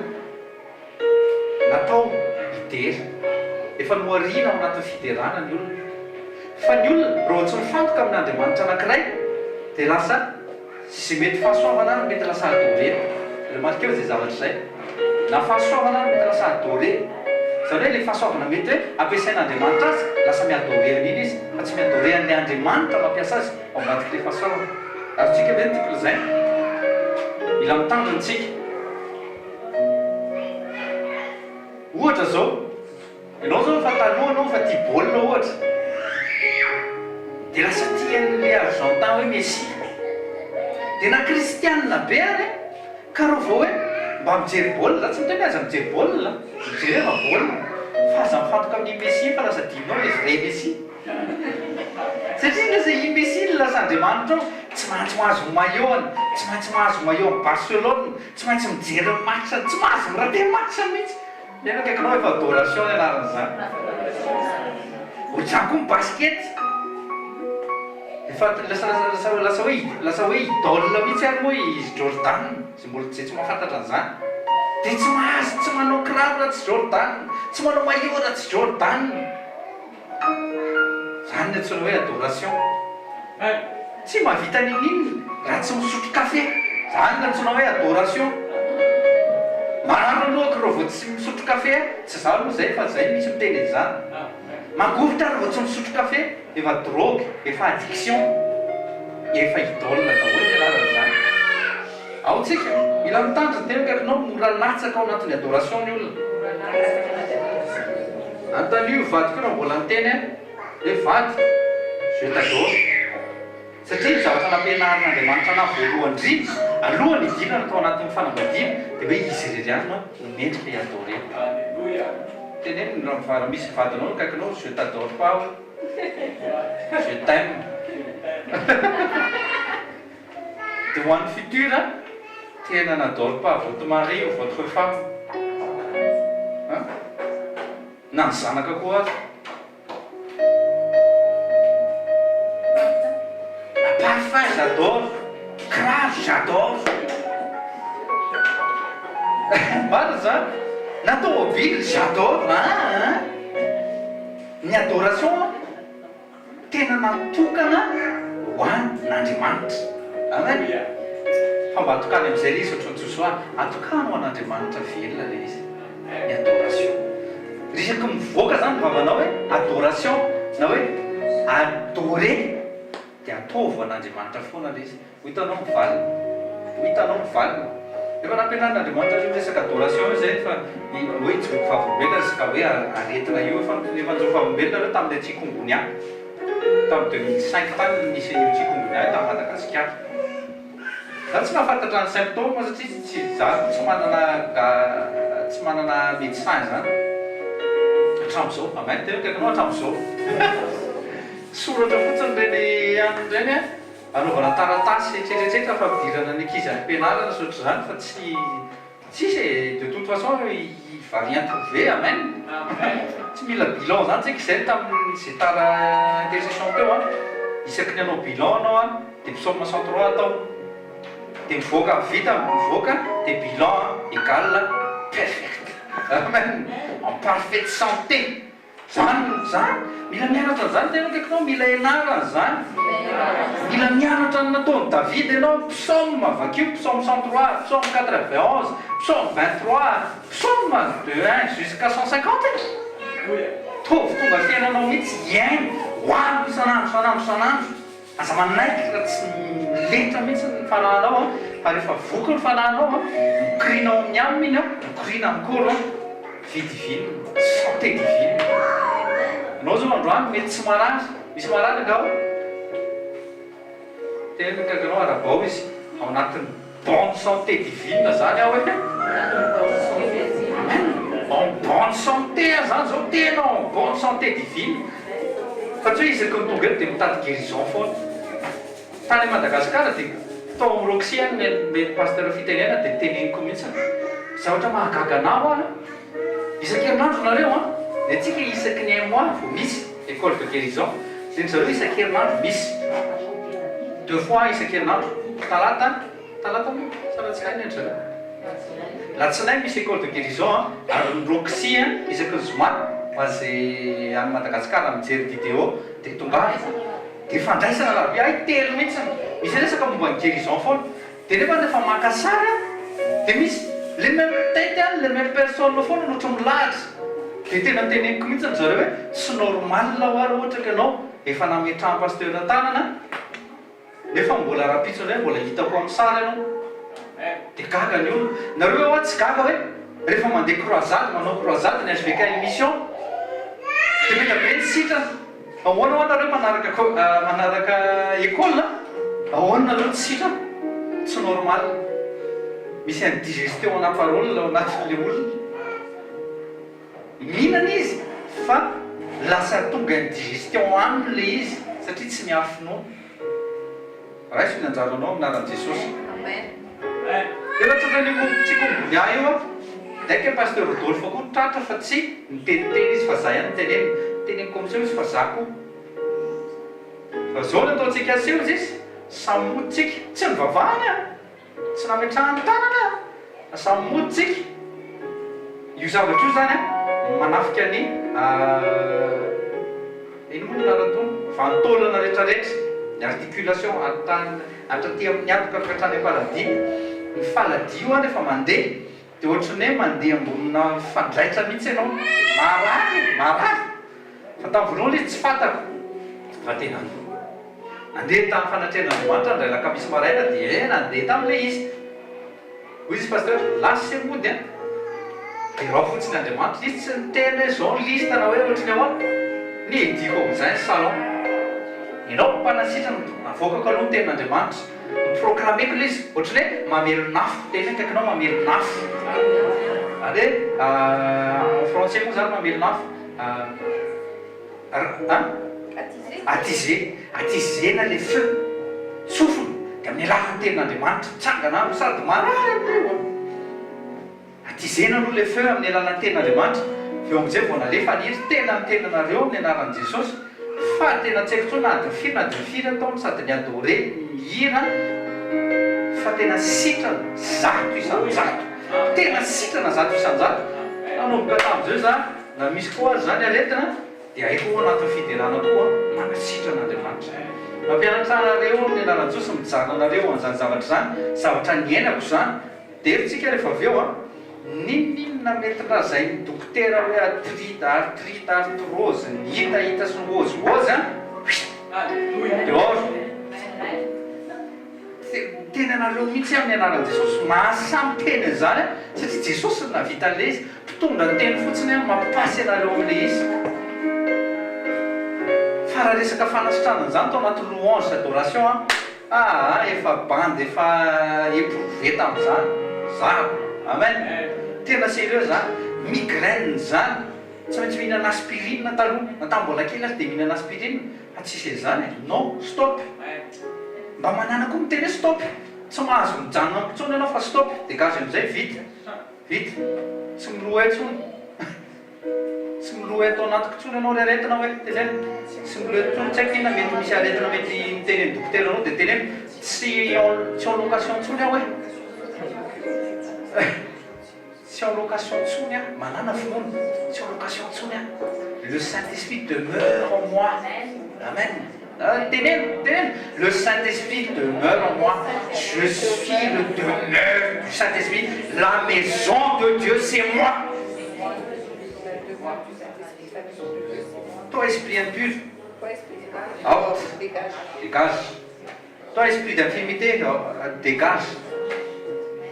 natao hidera. Efa nohariana ao anatin'ny fiderana ny olona. Fa ny olona, raha vao tsy mifantoka amin'Andriamanitra anankiray, dia lasa. Ze mety fahasoavana ary mety lasa adore. Remarqueo zay zavatra zay. Na fahasoavana ary mety lasa adore. Zany hoe le fahasoavana mety hoe ampiasain'Andriamanitra azy, lasa mi-adore an'iny izy, fa tsy mi-adore an'le Andriamanitra mampiasa azy ao ambadik'le fahasoavana. Azontsika ve ny tiako lazaina? Mila mitandrina tsika. Ohatra zao. Ianao zao efa taloha anao efa tia baolina ohatra dia lasa tia an'le argentin hoe Messi dia na kristianina be ary an ka raha vao hoe mba mijery baolina, za tsy miteny hoe aza mijery baolina, mijereva baolina fa aza mifantoka amin'i Messi fa lasa adinonao le vrai Messi satria lasa i Messi no lasa andriamanitrao, tsy maintsy mahazo maillot-ny, tsy maintsy mahazo maillot an'i Barcelone, tsy maintsy mijery ny match-ny, tsy mahazo mi-rater match mihitsy. Tena akaikinao efa adoration ny anaran'izany. Ohatr'izany koa ny basket. Efa lasa lasa lasa hoe lasa hoe idole mihitsy ary moa izy Jordan, izay mbola izay tsy mahafantatra an'izany. Dia tsy mahazo, tsy manao kiraro raha tsy Jordan, tsy manao maillot raha tsy Jordan. Zany ny antsoina hoe adoration. Tsy mahavita n'inon'inona raha tsy misotro kafe. Zany ny antsoina hoe adoration. Marary ny lohako raha vao tsy misotro kafe aho. Tsy izaho aloha izay fa izay misy miteny an'izany. Mangovitra raha vao tsy misotro kafe. Efa drogue, efa addiction, efa idole daholo ny anaran'izany. Ao tsika, mila mitandrina, tena akaikinao, mora latsaka ao anatin'ny adoration ny olona. Anontanio io vadiko io raha mbola niteny aho hoe vady, je t'adore. Satria ny zavatra nampianarin'Andriamanitra anah voalohany indrindra, alohan'ny hidirana tao anatin'ny fanambadiana, dia hoe Izy irery ihany no mendrika hi-adorer-na. Teneno raha misy vadinao eo akaikinao, je t'adore pas hoe. Je t'aime. Dia ho an'ny futur, tena n'adore pas votre mari ou votre femme. An? Na ny zanaka koa aza. Na parfum j'adore, kiraro j'adore. Marina izany. Na tomobile j'adore an! Ny adoration tena natokana ho an Andriamanitra. Amen. Fa mba atokany amin'izay ilay izy ohatran'i Josoa, atokano ho an'Andriamanitra velona ilay izy. Ny adoration. Resaky mivoaka izany ny vavanao hoe adoration na hoe adorer dia ataovy ho an'Andriamanitra foana ilay izy. Ho hitanao ny valiny. Ho hitanao ny valiny. Efa nampianarin'Andriamanitra an'io resaka adoration io izay fa hoe hijoroako vavolombelona resaka hoe aretina io. Efa efa nijoro vavolombelona nareo tamin'ilay chikungunya. Tamin'ny 2005 tany no nisy an'io chikungunya io tany Madagasikara. Za tsy nahafantatra ny symptômes satria tsy za koa tsy manana tsy manana médecin izany hatramin'izao. Amen. Tena akaikinao hatramin'izao. Soratra fotsiny ireny anona ireny an. Anaovana taratasy etsetra etsetra fampidirana ny ankizy any am-pianarana sy ohatr'izany fa tsy tsisy e, de toute façon il va rien trouver, amen. Tsy mila bilan zany tsika, izay tamin'ny ze tara intercession teo an, isaky ny hanao bilan anao an, de psaume 103 atao, de mivoaka vita mivoaka de bilan egal perfect, amen, en parfaite santé. Zany zany, mila mianatra an'izany tena akaikinao, mila ianarana izany. Mila mianatra ny nataon'i Davida ianao, psaume, vakio psaume 103, psaume 91, psaume 23, psaume de 1 jusqu'à 150 e! Ataovy tonga fiainanao mihitsy, hiaino, oharina isan'andro isan'andro isan'andro. Aza manaiky raha tsy milentra mihitsy ny fanahinao an, fa rehefa voky ny fanahinao an, mikoriana ao amin'ny âme iny an, mikoriana amin'ny corps an, vie divine, santé divine. Ianao zao androany mety tsy marary, misy marary angaha ao? Teneno ny akaikinao arabao izy ao anatin'ny bonne santé divine zany aho e. Amen. En bonne santé aho zany zao, tena en bonne santé divine. Fa tsy hoe isaky ny tonga eto dia mitady guérison foana. Tany Madagascar dia tao amin'ny Roxy aho nomen'i Pasteur fitenenana dia teneniko mihitsy. Zavatra mahagaga anah hoa an, isan-kerinandro nareo an, ny antsika isaky ny un mois vao misy école de guérison, dia ny zareo isan-kerinandro misy. Deux fois isan-kerinandro, talata, Talata moa sa latsinainy an-dry zareo? Latsinainy misy école de guérison an, ary ny Roxy an isaky ny zoma ho an'izay any Madagascar mijery vidéo dia tongava dia fandraisana alarobia hay telo mihitsy misy resaka momba ny guérison foana dia nefa rehefa maka sary an dia misy les mêmes têtes an les mêmes personnes foana no ohatry milahatra dia tena teneniko mihitsy ry zareo hoe tsy normal hoa raha ohatra ka ianao efa nametrahan'ny pasteur tanana Nefa mbola rahampitso indray mbola hitako amin'ny sary ianao. Dia gaga ny olona. Nareo ve hoa tsy gaga hoe rehefa mandeha croisade, manao croisade ny hvkm mission dia be dia be ny sitrana. Ahoana hoa nareo manaraka manaraka école a? Ahoana nareo tsy sitrana? Tsy normal. Misy indigestion ana parole ao anatin'ilay olona. Mihinana izy fa lasa tonga indigestion aminy le izy satria tsy miaro finoana. Raiso ny anjaranao amin'ny anaran'i Jesosy. Tena tratran'io chikungunya io aho. Dès que Pasteur Rodolphe koa tratra fa tsy niteniteny izy fa za ihany no tenenina. Teneniko amin'izao izy fa za koa. Fa zao no ataontsika aseho izy, samy mody tsika. Tsy nivavahana an! Tsy nametrahany tanana fa samy mody tsika. Io zavatra io zany an, manafika ny ino moa ny anaran'itony? Vanin-taolana rehetrarehetra, ny articulation hatrany hatraty amin'ny hatoka ka hatrany am-paladia. Ny faladia io an rehefa mandeha dia ohatran'ny hoe mandeha ambonina fanjaitra mihitsy ianao. Marary e! Marary! Fa tamin'ny voalohany ilay izy tsy fantako fa tena nandeha tamin'ny fanatrehan'Andriamanitra indray alakamisy maraina dia nandeha tamin'ilay izy. Hoy izy Pasteur, lasa ise mody an! Derao fotsiny Andriamanitra, izy tsy niteny hoe zao ny liste na hoe ohatry ny ahoana, nihidiko amin'izay ny salon, ianao mpanasitrana, avoakako aloha ny tenin'Andriamanitra, mi-proclamer-ko ilay izy, ohatry ny hoe mamelon'afo, teny akaikinao mamelon'afo, ary en français moa izany mamelon'afo, An? Attiser. Attiser-na ilay feu. Tsofina. Dia amin'ny alalan'ny tenin'Andriamanitra. Mitsangana andro sady marary amin'io an. Attiser-na aloha ilay feu amin'ny alalan'ny tenin'Andriamanitra. Avy eo amin'izay vao nalefa ny hery. Tena miteny anareo amin'ny anaran'i Jesosy fa tena tsy haiko intsony na adiny firy na adiny firy atao no sady ni-adorer, nihira fa tena sitrana 100%. Tena sitrana 100%. Nanomboka tamin'izay za. Na misy koa aza izany aretina dia haiko ao anatin'ny fiderana koa manasitrana Andriamanitra. Mampianatra anareo amin'ny anaran'i Jesosy mijanona anareo an'izany zavatra izany, zavatra niainako izany. Dero tsika rehefa avy eo an. N'inon'inona mety lazain'ny dokotera hoe atrite, arthrite, arthrose, ny hita hita sy ny hôzy hôzy an, dehors. Miteny anareo mihitsy aho amin'ny anaran'i Jesosy, mahasahy miteny an'izany aho satria Jesosy no nahavita an'ilay izy. Mpitondra teny fotsiny aho mampipasy anareo amin'ilay izy. Fa raha resaka fanasitranana izany tao anaty louange sy adoration an, aa efa bandy efa éprouvé tamin'izany zaho. Amen. Tena sérieux zany. Migraine izany, tsy maintsy mihinana aspirine taloha, na tamin'ny mbola kely aza dia mihinana aspirine. Fa tsisy an'izany e! Non! Stop! Mba manana koa miteny hoe stop! Tsy mahazo mijanona amiko intsony ianao fa stop! Dégage amin'izay, vita! Vita! Tsy miloha intsony! Tsy miloha eto anatiko intsony ianao ry aretina hoe! Teneno! Tsy miloha eto intsony, tsy haiko inona mety misy aretina mety miteny ny dokotera anao dia teneno, tsy en tsy en location intsony aho e! Tsy en location intsony aho, manàna finoana, tsy en location intsony aho, le Saint Esprit demeure en moi, amen, teneno, teneno, le Saint Esprit demeure en moi, je suis le demeure du Saint Esprit, la maison de Dieu c'est moi. Toi esprit impur, out, dégage. Toi esprit d'infirmité dégage.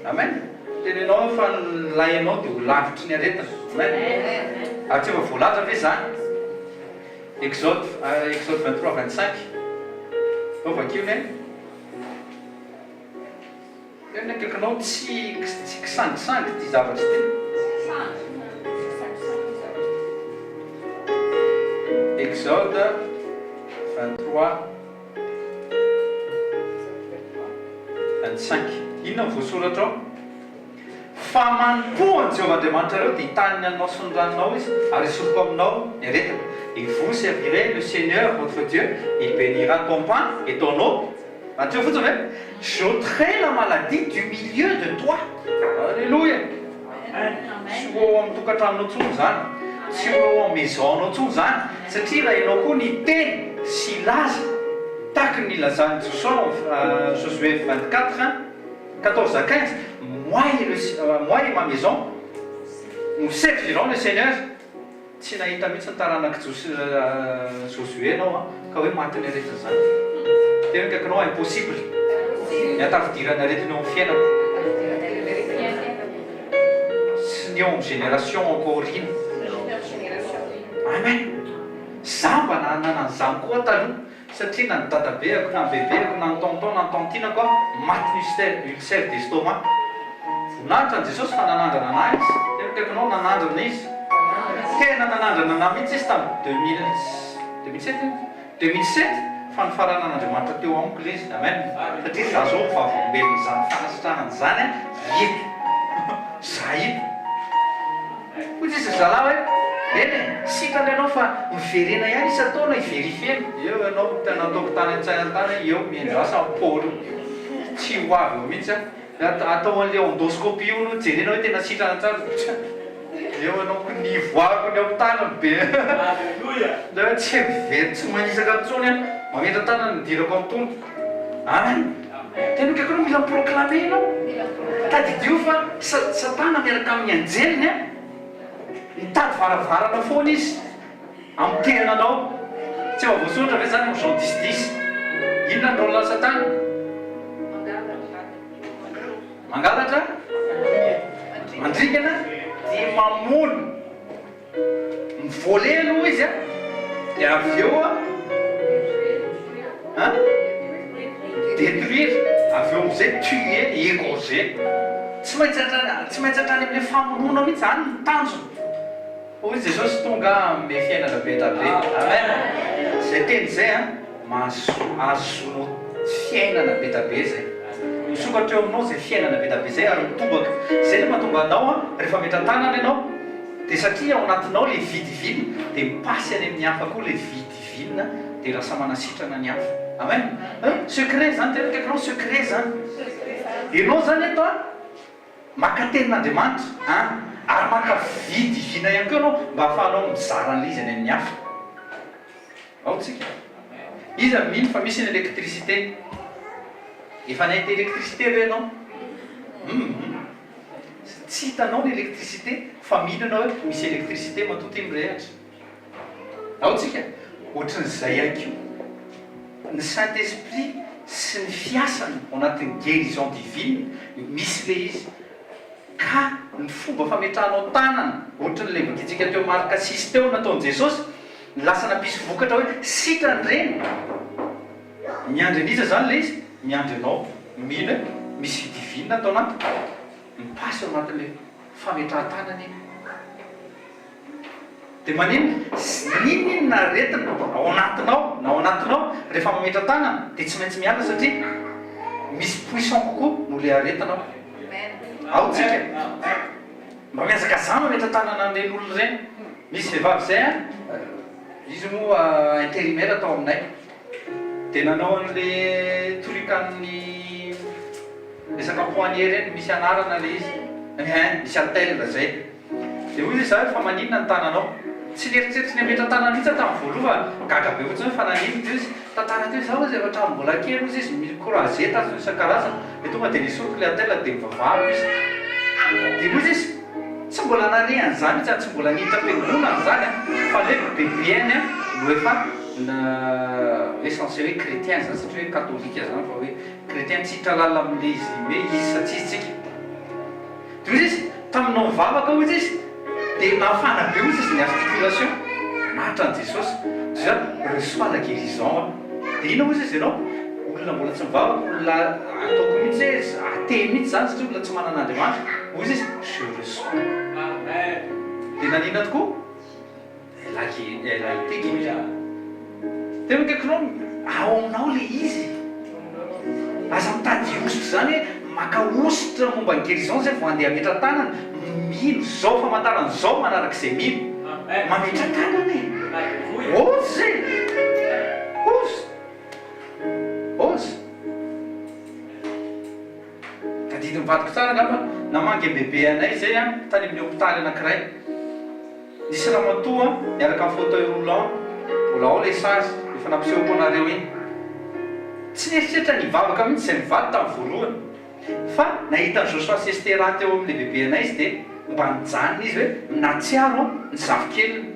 Amen. Tenenao aho fa ny lay anao dia ho lavitry ny aretina. Amen. Ary tsy efa voalaza ve izany? Exode Exode 23 25. Atao vakio ne. Tena akaikinao tsy tsy kisangisangy ity zavatra ity. Exode 23 25. Inona no voasoratra ao? Fa manompoa an'i Jehovah Andriamanitrareo, dia hitahy ny haninao sy ny ranonao Izy, ary hesoriko aminao ny aretina. Et vous servirez le Seigneur votre Dieu, il bénira ton pain et ton eau. Hatreo fotsiny ve? J'ôterai la maladie du milieu de toi. Alléluia! Tsy ho ao amin'ny tokantranonao intsony izany, tsy ho eo amin'ny maison-nao intsony izany, satria raha ianao koa niteny sy hilaza tahaka ny nilazan'i Josoa ao Josué 24, 14 à 15, moi et le, moi et ma maison, nous servirons le Seigneur. Tsy nahita mihitsy ny taranak'i Josué ianao an, ka hoe matin'ny aretina izany. Tena akaikinao impossible ny hatafidiran'ny aretina eo amin'ny fiainako sy ny eo amin'ny génération ako aoriana. Amen. Za mba nanana an'izany koa taloha. Satria na ny dadabeako na ny bebeako na ny tonton na ny tantinako aho maty ny ulcère ulcère d'estomac. Voninahitra an'i Jesosy fa nanandrana anah izy. Tena akaikinao nanandrana izy. Tena nanandrana anah mihitsy izy tamin'ny 2000 2007 io? 2007 fa nifaranan'Andriamanitra teo amiko ilay izy. Amen. Satria za zao vavolombelon'izany fanasitranana izany an, eto. Za eto. Hoy izy ry zalahy hoe, Eny e, sitrana ianao fa miverena ihany isan-taona hi-verifier-na. Eo ianao no tena ataoko tany an-tsaina tany hoe eo miandrasa an'i Paoly io. Tsy ho avy eo mihitsy aho. Atao an'ilay endoscopie hono jerena hoe tena sitrana tsara. eo ianao ko nivoahako ny hopitaly ny be Alléluia tsy mivery tsy manisaka intsony aho mametra-tanana ny hidirako amin'ny Tompo Amen Tena akaiky anao mila mi-proclamer ianao Tadidio fa satana miaraka amin'ny anjeliny an mitady varavarana foana izy Hamotehana anao. Tsy efa voasoratra ve izany ao Jean dix dix? Inona ny rôle-n'i Satana? Mangalatra, mandringana, dia mamono. Mi-voler aloha izy an, dia avy eo an, an, détruire, avy eo amin'izay tuer, égorger. Tsy maintsy hatrany, tsy maintsy hatrany amin'ilay famonoana mihitsy, izany no tanjona. Hoy Jesosy tonga hanome fiainana be da be. Amen. Zay teny zay an, mahazo ahazoanao fiainana be da be zay. Misokatra eo aminao zay fiainana be da be zay ary mitobaka. Zay le mahatonga anao an, rehefa metra-tanana ianao dia satria ao anatinao le vie divine dia mi-passe any amin'ny hafa koa le vie divine dia lasa manasitrana ny hafa. Amen. Secret zany, tena akaikinao secret zany. Ianao zany eto an. Maka tenin'Andriamanitra an! Ary maka vie divine ihany koa ianao mba ahafahanao mizara an'ilay izy any amin'ny hafa. Ao tsika. Iza no mino fa misy ny électricité? Efa nahita électricité ve ianao? Hum. Tsy hitanao ny électricité fa mino ianao hoe misy électricité matoa ity mirehatra. Ao tsika. Ohatran'izay ihany koa ny Saint Esprit sy ny fiasany ao anatin'ny guérison divine, misy le izy. Ka ny fomba fametrahanao tanana, ohatran'ilay vakintsika teo Marc six teo nataon'i Jesosy, lasa nampisy vokatra hoe sitrany ireny. Miandry an'iza izany ilay izy? Miandry anao mino hoe misy vie divine ato anatiko, mi-passe ao anatin'ilay fametrahan-tanana iny. Dia maninona? N'inon'inona aretina ao anatinao na ao anatinao, rehefa mametra-tanana dia tsy maintsy miala satria misy puissant kokoa noho ilay aretina ao. Ao tsika. Mba mihazakazaha mametra-tanana an'ireny olona ireny. Misy vehivavy izay an, izy moa intérimaire tao aminay, dia nanao an'ilay truc an'ny resaka poignet ireny, misy anarana ilay izy, hein, misy attelle izay. Dia hoy izy hoe, Fa maninona ny tananao? Tsy nieritreritry ny hametra-tanana mihitsy aho tamin'ny voalohany fa gaga be fotsiny hoe fa naninona. Dia hoy izy, Tantara teo izaho hozy efa hatramin'ny mbola kely hozy izy mi-croiser tazo isan-karazany. Dia tonga dia nesoriko ilay attelle dia nivavahako izy. Dia hoy izy, Tsy mbola nare an'izany mihitsy aho, tsy mbola niditra am-piangonana izany an, fa ilay bebe-ny no efa hoe censé hoe chrétien izany satria hoe katolika izany fa hoe chrétien tsy hiditra lalina amin'ilay izy hoe izy sa tsy izy tsika. Dia hoy izy, taminao mivavaka hoy izy, dia nafana be hoy izy ny articulation, nahantra an'i Jesosy, dia reçois la guérison aho. Dia inona hoy izy ianao, olona mbola tsy mivavaka, olona ataoko mihitsy hoe athée mihitsy izany satria olona tsy manana Andriamanitra, hoy izy, je reçois. Dia naninona tokoa? Elle a elle a été guérie. Tena akaikinao ao aminao le izy. Aza mitady hosotra izany hoe maka hosotra momba ny guérison zay vao handeha hametra-tanana. Mino zao famantarana zao manaraka izay mino. Mametra-tanana e. Ose e. Ose. Ose. Tadidin'ny vadiko tsara angamba namangy an'i bebe anay izay tany amin'ny hopitaly anankiray. Nisy ramatoa niaraka amin'ny fauteuil roulant, mbola ao ilay sary efa nampisehoko anareo iny. Tsy nieritreritra ny hivavaka mihitsy izay mivady tamin'ny voalohany. Fa nahita an'i Joshua sy Estera teo amin'ilay bebe anay izy dia mba nijanona izy hoe nahatsiaro ny zafikeliny.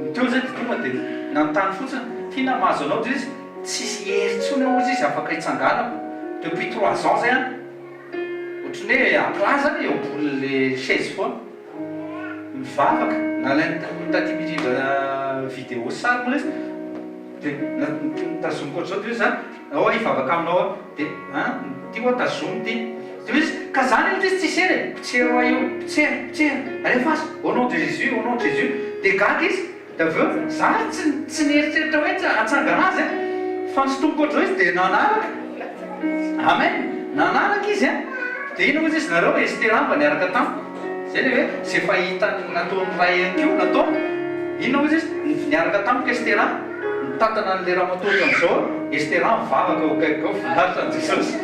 Ny teo izay dia tonga dia nanontany fotsiny, Tiana mahazo anao dia izy, tsisy hery intsony aho hozy izy afaka hitsanganako. Depuis trois ans izay an, ohatran'ny hoe à plat izany eo ambonin'ilay chaise foana. Mivavaka, nalain'i taty mirindra vidéo sary moa ilay izy dia notazomiko ohatr'izao dia hoy izy ao aho hivavaka aminao aho dia an ity hoa tazomy ity dia hoy izy ka zany aloha izy tsisy hery e potsero aho io potsero potsero alefaso au nom de Jésus au nom de Jésus dia gaga izy Dia avy eo, za ary tsy tsy nieritreritra hoe hatsangana azy an! Fa nisintomiko ohatr'izao izy dia nanaraka. Amen! Nanaraka izy an! Dia inona hozy izy nareo, Estera mba niaraka tamiko. Zay ilay hoe izay efa hitany nataon'ny ray ihany koa nataony. Inona hozy izy, niaraka tamiko Estera, nitantana an'ilay ramatoa ohatran'izao, Estera mivavaka eo akaikiko eo, voninahitra an'i Jesosy.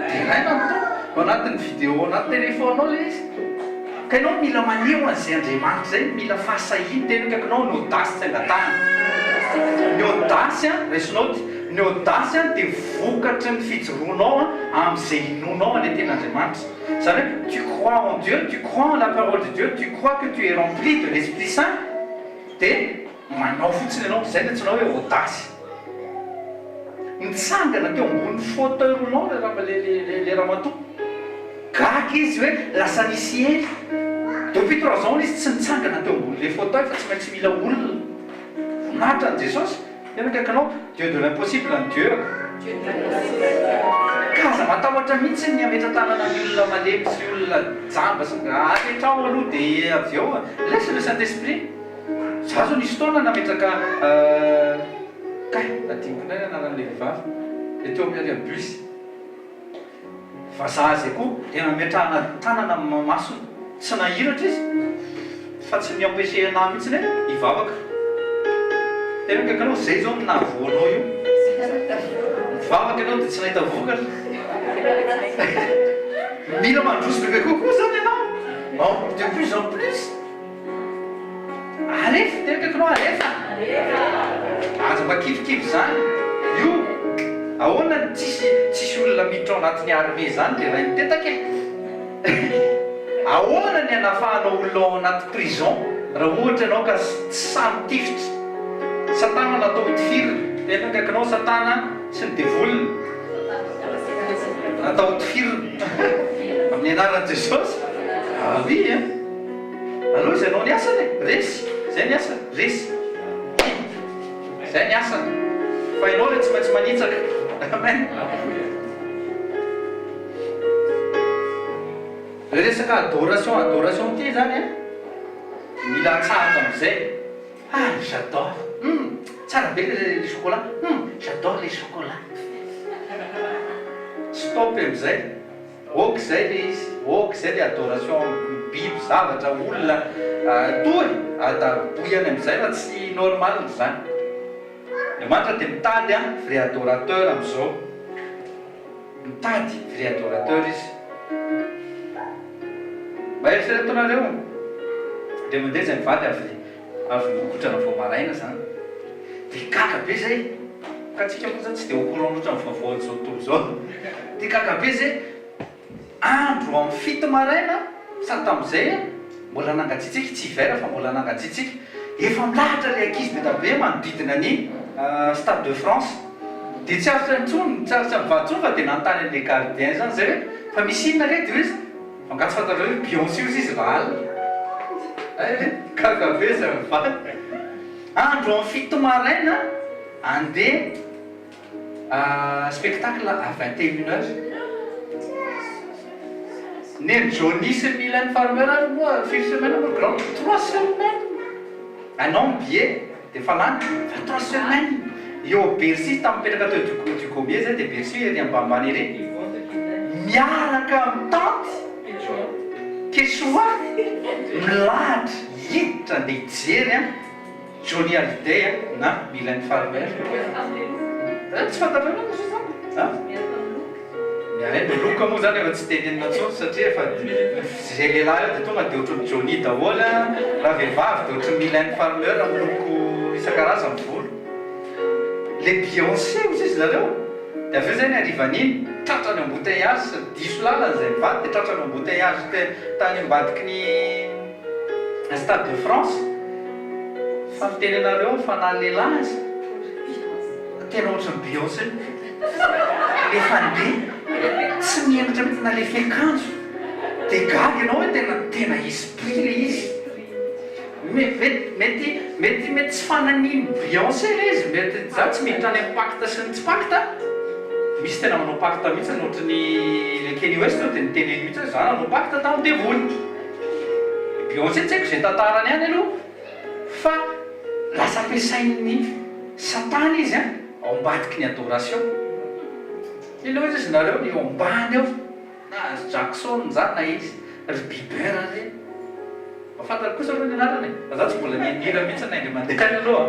Deraina ny Tompo, ao anatin'ny vidéo ao anaty téléphone ao ilay izy. Ka ianao mila maneho an'izay Andriamanitra izay, mila fahasahiana, tena akaikinao ny audace tsy angatahana. Ny audace, raiso naoty, ny audace dia vokatry ny fijoroanao amin'izay inoanao an'ilay tena Andriamanitra. Izany hoe tu crois en Dieu, tu crois en la parole de Dieu, tu crois que tu es rempli de l'Esprit Saint, dia manao fotsiny ianao, izay no antsoina hoe audace. Nitsangana teo ambony fauteuil roulant le ramatoa. Gaga izy hoe lasa nisy hery. Depuis trois ans izy tsy nitsangana teo ambonin'ilay fauteuil fa tsy maintsy mila olona. Voninahitra an'i Jesosy. Tena akaikinao, Dieu de l'impossible ny Dieu-ko. Ka aza matahotra mihitsy ny hametra-tanana ny olona malemy sy olona jamba sy ny. Apetraho aloha dia avy eo laisse le Saint Esprit. Za zao nisy fotoana nametraka kay adinoko indray ny anaran'ilay vehivavy, ilay teo amin'ny arrêt bus. Vazaha zay koa dia nametrahana tanana amin'ny masony, tsy nahiratra izy fa tsy ni-empecher anah mihitsy hoe hivavaka. Tena akaiky anao, zay zao no nahavoa anao io. Nivavaka ianao dia tsy nahita vokatra. Mila mandroso bebe kokoa zany ianao, de plus en plus. Alefa, tena akaikinao alefa. Aza mba kivikivy zany. Io, ahoana no tsisy tsisy olona miditra ao anatin'ny armée zany dia rainitetaka e? Ahoana ny anafahanao olona ao anaty prison raha ohatra ianao ka tsy sahy mitifitra? Satana natao hotifirina. Tena akaikinao satana sy ny devoliny. Natao hotifirina. Amin'ny anaran'i Jesosy. Ah oui hein. Aleo izy hanao ny asany e! Resy! Zay ny asany, resy! Zay ny asany. Fa ianao ilay tsy maintsy manitsaka. Amen! Le resaka adoration adoration ty zany an, mila atsahatra amizay. Ah j'adore! Hum! Tsara be le chocolat! Hum! J'adore les chocolats! Stop amizay. Ok zay le izy, ok zay le adoration biby, zavatra, olona, toa e, adaboy any amizay fa tsy normal zany. Andriamanitra dia mitady an vrai adorateur amizao, mitady vrai adorateur izy. Mba eritrereto nareo, indray mandeha zay mivady avy avy nikotrana vao maraina zany, de gaga be zay, ka tsika moa zany tsy de au courant loatra ny vaovaon'izao tontolo izao, de gaga be zay, andro amin'ny fito maraina sady tamin'izay mbola nangatsiatsiaka, tsy hiver fa mbola nangatsiatsiaka, efa milahatra le ankizy be da be manodidina ny stade de France, de tsy aritra intsony, tsy aritra mivady intsony fa de nanontany an'le gardien zany zay hoe fa misy inona kay de hoy izy, Fa nga tsy fantatrareo hoe Beyoncé ozy izy raha alina? Hay gaga be zay mivady. Andro amin'ny fito maraina andeha spectacle à 21 heures. Neny Johnny sy ny Mylène Farmer ary moa firy semaine moa grand? Trois semaines. Un an ny billet. Dia efa lany fa trois semaines eo Bercy tamin'ny mipetraka teo Dugommier zay dia Bercy ery ambanimbany ery miaraka amin'ny tanty Kesoa milahatra hiditra andeha hijery an Johnny Hallyday na Mylène Farmer tsy fantatrareo ve zany an? Ny look moa zany efa tsy tenenina intsony satria efa izay lehilahy eo dia tonga dia ohatran'i Johnny daholo an, raha vehivavy dia ohatran'i Mylène Farmer miloko isan-karazany ny volo. Le Beyoncé hozy izy zareo dia avy eo zay ny harivan'iny tratra ny embouteillage, diso lalana izay mivady dia tratra ny embouteillage tany ambadiky ny stade de France fa miteny anareo aho fa na lehilahy aza tena ohatran'i Beyoncé. Le fandeha tsy mihenatra mihitsy na le fiakanjo de gaga ianao hoe tena tena esprit le izy. Mety mety mety mety tsy fananian'i Beyoncé le izy mety za tsy miditra any amin'ny pacte sy ny tsy pacte misy tena manao pacte mihitsy ohatry ny le Kanye West zao de niteneny mihitsy hoe za nanao pacte tamin'ny devoly. Beyoncé tsy haiko ze tantarany any aloha fa lasa ampiasain'ny satana izy an. Ao ambadiky ny adoration. Inona hoy izy nareo ny eo ambany eo na ry Jackson zany na izy ry Bieber reny. Mba fantany kosa aloha ny anarany e. Fa za tsy mbola nihaino hira mihitsy na indray mandeha any aloha.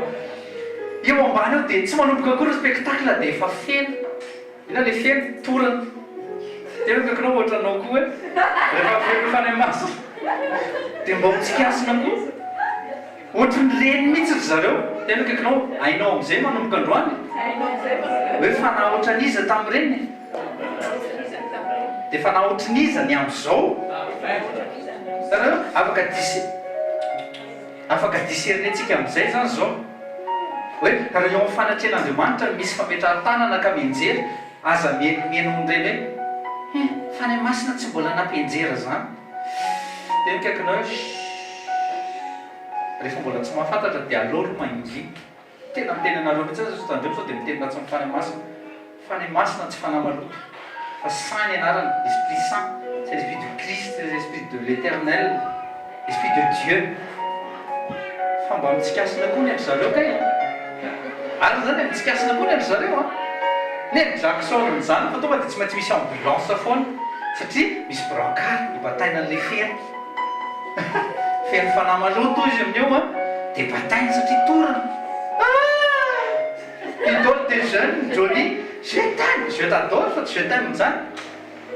Eo ambany eo dia tsy manomboka akory ny spectacle dia efa feno. Inona le feno? Torana. Tena akaikinao ohatranao koa hoe rehefa feno Fanahy Masina. Dia mba ho tsikasina koa. Ohatry ny reny mihitsy ry zareo. Tena akaikinao, hainao amin'izay manomboka androany hoe fanahy ohatran'iza tamin'ireny? Dia fanahy ohatrin'iza ny amin'izao? Hitanareo? Afaka dis, afaka discerner-tsika amin'izay izany izao. Hoe raha eo amin'ny fanatrehan'Andriamanitra no misy fametrahan-tanana ka mianjera, aza mihaino an'ireny hoe, Hein, Fanahy Masina tsy mbola nampianjera izany. Tena akaikinao hoe, Chut. Rehefa mbola tsy mahafantatra dia aleo aloha mangina. Tena miteny anareo mihitsy aho sao tandremo sao dia miteny ratsy amin'ny Fanahy Masina. Fanahy Masina tsy fanahy maloto fa Saint ny anarany, Esprit Saint, c'est l'Esprit du Christ, c'est l'Esprit de l'Eternel, Esprit de Dieu. Fa mba mitsikasina koa ny an-dry zareo kay an! Marina izany e, mitsikasina koa ny an-dry zareo an! Ny an'i Jackson izany fa tonga dia tsy maintsy misy ambulance foana satria misy brancard hibataina an'ilay fery. Feno fanahy maloto izy amin'io an, dia bataina satria torana. Ah! Idole des jeunes, Johnny, je t'aime, je t'adore fa tsy je t'aime izany.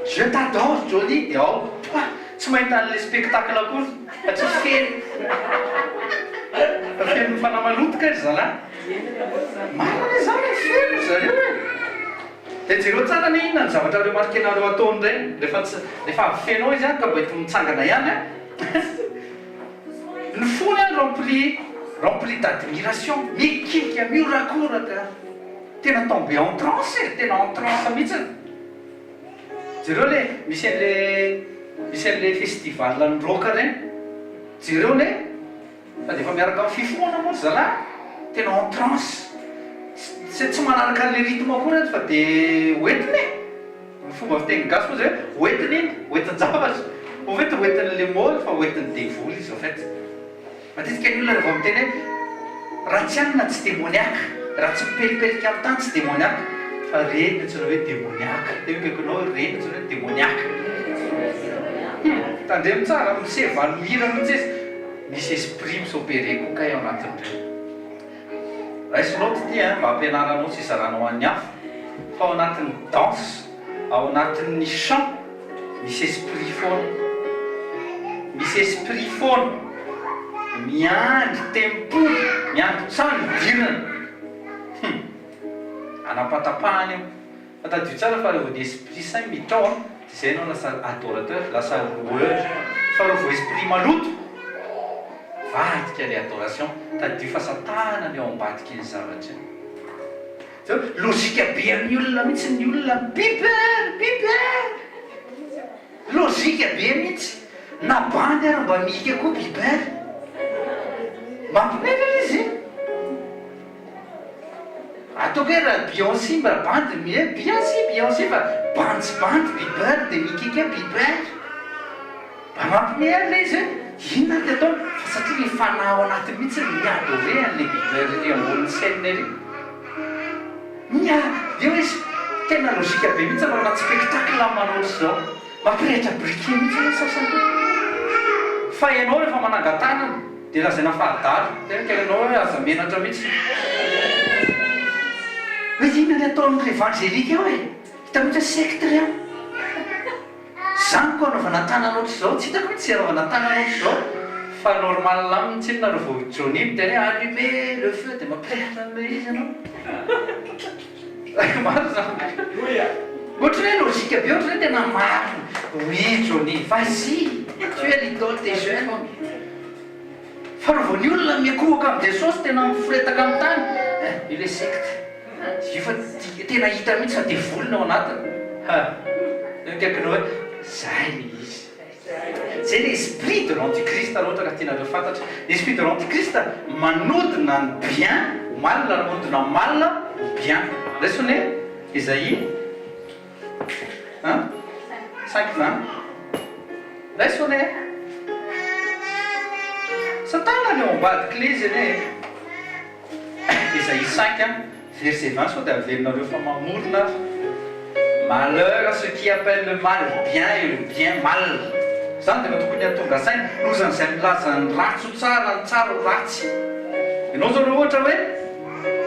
Je t'adore Johnny, dia ao, poah, tsy mahita an'ilay spectacle akory satria feno. Feno fanahy maloto kay ry zalahy. Marina anie izany e, feno ry zareo e. Dia jereo tsara anie inona ny zavatra remarquer-nareo ataony ireny, rehefa tsy, rehefa avy feno ao izy an, ka mba eto mitsangana ihany an, ny fony an rempli, rempli d'admiration, mikiky, mihorakoraka, tena tomber en transe e, tena en transe mihitsiny. Jereo le, misy an'le, misy an'le festival ny rock ireny, jereo le. Sady efa miaraka amin'ny fifohana moa ry zalahy tena en transe. Tsy tsy manaraka an'ilay rythme akory ireto fa dia hoentina e! Ny fomba fiteny gasy moa izay hoe hoentina iny, hoentin-javatra. En fait hoentin'ilay môly fa hoentin'ny devoly izy en fait. Matetika ny olona rehefa vao miteny hoe raha tsy anona tsy demoniaka, raha tsy mipelipelika amin'ny tany tsy demoniaka. Fa ireny no antsoina hoe demoniaka. Tena akaikinao hoe ireny no antsoina hoe demoniaka. Hum! Tandremo tsara, miseho vanomira mihitsy izy. Misy esprit mi-s'opérer koa kay ao anatin'ireny. Raiso note ity an, mba hampianaranao sy hizaranao an'ny hafa, fa ao anatin'ny danse, ao anatin'ny chant, misy esprit foana. Misy esprit foana. Miandry tempoly, miandry trano hidirana. Hum. Anapatapahana io. Fa tadidio tsara fa raha vao ny esprit saint miditra ao an, dia izay ianao lasa adorateur, lasa loueur. Fa raha vao esprit maloto, mivadika ilay adoration. Tadidio fa satana ny ao ambadik'iny zavatra iny. Zao, logique be amin'ny olona mihitsy ny olona mi-piper, mi-piper. Logique be mihitsy. Na bandy ara mba mihika koa Bieber. Mampiomehy ve le izy e? Ataoko hoe raha Beyoncé mba bandy mi hoe Beyoncé Beyoncé fa bandy tsy bandy Bieber dia mikiaka Bieber. Mba mampiomehy ahy le izy hoe inona ary ty ataony fa satria le fanahy ao anatiny mihitsy no mi-adorer an'le Bieber ery ambonin'ny scène ery. Mia eo izy, tena logique be mihitsy raha anaty spectacle manao ohatr'izao. Mampirehitra briquet mihitsy anie ny sasany e. Fa ianao rehefa manangan-tanana dia lazaina fa adala. Tena kely ianao hoe aza menatra mihitsy. Hoe inona ny ataon'ny evangelique eo e? Hita mihitsy hoe secte ireo. Zany ko anaovana tanana ohatr'izao, tsy hitako mihitsy izay anaovana tanana ohatr'izao fa normal aminy tsinona raha vao Johnny miteny hoe allumer le feu dia mampirehitra an'ilay izy ianao. Marina zany. Ohatran'ny hoe logique be, ohatran'ny hoe tena marina. Oui Johnny, vas-y, tu es l'idole des jeunes. Fa raha vao ny olona miankohoka amin'i Jesosy tena miforetaka amin'ny tany, eh, io ilay secte. Io fa tena hita mihitsy fa devoly no ao anatiny. Ha! Eo akaikinao hoe, zay le izy. Zay le esprit de l'antichrist raha ohatra ka tianareo fantatra. Ny esprit de l'antichrist manodina ny bien ho mal ary manodina ny mal ho bien. Raiso anie Esaïe un, 5 20. Raiso anie. Satana ny ao ambadik'ilay izy anie e. Esaïe 5 verset 20 sao dia averinareo fa mamorona ary. Malheur à ceux qui appellent le mal bien et le bien mal. Izany dia efa tokony hahatonga saina. Lozan'izay milaza ny ratsy ho tsara, ny tsara ho ratsy. Ianao izao raha ohatra hoe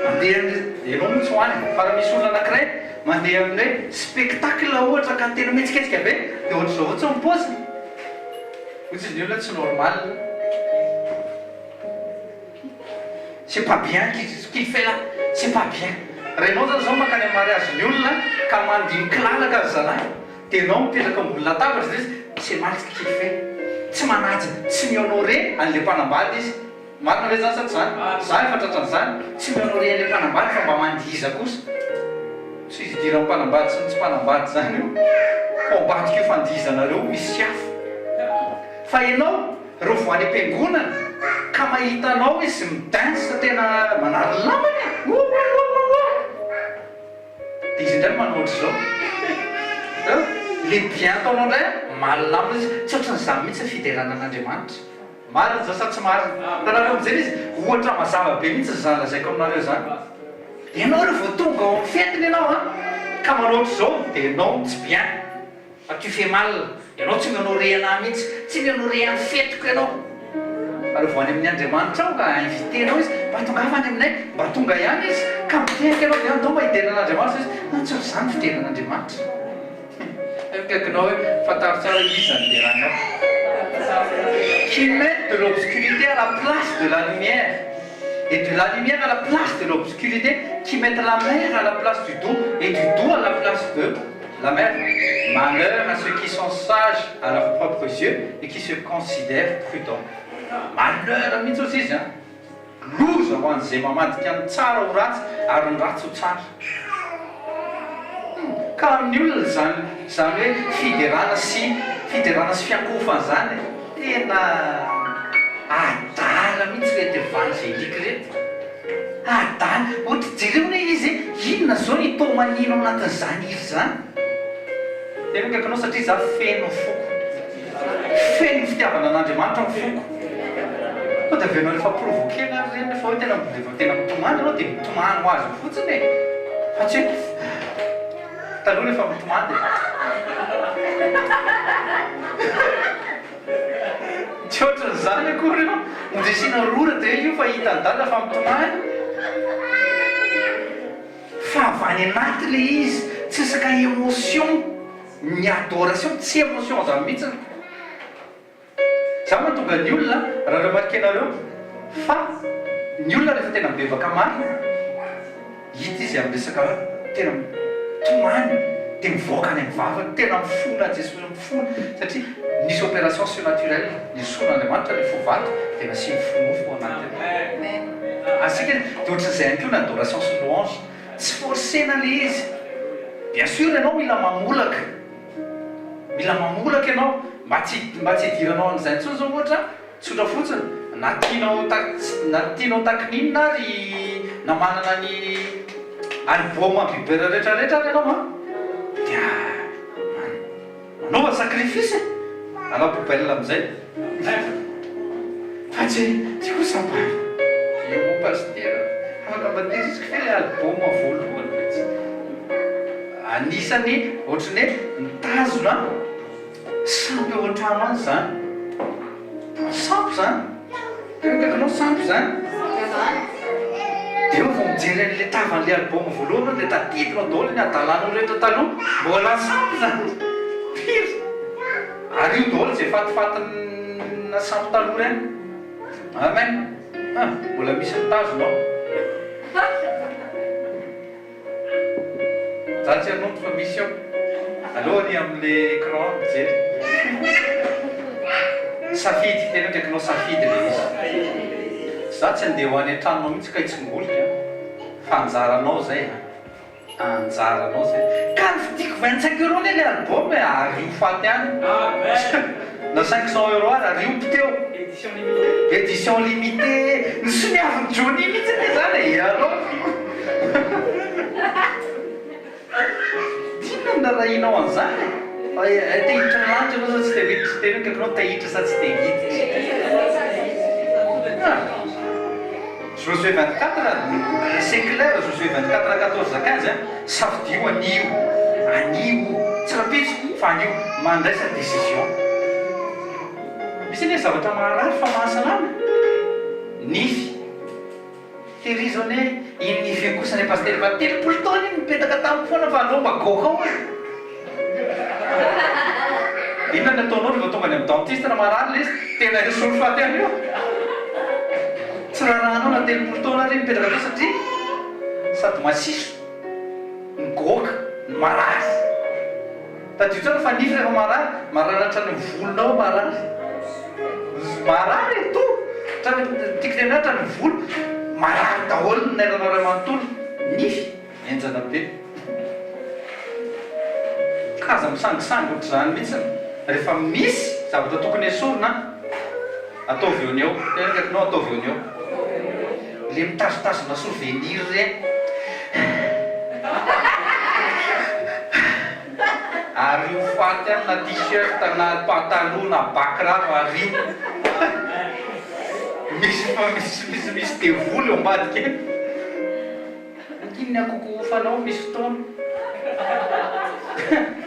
mandeha amin'ny, ianao moa tsy ho any, fa raha misy olona anankiray mandeha amin'ny hoe spectacle ohatra ka tena mihetsiketsika be dia ohatr'izao fotsiny ny paoziny. Hoy izy ny olona tsy normal. C'est pas bien ce qu'il fait là, c'est pas bien. Raha ianao zany zao mankany amin'ny mariage ny olona ka mandihy mikilalaka ry zalahy dia ianao mipetraka ambony latabatra dia izy c'est mal ce qu'il fait. Tsy manaja, tsy mi-honorer an'ilay mpanambady izy. Marina ve zany sa tsy zany? Za efa tratran'izany, tsy mi-honorer an'ilay mpanambady fa mba mandihiza kosa. Tsy idiran'ny mpanambady sy ny tsy mpanambady zany io, fa ao ambadik'io fandihizanareo misy hafa. Fa ianao reo vao any am-piangonana ka mahita anao izy mi-dance tena manary ny lambany e! Ououououou! Dia izy indray manao ohatr'izao. Hitanao? Le bien ataonao indray an, malina aminy izy, tsy ohatran'izany mihitsy ny fiderana an'Andriamanitra. Marina izany sa tsy marina? Hitanareo amin'izay ilay izy? Ohatra mazava be mihitsy izany lazaiko aminareo izany. Ianao re vao tonga ao amin'ny fetiny ianao an, ka manao ohatr'izao dia ianao no tsy bien, fa tu fais mal, ianao tsy mi-honorer anah mihitsy, tsy mi-honorer an'ny fetiko ianao. Fa raha vao any amin'ny Andriamanitra ao ka inviter-nao izy, mba tongava any aminay, mba tonga ihany izy, ka mitehaka ianao dia andao mba hidera an'Andriamanitra izy, ah tsy ohatr'izany ny fiderana an'Andriamanitra. Akaikinao hoe fantaro tsara hoe iza no deranao. Qui mettent de l'obscurité à la place de la lumière et de la lumière à la place de l'obscurité, qui mettent la mer à la place du doux et du doux à la place de la mer. Malheur à ceux qui sont sages à leurs propres yeux et qui se considèrent prudents. Malheur mihitsy ozy izy an! Loza ho an'izay mamadika ny tsara ho ratsy ary ny ratsy ho tsara. Hum, ka amin'ny olona izany izany hoe fiderana sy fiderana sy fiankohofana izany e, tena adala mihitsy ireto evangelique ireto. Adala, ohatra jereo anie izy e, inona izao ny hitomaniana ao anatin'izany hira izany? Tena akaiky anao satria za feno ny foko. Feno ny fitiavana an'Andriamanitra ny foko. Sao dia avelao rehefa provoquer-na ary ireny rehefa hoe tena rehefa tena mitomany ianao dia mitomany ho azy eo fotsiny e! Fa tsy hoe taloha rehefa mitomany dia tsy ohatran'izany akory io, mody asiana rora dia io fa hitan'i dada fa mitomany. Fa avy any anaty ilay izy, tsy resaka émotion. Ny adoration tsy émotion zany mihitsiny. Za mahatonga ny olona raha remarquer-nareo fa ny olona rehefa tena mibebaka marina hita izy amin'ny resaka hoe tena mitomany dia mivoaka any amin'ny vavany tena mifona an'i Jesosy mifona satria nisy opération surnaturelle nesorin'Andriamanitra ilay fo vato dia nasiany fo nofo ao anatiny. Asika dia ohatran'izay ihany koa ny adoration sy louange. Tsy forcer-na le izy. Bien sûr ianao mila mamolaka. Mila mamolaka ianao mba tsy mba tsy hidiranao amin'izay intsony zao ohatra tsotra fotsiny na tianao na tianao takininina ary na manana ny album Bieber rehetra rehetra ary ianao an dia Manaova sacrifice e! À la poubelle amizay. Fa tsy tsy kosa mba io moa pasitera afaka mba tehiriziko ve le album voalohany fa tsy anisany ohatran'ny hoe mitazona sampy ao an-trano any zany. Sampy zany. Tena akaikinao sampy zany. Dia eo vao mijery an'ilay tavan'ilay album voalohany anao dia tadidinao daholo ny hadalanao rehetra taloha. Mbola sampy zany. Pire. Ary io daholo izay fatifatina sampy taloha ireny. Amen. Ah, mbola misy mitazona ao. Za tsy hanompo fa misy ao. Aleo ary amle écran mijery. Safidy, tena akaikinao safidy le izy. Za tsy andeha ho any an-tranonao mihitsy ka hitsingolika fa anjaranao zay a. Anjaranao zay. Ka nividiako 25 euros anie le album e, ario faty any. Na 500 euros ary ario poteo. Édition limitée. Édition limitée. Nosoniavin'i Johnny mihitsy anie zany e, et alors? Inona no narahinao an'izany e? Fa te hiditra ny lanitra ianao sa tsy te hiditra? Tena akaikinao te hiditra sa tsy te hiditra? Josué 24, c'est clair Josué 24 14 15 safidio anio, anio, tsy rahampitso fa anio, mandraisa décision. Misy anie zavatra maharary fa mahasalama e! Nify. Tehirizo anie iny nify iny kosa anie Pasitera efa 30 taona iny nipetaka tamiko foana fa aleo mba goaka ao e! Inona ny ataonao rehefa tonga any amin'ny dentiste raha marary ilay izy? Tena esory faty ihany io. Tsy raharahanao na 30 taona ary mipetraka teo satria sady masiso no goaka no marary. Tadidio tsara fa nify rehefa marary, marary hatrany amin'ny volonao marary. Marary e, to! Hatrany, tiako tenenina hatrany amin'ny volo, marary daholo ny nainanao iray manontolo. Nify, henjana be. Ka aza misangisangy ohatr'izany mihitsiny. Rehefa misy zavatra tokony esorina, ataovy eo ny eo. Tena akaikinao, ataovy eo ny eo. Le mitazotazona souvenir ireny. Ario faty any na t-shirt na pataloha na ba kiraro ario. Misy fa misy misy misy devoly eo ambadika eny. Ankino ny akokohofanao misy fotoana.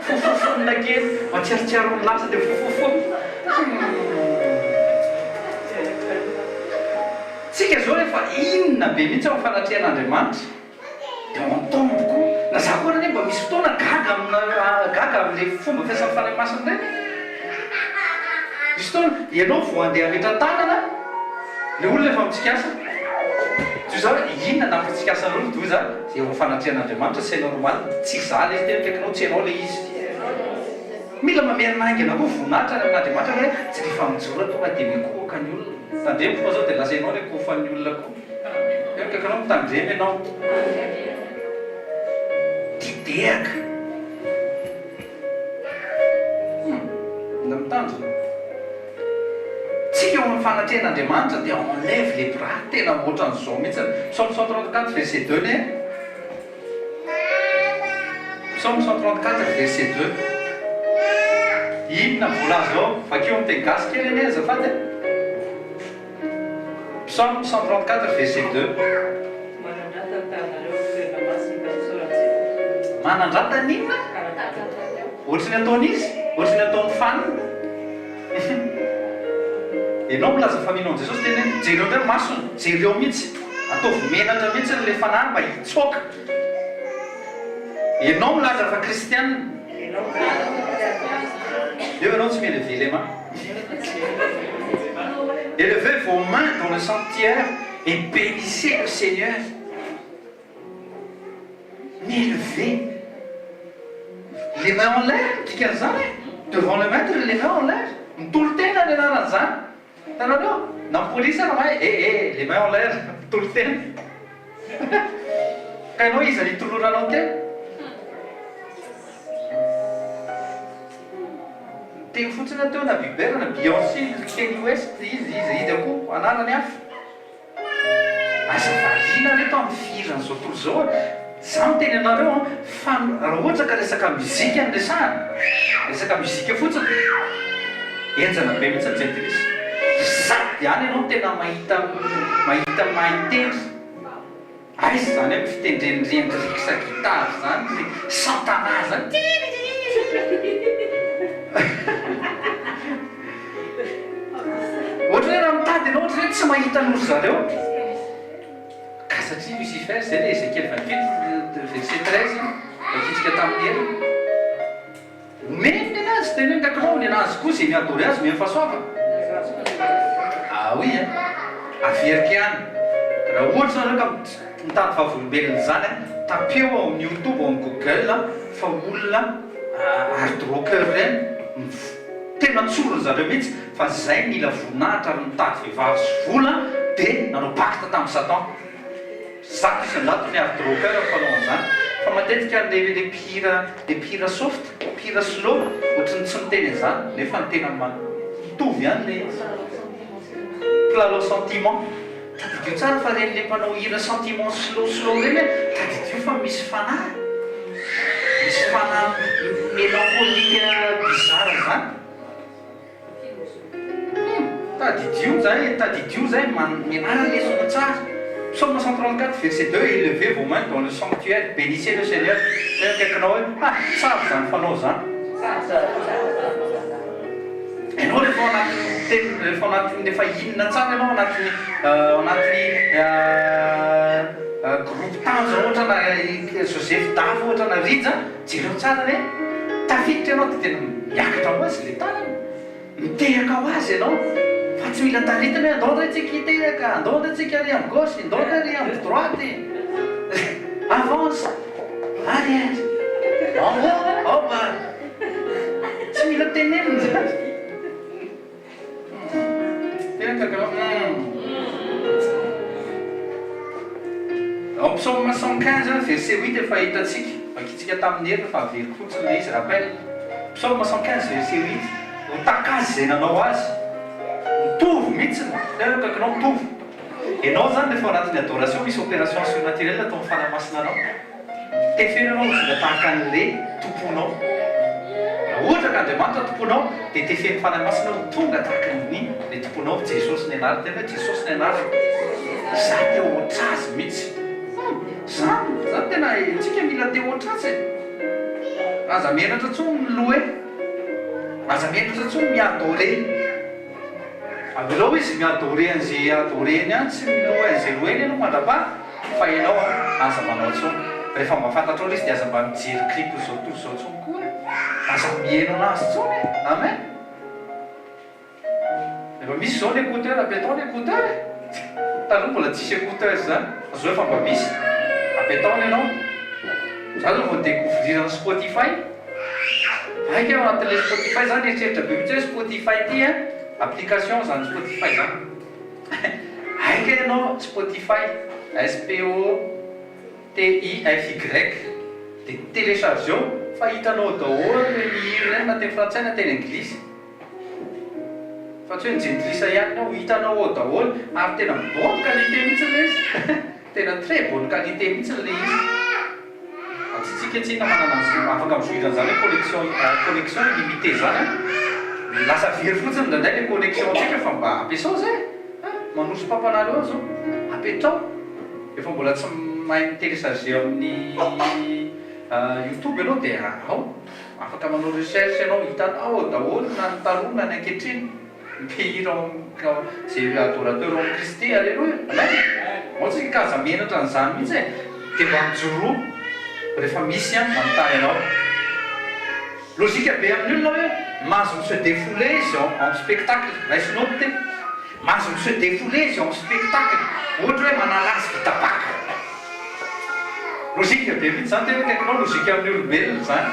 Fofofonina kely, mahatsiarotsiaro ny lasa dia fofofonina. Tsika zao rehefa inona be mihitsy ao fanatrehan'Andriamanitra dia on tombe koa. Na za koa ary anie mba misy fotoana gaga amina gaga amin'ilay fomba fiasan'ny Fanahy Masina ireny e. Misy fotoana ianao vao handeha hametra-tanana, ilay olona efa mitsikasa. Toy izany hoe inona nampitsikasa an'olona dia hoy za, eo amin'ny fanatrehan'Andriamanitra c'est normal, tsy za ilay izy, tena akaikinao tsy ianao ilay izy. Mila mamerina haingana koa voninahitra any amin'Andriamanitra hoe tsy rehefa mijoro tonga dia mikohoka ny olona. Tandremo fa sao dia lasa ianao ny akohofan'ny olona koa. Eo akaikinao mitandrema ianao. Didehaka. Hum, mila mitandrina. Tsika eo amin'ny fanatrehan'Andriamanitra dia on lève les bras, tena ohatran'izao mihitsy. Psaume 134 verset 2 ne. Psaume 134 verset 2. Inona ny voalaza ao? Vakio amin'ny teny gasy kely anie azafady e. Psaume 134 verset 2. Manandrata ny tananareo amin'ny toerana masina ka misaora an'i Jehovah. Manandrata ny inona? Ohatry ny ataon'iza? Ohatry ny ataon'i Fanina. Ianao milaza fa mino an'i Jesosy tena hoe jereo indray ny masony, jereo mihitsy, ataovy menatra mihitsy ilay fanahy mba hitsoaka. Ianao milaza fa kristiana. Eo ianao tsy mi-elever les mains. Elevez vos mains dans le sanctuaire et benissez le Seigneur. Mi-elever les mains en l'air ny dikan'izany e! Devant le maître les mains en l'air. Mitolo-tena ny anaran'izany. Hitanareo? Na ny polisy ary mahay, eh eh, les mains en l'air, mitolo-tena. Ka ianao iza no itoloranao tena? Niteny fotsiny aho teo na Bieber na Beyoncé, Kanye West, iza iza iza koa, anarany hafa. Aza variana reto amin'ny fihiran'izao tontolo izao a! Za miteny anareo an, fa raha ohatra ka resaka muzika no resahana, resaka muzika fotsiny, henjana be mihitsy ny jentilisa. Sady any ianao no tena mahita mahita mahay mitendry. Aiza izany hoe fitendren'ireny rixa guitare izany ry Santana izany Ohatran'ny hoe raha mitady ianao ohatran'ny hoe tsy mahita an'ory zareo. Ka satria Lucifer izay ilay Ezekiel 28 verset 13 vakintsika tamin'ny heriny. Omeny nenazy, teneno akaikinao nenazy koa izay mi-adorer azy omeny fahasoavana. Ah oui hein, averiko ihany, raha ohatra nareo ka mitady vavolombelona izany an, tapeo ao amin'ny youtube ao amin'ny google fa olona hard rocker ireny, tena tsoriny zareo mihitsy fa zay mila voninahitra ary mitady vehivavy sy vola dia nanao pacte tamin'i satan. 100% ny hard rocker no mpanao an'izany fa matetika le le mpihira le mpihira soft, mpihira slow ohatry ny tsy miteny an'izany nefa ny tena mitovy ihany le izy. Mpilalao sentiment. Tadidio tsara fa reny le mpanao hira sentiment slow slow reny an, tadidio fa misy fanahy, misy fanahy mélancolique bizarre zany. Hum! Tadidio zay e, tadidio zay, mianara lesona tsara. Psaume 134 verset 2, Elevez vos mains dans le sanctuaire, benissez le Seigneur. Tena akaikinao hoe, ha! Tsara izany fanao izany. Ianao rehefa ao anatin'ny teny, rehefa ao anatin'ny, rehefa inona tsara ianao ao anatin'ny, ao anatin'ny groupe tanjona ohatra na Joseph Davo ohatra na Rija, jereo tsara anie. Tafiditra ianao dia tena miakatra ho azy ilay tanana. Mitehaka ho azy ianao fa tsy mila taritina hoe andao indray tsika hitehaka, andao indray tsika ary amin'ny gauche, ndao indray ary amin'ny droite. Avance, arrière, en haut, en bas. Tsy mila tenenina izany. Tena kakanao hum. Ao Psaume 115 verset 8 efa hitantsika, vakintsika tamin'ny heriny fa averiko fotsiny ilay izy, rappel. Psaume 115 verset 8, ho tahaka azy izay nanao azy. Mitovy mihitsiny, tena kakanao mitovy. Ianao izany rehefa ao anatin'ny adoration misy opération surnaturelle ataon'ny Fanahy Masina anao. Tefeno ianao ho tonga tahaka an'le Tomponao. Raha ohatra ka Andriamanitra Tomponao dia tefen'ny Fanahy Masina ho tonga tahaka ny le Tomponao, Jesosy ny anarany. Tena hoe Jesosy ny anarany. Za te ho ohatr'Azy mihitsy. Hum, zany, zany tena tsika mila te ho ohatr'Azy e. Aza menatra intsony mi-louer. Aza menatra intsony mi-adorer. Avelao izy mi-adorer an'izay adorer-ny any, tsy mi-louer an'izay louer-ny ianao mandrapaha fa ianao an, aza manao intsony. Rehefa mba fantatrao ilay izy dia aza mba mijery clip izao tontolo izao intsony koa e! Aza miheno anazy intsony e! Amen! Efa misy izao ny écouteur, apetao ny écouteur e! Taloha mbola tsisy écouteur izany fa izao efa mba misy, apetao ny anao. Za zao vao ni-découvrir ny Spotify. Haika ao anatin'ilay Spotify za nieritreritra be mihitsy hoe Spotify ity an, application zany Spotify zany. Haika ianao Spotify, S-P-O-T-I-F-Y, dia téléchargeo fa hitanao daholo ireny hira ireny na teny frantsay na teny anglisy. Fa tsy hoe ny jentilisa ihany no hitanao ao daholo ary tena bonne qualité mihitsy ilay izy. Tena très bonne qualité mihitsy ilay izy. Fa tsy tsika tsinona manana an'izay afaka mizohitra an'izany hoe connexion connexion illimitée zany an! Lasa very fotsiny indraindray le connexion tsika fa mba ampiasao zay e! An! Manosy papanareo aho zao. Apetrao. Efa mbola tsy mahay mi-télécharger amin'ny youtube ianao dia ao. Afaka manao recherche ianao, hitanao ao daholo na ny taloha na ny ankehitriny. Mpihira ao izay adorateur ao amin'i Kristy, Aleloia, Amen! Ao tsika ka aza menatra an'izany mihitsy e! Dia mba mijoroa rehefa misy manontany anao. Logique be amin'ny olona hoe mahazo mi se défouler izy ao amin'ny spectacle, raiso note e! Mahazo mi se défouler izy ao amin'ny spectacle, ohatra hoe manala azy vita bac. Logique be mihitsy izany, tena akaikinao logique amin'ny olombelona izany.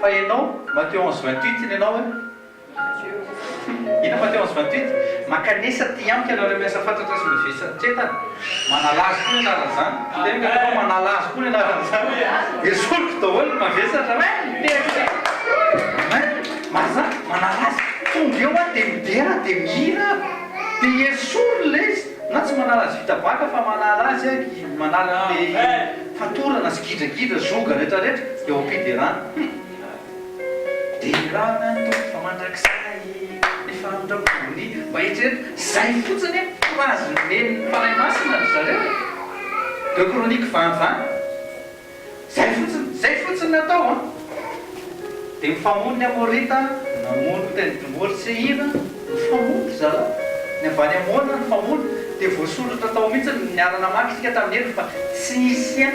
Fa ianao, Matthieu 11 28 ny anao eh? Inona Matthieu 11 28? Mankanesa aty amiko ianareo miasa fatratra sy mivesatretana. Manala azy koa ny anaran'izany. Teneniko ianao manala azy koa ny anaran'izany. Esoriko daholo ny mavesatra. Amen! Mitehaka isika. Amen! Marina izany, manala azy. Tonga eo aho dia midera dia mihira aho. Dia esoriny ilay izy. Na tsy manala azy vita baka fa manala azy aho, manala an'ilay. Fatorana sy gidragidra zoga rehetra rehetra eo am-piderana. Hum. Derana ny Tompo fa mandrakizay ny famindram-pony. Mba eritrereto, zay fotsiny hoe phrase nomen'ny Fanahy Masina ry zareo e. Deux Chroniques 20 20. Zay fotsiny, zay fotsiny natao an. Dia mifamono ny Amorita, namono tendrombohitra Seira, nifamono ry zalahy. Ny avy any Amona nifamono, dia voasoratra tao mihitsy ny niara-namaky isika tamin'ny heriny fa tsy nisy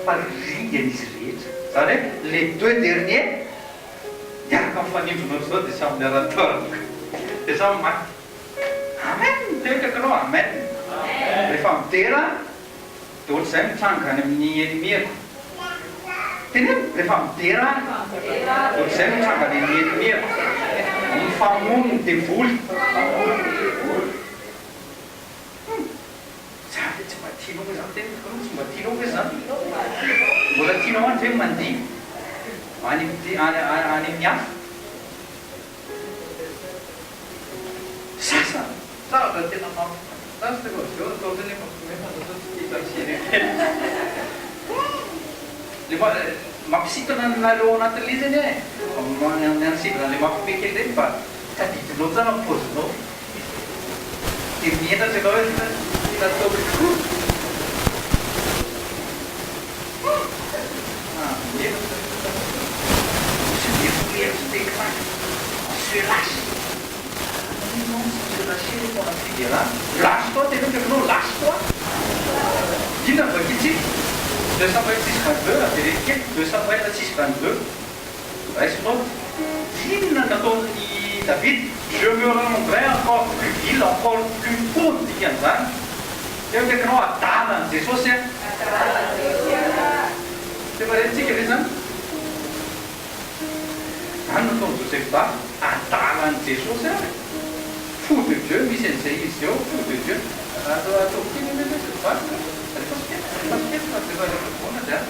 fa ringana izy rehetra. Izany hoe les deux derniers niaraka nifanindrona ohatr'izao dia samy niara-nitoroka, dia samy maty. Amen! Teo akaikinao, amen! Rehefa midera. Dia ohatr'izay mitranga any amin'ny enemiako. Teneno, rehefa midera ahy, ohatr'izay mitranga any amin'ny enemiako. Mifamono ny devoly. Hum, za ve tsy mba tianao ve zany? Teneniko aloha, tsy mba tianao ve zany? Mbola tianao any ve ny mandihy any amin'ny any amin'ny hafa? Sasa, zavatra tena mampi. Lasa rehefa avy eo atao ohatran'ny hoe mampihomehy fa atao tsy tia taxi ireny. Le mampisintona anareo ao anatin'ilay izy anie e. Ny an'ny sivana ilay mampihomehy kely ireny mba tadidinao tsara ny paozinao. Dia mihenatra ianao hoe tena nataoko tokoa. Ah, mihenatra. On se défouler, on se décraque, on se lâche. Maninona no tsy mi-se lâcher rehefa ao anaty fiderana? Lâche toi, teneniko ianao, lâche toi! Inona no vakintsika? Deux Samuel 6 22, avereno kely, Deux Samuel 6 22, raiso note. Inona no nataon'i Davida? Je me rendrai encore plus vil, encore plus fou ny dikan'izany. Teo akaikinao adala an'i Jesosy a. Tsy efa rentsika ve izany? Izany no nataon'i Joseph Ba, adala an'i Jesosy ary. Fou de Dieu, misy an'izay izy eo, fou de Dieu. Ataovy kely anie ilay izy ry vadiko e. Alefaso kely, alefaso kely fa rehefa rehefa mivoana dia any.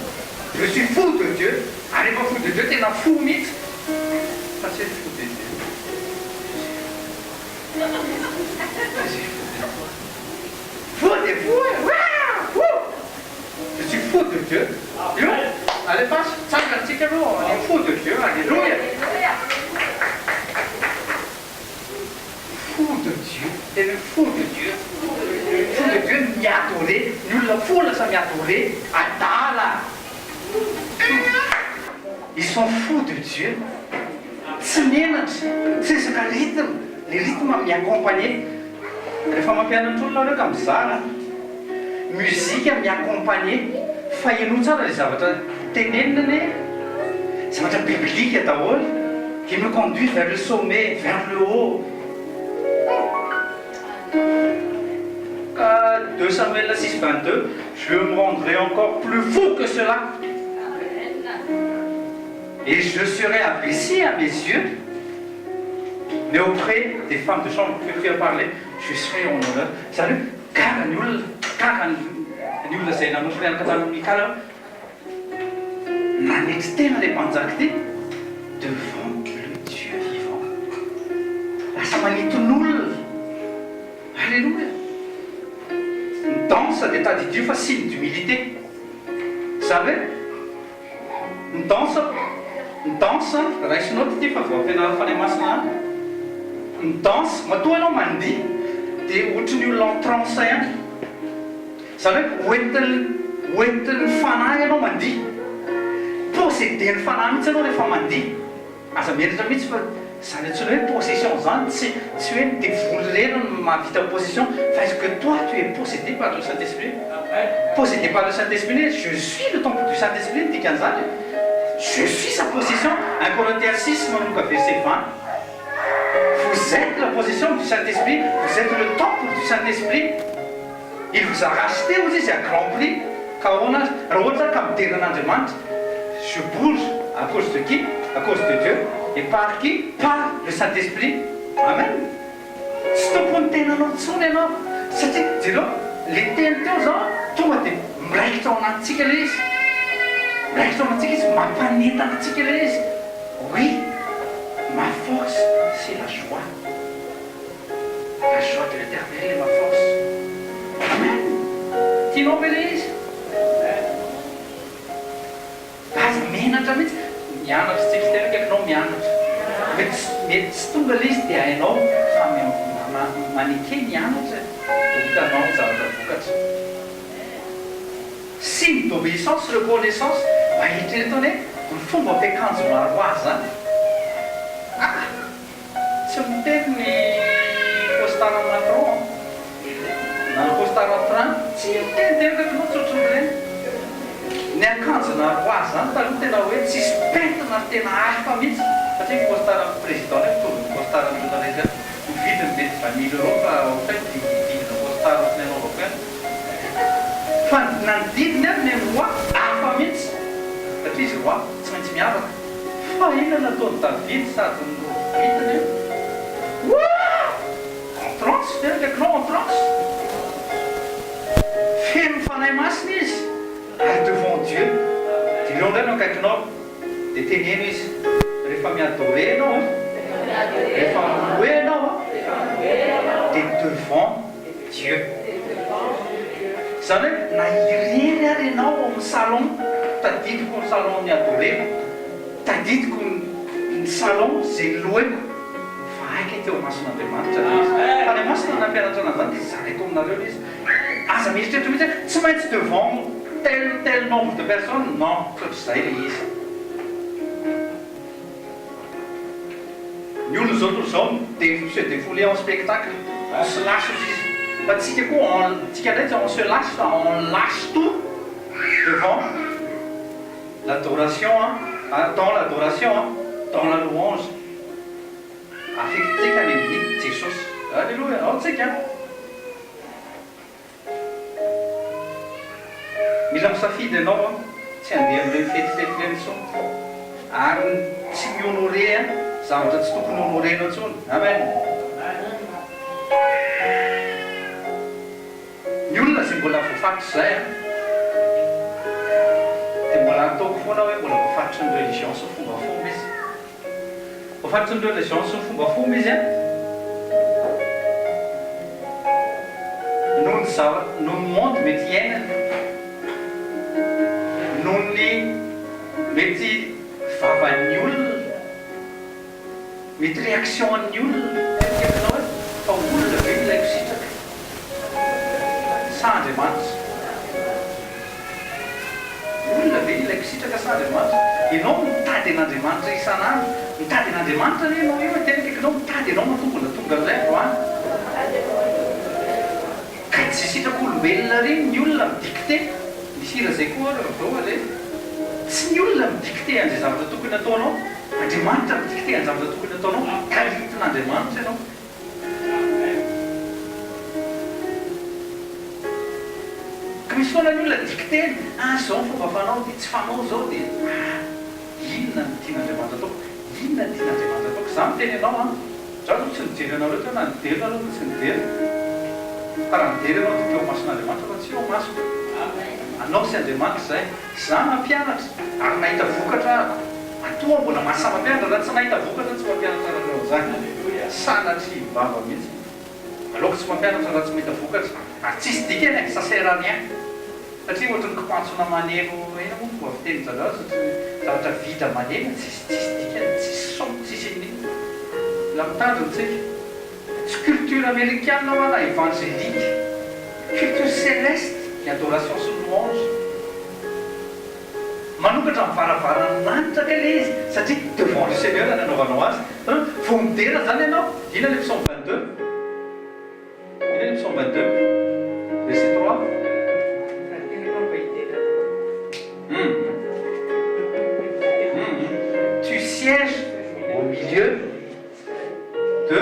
Je suis fou de Dieu, ary rehefa fou de Dieu tena fou mihitsy fa tsy hoe fou de Dieu. Je suis fou de toi. Fou dia fou e! Wouh! Je suis fou de Dieu. Io, alefaso, tsangana tsika aloha, on est fou de Dieu, alléluia! Fou de Dieu, tena hoe fou de Dieu, fou de Dieu mi-adorer, ny olona fou lasa mi-adorer, adala! Ils sont fous de Dieu, tsy menatra, tsy resaka rythme, le rythme mi-accompagner. Rehefa mampianatra olona nareo ka mizara musique mi-accompagner fa henoy tsara le zavatra tenenina anie zavatra biblique daholo qui me conduit vers le sommet, vers le haut. Ka 2 Samuel 6 22 je me rendrai encore plus fou que cela et je serai abaissé à mes yeux. Mais auprès des femmes de chambre que tu as parlé, je serai en honneur. Izany hoe gaga ny olona, gaga ny olona izay nanompo niaraka tamin'i Mikala hoe nanetry tena ilay mpanjaka ity devant le Dieu vivant. Lasa maniton'olona. Alléluia. Ny danse dia tadidio fa signe d'humilité. Izany hoe Ny danse, ny danse, raiso note ity fa vao ampianarin'ny Fanahy Masina ahy. Ny danse, matoa ianao mandihy dia ohatry ny olona en transe ihany. Izany hoe hoentin'ny, hoentin'ny Fanahy ianao mandihy. Posséder-n'ny Fanahy mihitsy ianao rehefa mandihy. Aza mieritreritra mihitsy fa izany antsoina hoe possession izany tsy tsy hoe ny devoly irery no mahavita possession fa est-ce que toi tu es possédé par le Saint Esprit? Possédé par le Saint Esprit hoe je suis le temple du Saint Esprit ny dikan'izany e! Je suis sa possession, 1 Corinthiens 6 manomboka verset 20 Vous êtes la possession du Saint Esprit, vous êtes le temple du Saint Esprit. Il vous a racheté hozy izy à grand prix ka ahoana ary raha ohatra ka midera an'Andriamanitra je bouge à cause de qui? À cause de Dieu et par qui? Par le Saint Esprit Amen tsy tompon'ny tenanao intsony ianao satria jereo le teny teo zao tonga de miraikitra ao anatintsika le izy miraikitra ao anatintsika izy mampanentana antsika le izy oui ma force c'est la joie La joie de l'Eternel est ma force. Amen! Tianao ve ilay izy? Aza menatra mihitsy. Mianatra tsika tena akaikinao mianatra. Mety mety tsy tonga ilay izy dia hainao fa maneke mianatra dia ho hitanao ny zavatra vokatra. Signe d'obéissance, reconnaissance, mba eritrereto anie ny fomba fiakanjo maro azy izany. Ah! Tsy miteny ny costard Macron an! Na ny costard train, tsy miteny tena fa ianao tsy ohatran'ireny. Ny akanjona roi zany taloha tena hoe tsisy pentina ary tena hafa mihitsy satria ny costard an'ny président nefa mitovy ny costard an'ny olona rehetra ihany. Ny vidiny mety vingt mille euros fa au fait ny vidina costard ohatran'ny anaovako ihany. Fa na ny didiny ary ny an'ny roi hafa mihitsy satria izy roi tsy maintsy miavaka. Fa inona no nataon'i David sady norovitiny io? Woah! En transe, tena akaikinao en transe. Feno ny Fanahy Masina izy ary devant Dieu. Jereo indray no akaikinao dia teneno izy, rehefa mi-adorer ianao an, rehefa mi-louer ianao an, dia devant Dieu. Izany hoe na irery ary ianao ao amin'ny salon, tadidiko ny salon ni-adoreko, tadidiko ny salon izay niloeko, fa hay kay teo imason'Andriamanitra ilay izy. Fanahy Masina nampianatra anah izany dia zaraiko aminareo ilay izy. Aza mieritreritra mihitsy hoe tsy maintsy devant tel tel nombre de personnes, non, tsy ohatr'izay ilay izy. Ny olona izao tontolo izao mi se defouler en spectacle, on se lâche ozy izy. Fa tsika koa on, tsika indray tsy on se lâche fa on lâche tout. Devant l'adoration an, dans l'adoration an, dans la louange. Affecté-ka any amin'i Jesosy. Alléluia. Ao tsika an. Mila misafidy ianao an, tsy handeha amin'ireny fetifety ireny intsony. Ary tsy mi-honorer zavatra tsy tokony honorer-nao intsony. Amen. Ny olona izay mbola voafatotr'izay an, dia mbola ataoko foana hoe mbola voafatotry ny religion sy ny fombafomba izy. Voafatotry ny religion sy ny fombafomba izy an, noho ny zava, noho ny monde mety iainany, noho ny mety vavan'ny olona. Mety réaction an'ny olona eritreretinao hoe fa olona ve ilaiko sitraka sa Andriamanitra? Olona ve ilaiko sitraka sa Andriamanitra? Ianao mitady an'Andriamanitra isan'andro, mitady an'Andriamanitra anie ianao io e, tena akaikinao mitady anao matoa mbola tonga amin'izay androany. Ka tsy sitrak'olombelona ireny ny olona mi-dicter, misy hira izay koa ary avy eo ary e, tsy ny olona mi-dicter an'izay zavatra tokony hataonao, Andriamanitra mi-dicter an'izay zavatra tokony hataonao, taritin'Andriamanitra ianao. Ka misy foana ny olona dicter-ny, ah izao ny fomba fanao dia tsy fanao izao dia ah inona no tian'Andriamanitra ataoko, inona no tian'Andriamanitra ataoko, izaho miteny anao an. Za aloha tsy nijery anareo teo na nidera nareo na tsy nidera. Fa raha nidera ianao dia teo imason'Andriamanitra fa tsy eo imasoko. Anao sy Andriamanitra izay. Za nampianatra ary nahita vokatra aho. Matoa mbola mahasahy mampianatra, raha tsy nahita vokatra tsy mampianatra anareo an'izany. Sanatria vava mihitsy. Aleoko tsy mampianatra raha tsy mahita vokatra. Ary tsisy dikany e, ça sert à rien. Satria ohatry ny kipantsona maneno inona moa fomba fitenin-jareo azy ohatry ny zavatra vide maneno tsisy tsisy dikany tsisy son tsisy inona inona. Mila mitandrina tsika. Tsy culture amerikana hoa na evangelique. Culture celeste ny adoration sy ny louange. Manokatra ny varavaran'ny lanitra kay le izy satria devant le Seigneur ny anaovanao azy. Vao midera zany ianao, inona le psaume 22? Inona ny psaume 22 verset 3? Hum hum tu sièges au milieu de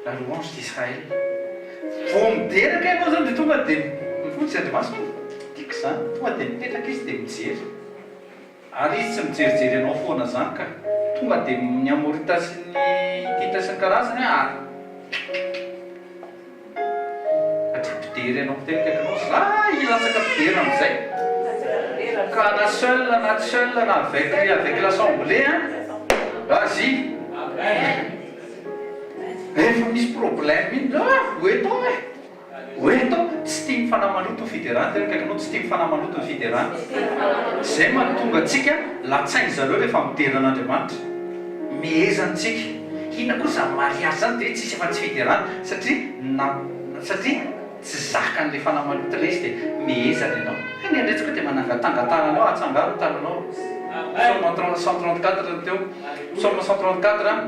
la louange d'Israël. Vao midera kay ianao zany dia tonga dia mifotsy Andriamanitra, tiako izany, tonga dia mipetraka izy dia mijery. Ary izy tsy mijerijery anao foana zany ka. Tonga de ny amorita sy ny hitita sy ny karazany a ary satria mpidera ianao mpiteny akaikinao za hilatsaka mpidera amizay ka na seul na tsy seul na avec avec l'assemblée an vas-y rehefa misy problème iny ah ho eto aho e. Hoe atao, tsy tia ny fanahy maloto ny fiderana, tena akaikinao, tsy tia ny fanahy maloto ny fiderana. Izay mahatonga antsika latsain-dry zareo rehefa midera an'Andriamanitra. Mehezana antsika. Inona koa izany mariazy izany dia tsisy afa-tsy fiderana satria na satria tsy zakan'ilay fanahy maloto ilay izy dia mehezana ianao. Hay ny an'iretsy koa dia manangatangan-tanana eo, atsangano ny tananao. Psaume 134 ny teo. Psaume 134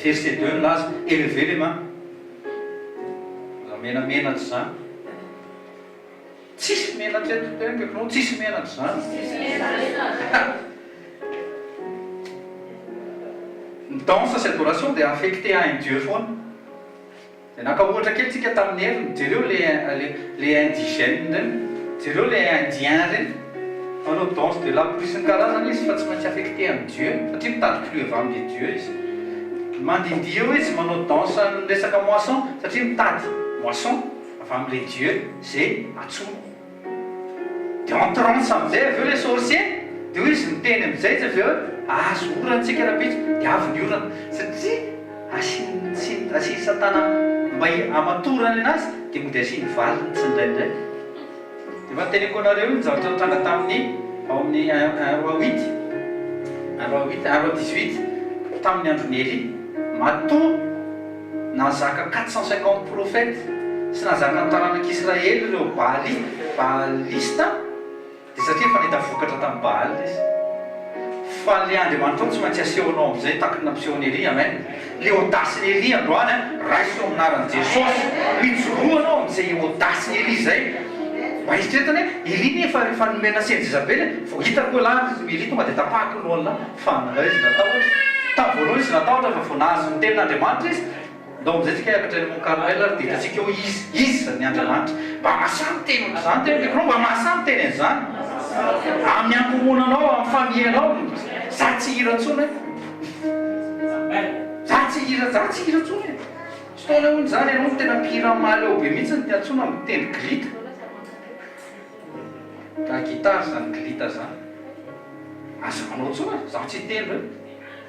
verset 2 milaza, Élevez les mains. Aza menamenatra izany. Tsisy menatra eto teniko eto, tsisy menatra izany. Ny danse sy adoration dia affecté à un dieu foana. Dia naka ohatra kely tsika tamin'ny heriny, jereo le le le indigène ireny, jereo le indien ireny, manao danse de la pluie sy ny karazany izy fa tsy maintsy affecté amin'ny dieu satria mitady pluie avy amin'ny dieu izy. Mandindihy eo izy manao danse ny resaka moisson satria mitady moisson avy amin'ilay dieu ze antsoiny. Dia en transe amin'izay avy eo ilay sorcier dia hoy izy miteny amin'izay izy avy eo hoe azo orana tsika rahampitso dia avy ny orana satria asian'ny asian'i satana mba hamatorany anazy dia mody asiany valiny tsindraindray. Efa noteneniko anareo iny zavatra nitranga tamin'ny ao amin'ny un un roi huit, un roi huit, un roi dix-huit, tamin'ny andron'i Elia. Matoa nahazaka 450 prophètes sy nahazaka ny taranak'Israely ireo Baali, Baalista, dia satria efa nahita vokatra tamin'i Baal izy. Fa le Andriamanitrao tsy maintsy asehonao amin'izay tahaky ny nampiseho an'i Elia. Amen. Le audace-n'i Elia androany an, raiso eo amin'ny anaran'i Jesosy. Mijoroa anao amin'izay audace-n'i Elia izay. Mba eritreretana hoe Elia anie efa efa nomena sen'i Jezabela e! Vao hitako hoe lahy Elia tonga dia tapahako ny lohan'lah. Fa angaha izy natahotra? Tamin'ny voalohany izy natahotra fa vao nahazo ny tenin'Andriamanitra izy. Ndao amin'izay tsika hiakatra eny Mont Carmel ary dia hitantsika eo izy, iza ny Andriamanitra. Mba mahasahy miteny ohatr'izany tena akaikinao, mba mahasahy miteny an'izany. Amin'ny ankohonanao, amin'ny famille-nao, za tsy hihira intsony e. Za tsy hihira, za tsy hihira intsony e. Tsy taona hono izany ianao no tena mpihira mahaleo be mihitsy ny tiantsoana mitendry glita. Raha guitare zany glita zany. Aza manao intsony e, zaho tsy hitendry e.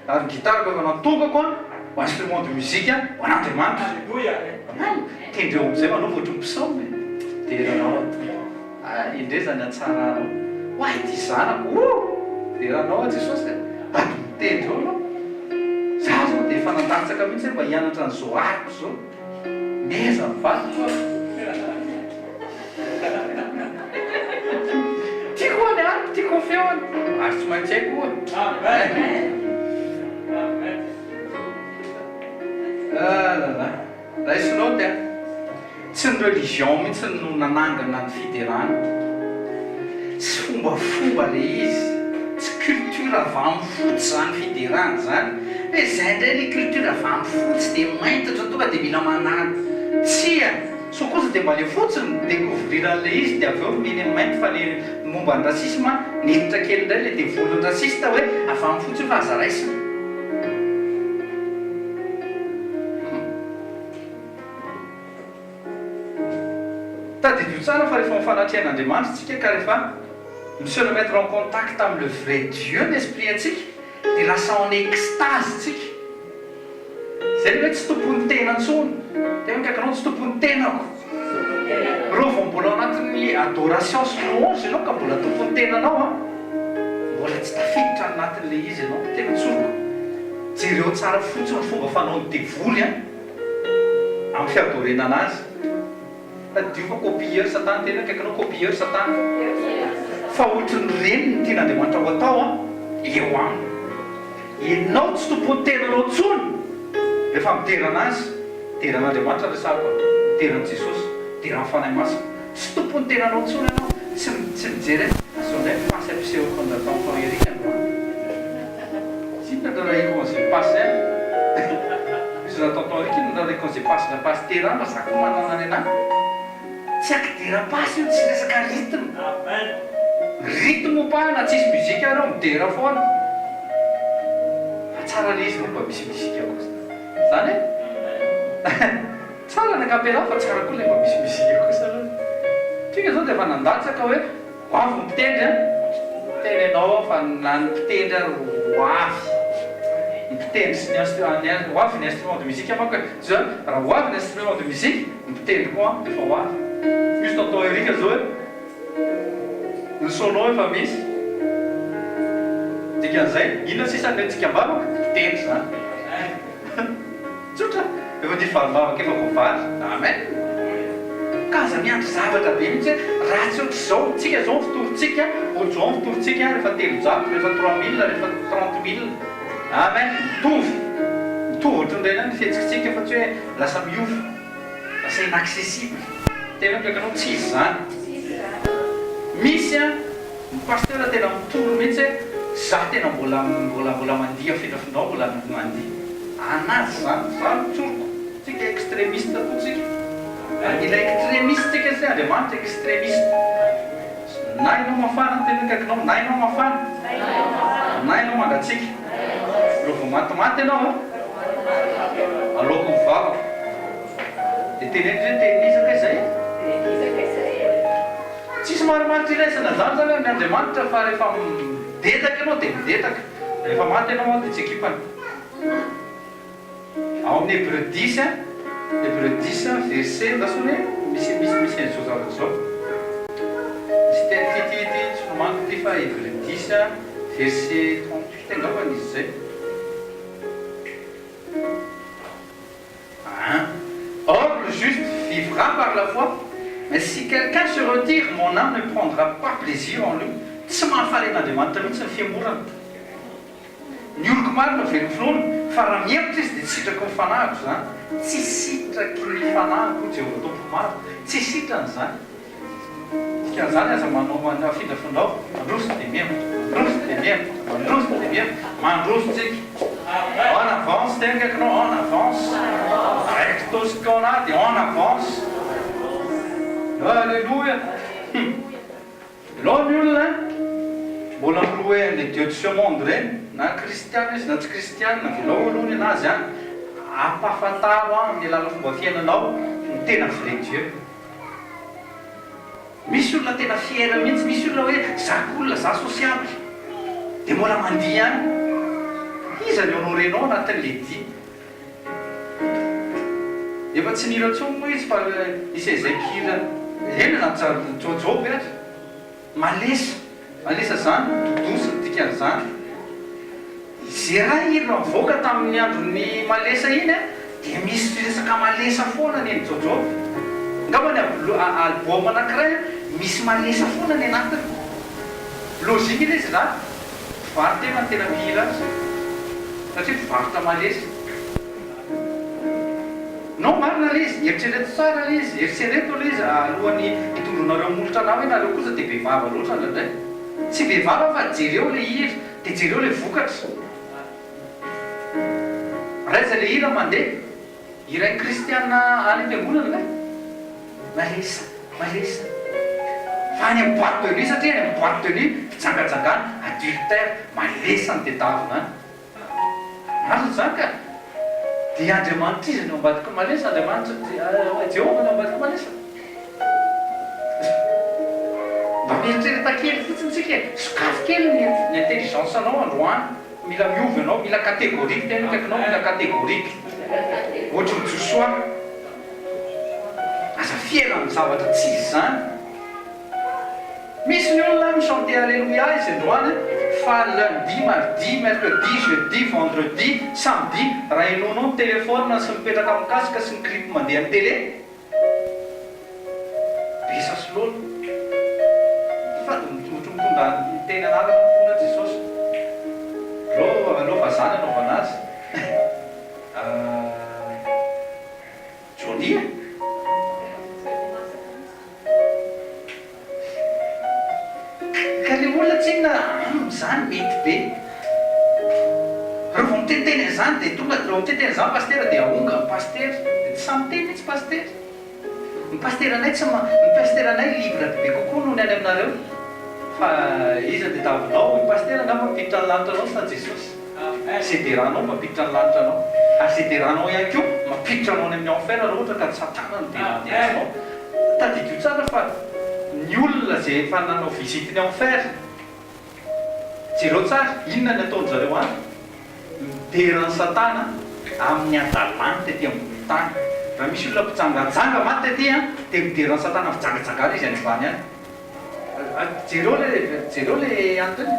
Ary ny guitare ko efa natokako an, ho instrument de musique ho an'Andriamanitra. Amen. Tendreo amin'izay manaova ohatry ny psaume e. Dera anao aho Tompo. Ah, endrey izany hatsaranao. Ho ahy ity zanako. Oh! Dera anao aho Jesosy e. Tady mitendry eo anao. Za zao dia efa nandatsaka mihitsy hoe mba hianatra an'izao harpe izao. Meza ny vadiko aho. Tiako hoa ny harpe, tiako ny feony. Ary tsy maintsy haiko hoa. Ah là là. Raiso note a. Tsy ny religion mihitsy no nanangana ny fiderana. Tsy fombafomba le izy, tsy culture avy amin'ny fotsy izany fiderana izany. Hoe izay indray le culture avy amin'ny fotsy dia mainty ohatran'ny tonga dia mila manana. Tsia! Sao kosa dia mba le fotsy no mi-decouvrir an'ilay izy dia avy eo miheny amin'ny mainty fa le momba ny racisme niditra kely indray le devolin'ny raciste hoe avy amin'ny fotsy io fa aza raisina. Hum. Tadidio tsara fa rehefa mifanatreha an'Andriamanitra isika ka rehefa mi-se remettre en contact amin'ny le vrai Dieu ny esprit antsika dia lasa en extase tsika. Izay le hoe tsy tompon'ny tena intsony. Tena akaiky anao tsy tompon'ny tenako. Reo vao mbola ao anatin'ny adoration sy louange ianao ka mbola tompon'ny tenanao an, mbola tsy tafiditra any anatin'ilay izy ianao. Tena tsoriko. Jereo tsara fotsiny ny fomba fanaon'ny devoly an, amin'ny fiadorenana azy. Tadidio fa copieur satana, tena akaikinao copieur satana. Fa ohatry ny reny ny tian'Andriamanitra ho atao an, eo aminy. Ianao tsy tompon'ny tenanao intsony rehefa midera an'Azy, midera an'Andriamanitra resahako an, midera an'i Jesosy, midera ny Fanahy Masina. Tsy tompon'ny tenanao intsony ianao, tsy tsy mijery hoe fa zao indray ny pasy ampisehoko an-dRatonton Eric androany. Tsy inona no rarahiko an'izay pasy zay an. Izy Ratonton Eric inona no rarahiko an'izay pasy-na pasitera any fa za koa manana ny anahy. Tsy ankidera-pasy io, tsy resaka rythme. Rythme ou pas na tsisy musique ary eo midera foana. Fa tsara le izy moa mba misy musique kosa. Zany e? Tsara ny acapella fa tsara koa le mba misy musique kosa aloha. Tsika zao dia efa nandatsaka hoe Ho avy ny mpitendry an! Miteny anao aho fa na ny mpitendry ary ho avy. Ny mpitendry sy ny instru-, ny ho avy ny instrument de musique manko e! Zao raha ho avy ny instrument de musique, ny mpitendry koa an efa ho avy. Misy tonton Eric zao e! Ny sono efa misy. Dikan'izay, inona sisa no entintsika am-bavaka? Mpitendry izany. Tsotra, efa nisy valim-bavaka efa voavaly. Amen! Ka aza miandry zavatra be mihitsy hoe raha tsy ohatr'izao, tsika izao ny fitorintsika, ohatr'izao ny fitorintsika rehefa 300, rehefa 3000, rehefa 30000. Amen! Mitovy, mitovy ohatran'ireny ihany ny fihetsikitsika fa tsy hoe lasa miova, lasa inaccessible. Tena akaiky anao, tsy izy izany. Misy an! Ny pasteur tena mitory mihitsy hoe za tena mbola mbola mbola mandihy afindrafindrao mbola mandihy anazy zany za no tsoriko tsika extremiste koa tsika ary mila extremiste tsika satria Andriamanitra extremiste na ianao mafana ny tena akaikinao na ianao mafana na ianao mangatsiaka raha vao matimaty ianao an aloako mivavaka dia teneno hoe tenin'iza kay zay e? Tsisy marimaritra iraisana zany zany amin Andriamanitra fa rehefa midetaka ianao dia midetaka, rehefa maty ianao an dia tsy ekipany. Ao amin'ny Hebreu dix an, Hebreu dix verset andraso anie misy misy misy an'izao zavatra izao. Misy teny ity ity ity tsy nomaniko ity fa Hebreu dix verset 38 angambany izy izay. Aa Or le juste vivra par la foi, mais si quelqu'un se retire, mon âme ne prendra pas plaisir en lui. Tsy mahafaly an'Andriamanitra mihitsy ny fihemorana. Ny oloko marina velon'ny finoana, fa raha mihemotra izy dia tsy sitraky ny fanahiko izany. Tsy sitraky ny fanahiko, hoy Jehovah Tompon'ny maro. Tsy sitrany izany. Dikan'izany aza manao afindrafindrao, mandroso dia mihemotra, mandroso dia mihemotra, mandroso dia mihemotra, mandroso tsika. En avance, tena akaikinao, en avance. Raiki-tosika ao anaty, en avance. Alléluia. Hum. Alao ny olona mbola mi-louer an'ilay dieu de ce monde ireny, na kristiana izy na tsy kristiana, avelao aloha ny anazy any, ampahafantaro amin'ny alalan'ny fomba fiainanao ny tena vrai dieu. Misy olona tena fier mihitsy, misy olona hoe za cool, za sociable, dia mbola mandihy ihany. Iza ny honorer-nao anatin'ilay dihy? Efa tsy nihira intsony moa izy fa nisy an'izay mpihira eny na Jaojoby ary. Malesa, malesa zany, dodosy ny dikan'izany. Ze raha hira nivoaka tamin'ny andron'ny malesa iny dia misy resaka malesa foana ny an'i Jaojoby. Angamba ny album anankiray misy malesa foana ny anatiny. Logique ilay izy zany. Mpivaro-tena no tena mpihira azy satria mpivarotra malesa. Non, marina ilay izy, eritrereto tsara ilay izy, eritrereto ilay izy alohan'ny hitondronareo molotra anah hoe nareo kosa dia be vava loatra indraindray. Tsy be vava fa jereo ilay hira dia jereo ilay vokatra. Raiza ilay hira mandeha. Hirain'ny kristiana any am-piangonana ve? Malesa, malesa. Fa any amin'ny boite de nuit satria any amin'ny boite de nuit fijangajangana, adultère, malesa no tedavina any. Marina izany ka! Dia Andriamanitra iza no ao ambadiky ny malesa? Andriamanitra Jehovah no ao ambadiky ny malesa? Mba mieritrereta kely fotsiny tsika e! Sokafy kely ny intelligence anao androany. Mila miova ianao, mila catégorique, tena akaikinao mila catégorique. Ohatry ny Josoa. Aza fier amin'ny zavatra tsy izy izany. Misy ny olona mi-chanter Alléluia izy androany fa lundi, mardi, mercredi, jeudi, vendredi, samedi raha henoinao ny téléphone sy mipetraka amin'ny casque sy ny clip mandeha amin'ny télé, Besa sy lolo. Sady ohatry mitondra ny teny anarana fona Jesosy. Aleo aleo vazaha ny anaovana azy. Johnny a! Ka le olona tsinona amin'izany mety be. Raha vao miteniteny an'izany dia tonga, raha vao miteniteny an'izany pasitera dia ahonga ny pasitera. Dia tsy sahy miteny mihitsy pasitera. Ny pasiteranay tsy ma, ny pasiteranay libre bebe kokoa noho ny any aminareo. Fa iza dia davinao, ny pasitera angamba mampiditra ny lanitra anao sa Jesosy? Izay deranao mampiditra ny lanitra anao. Ary izay deranao ihany koa mampiditra anao any amin'ny enfer raha ohatra ka satana no deranderanao. Tadidio tsara fa ny olona izay efa nanao visite ny enfer, jereo tsara inona ny ataon-dry zareo any, midera an'i satana amin'ny hadalany tety ambonin'ny tany. Raha misy olona mpijangajanga maty tety an, dia midera an'i satana fijangajangana izy any ambany any. Jereo le jereo le antony.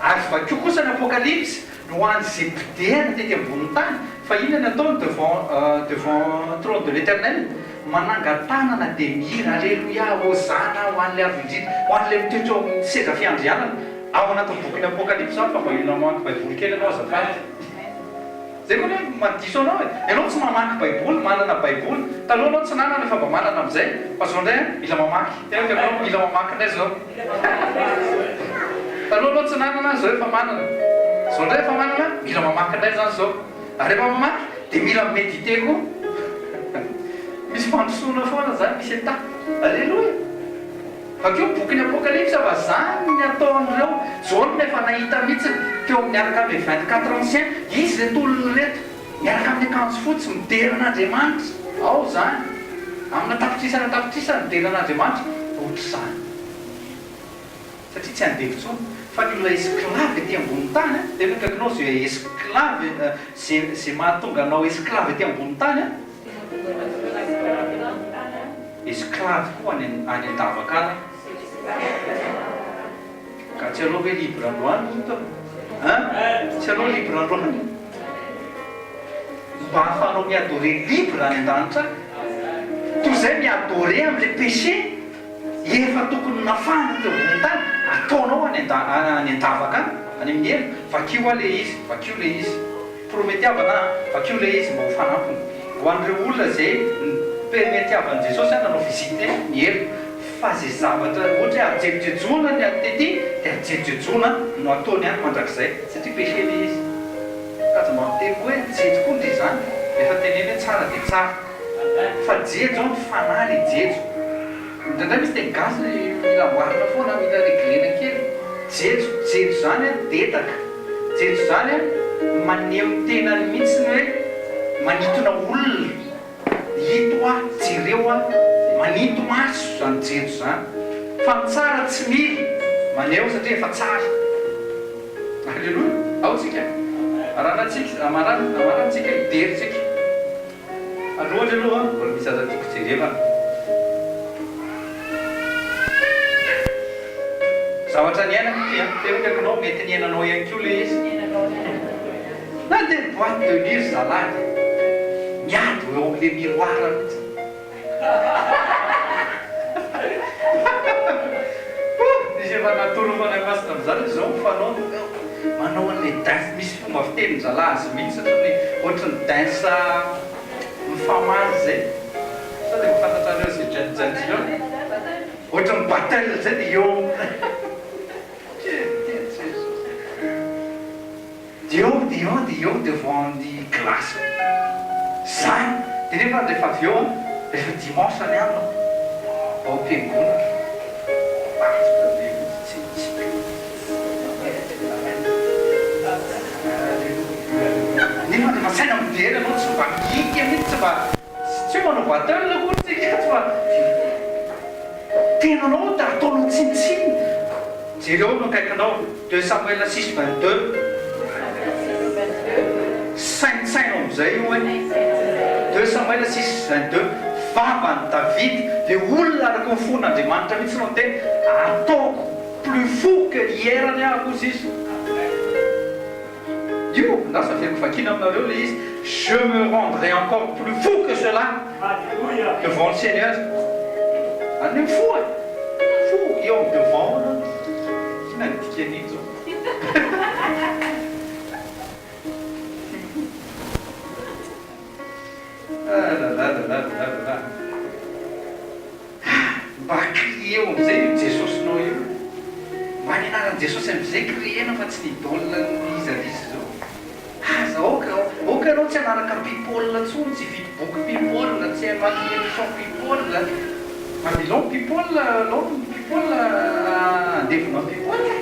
Ary vakio kosa ny apokalypsy ho an'izay mpidera tety ambonin'ny tany fa inona ny ataony devant devant trône de l'Eternel? Manangan-tanana dia mihira aleloia hozana ho an'ilay avo indrindra ho an'ilay mitoetra eo amin'ny seza fiandrianana ao anatin'ny bokin'ny apokalypsy ao fa mba mila mamaky baiboly kely ianao azafady. Zay koa anie mahadiso anao e! Ianao tsy mamaky baiboly, manana baiboly, taloha anao tsy nanana fa mba manana amizay, fa zao ndray an, mila mamaky, tena akaiky anao mila mamaky ndray zao, taloha anao tsy nanana zao efa manana, zao ndray efa manana mila mamaky ndray zany zao, ary rehefa mamaky de mila mi mediter koa, misy fandrosoana foana zany, misy étape, aleloia. Vakio ny bokin'ny Apokalypsa fa zany ny ataon'ireo, Jaona efa nahita mihitsy teo amin'ny miaraka amin'ilay 24 anciens, izy ireto olona ireto, miaraka amin'ny akanjo fotsy, midera an'Andriamanitra, ao zany, amina tapitrisana tapitrisany midera an'Andriamanitra, ohatr'izany. Satria tsy andevo intsony, fa ny olona esclave ety ambonin'ny tany, tena akaikinao ze esclave, ze ze mahatonga anao esclave ety ambonin'ny tany an, Esclave koa any any an-davaka any. Ka tsy aleo ve libre androany hono to? Hein? Tsy aleo libre androany? Mba ahafahanao mi-adorer libre any an-danitra any. Toy izay mi-adorer amin'ilay péché efa tokony nafahana teo ambony tany, ataonao any an-da any an-davaka any, any amin'ny helo. Vakio hoa ilay izy, vakio ilay izy. Prometiavana an! Vakio ilay izy mba ho fanampiny. Ho an'ireo olona izay ni-permetiavan'i Jesosy an nanao visite ny helo. Fa ze zavatra ohatra hoe ajejojejoana ny aty dia ajejojejoana no ataony any mandrakizay satria péché le izy. Ka aza mba miteny koa hoe jejo koa ndry izany rehefa teneno hoe tsara dia tsara. Fa jejo an fanahy le jejo. Indraindray misy teny gasy mila amboarina foana, mila reglena kely. Jejo, jejo zany an dedaka. Jejo zany an maneho ny tenany mihitsy ny hoe manintona olona. Ito aho, jereo aho, maninto maso izany jejo izany. Fa ny tsara tsy mila maneho satria efa tsara. Aleloia! Ao tsika. Aranantsika, amarana, amarantsika, hidery tsika. Alohany aloha, mbola misy zavatra tiako jerevana. Zavatra niainako ity an, tena akaikinao, mety niainanao ihany koa ilay izy. Nandeha boite de nuit ry zalahy dia miady eo amin'ilay miroir mihitsy. Nisy efa natoron'ny Fanahy Masina amin'izany hoe izao ny fanaony. Manao an'ilay dance, misy fomba fitenin-drahalahy azy mihitsy ohatran'ny ohatran'ny dance mifamaly izay. Sao dia mba fantatrareo izay dance eo? Ohatran'ny battle izay dia eo amin'ny. Dia eo dia eo dia eo devant ny glace eo. Zany! Dia nefa rehefa avy eo an, rehefa dimanche ny andro an, ao am-piangonana, lavitra be mihitsy, tsy misy be. Aleloia. Nefa rehefa asaina mijery ianao tsy mba mihika mihitsy, tsy mba, tsy hoe manao battle akory tsika tsy fa tenanao dia ataonao tsinontsinona. Jereo no akaikinao, deux Samuel six 22. Saintsaino amin'izay io hoe deux Samuel six 22, vavan'i Davida, le olona araka ny fon'Andriamanitra mihitsy no niteny, ataoko plus fou que hier anie aho hozy izy. Io, lasa averiko vakiana aminareo le izy, je me rendrai encore plus fou que cela devant le Seigneur. Any fou e! Fou eo amin'ny devant aloha. Inona ny dikan'iny zao? Ah là là là là là là là. Ah! Mba crier-o amin'izay io Jesosinao io. Mba ny anaran'i Jesosy amin'izay crier-na fa tsy ny idole n'iza n'iza izao. Aza aoka, aoka ianao tsy hanaraka people intsony, tsy hividy boky people, tsy hamaky émission people. Avelao ny people, alao ny people handevona ny people e!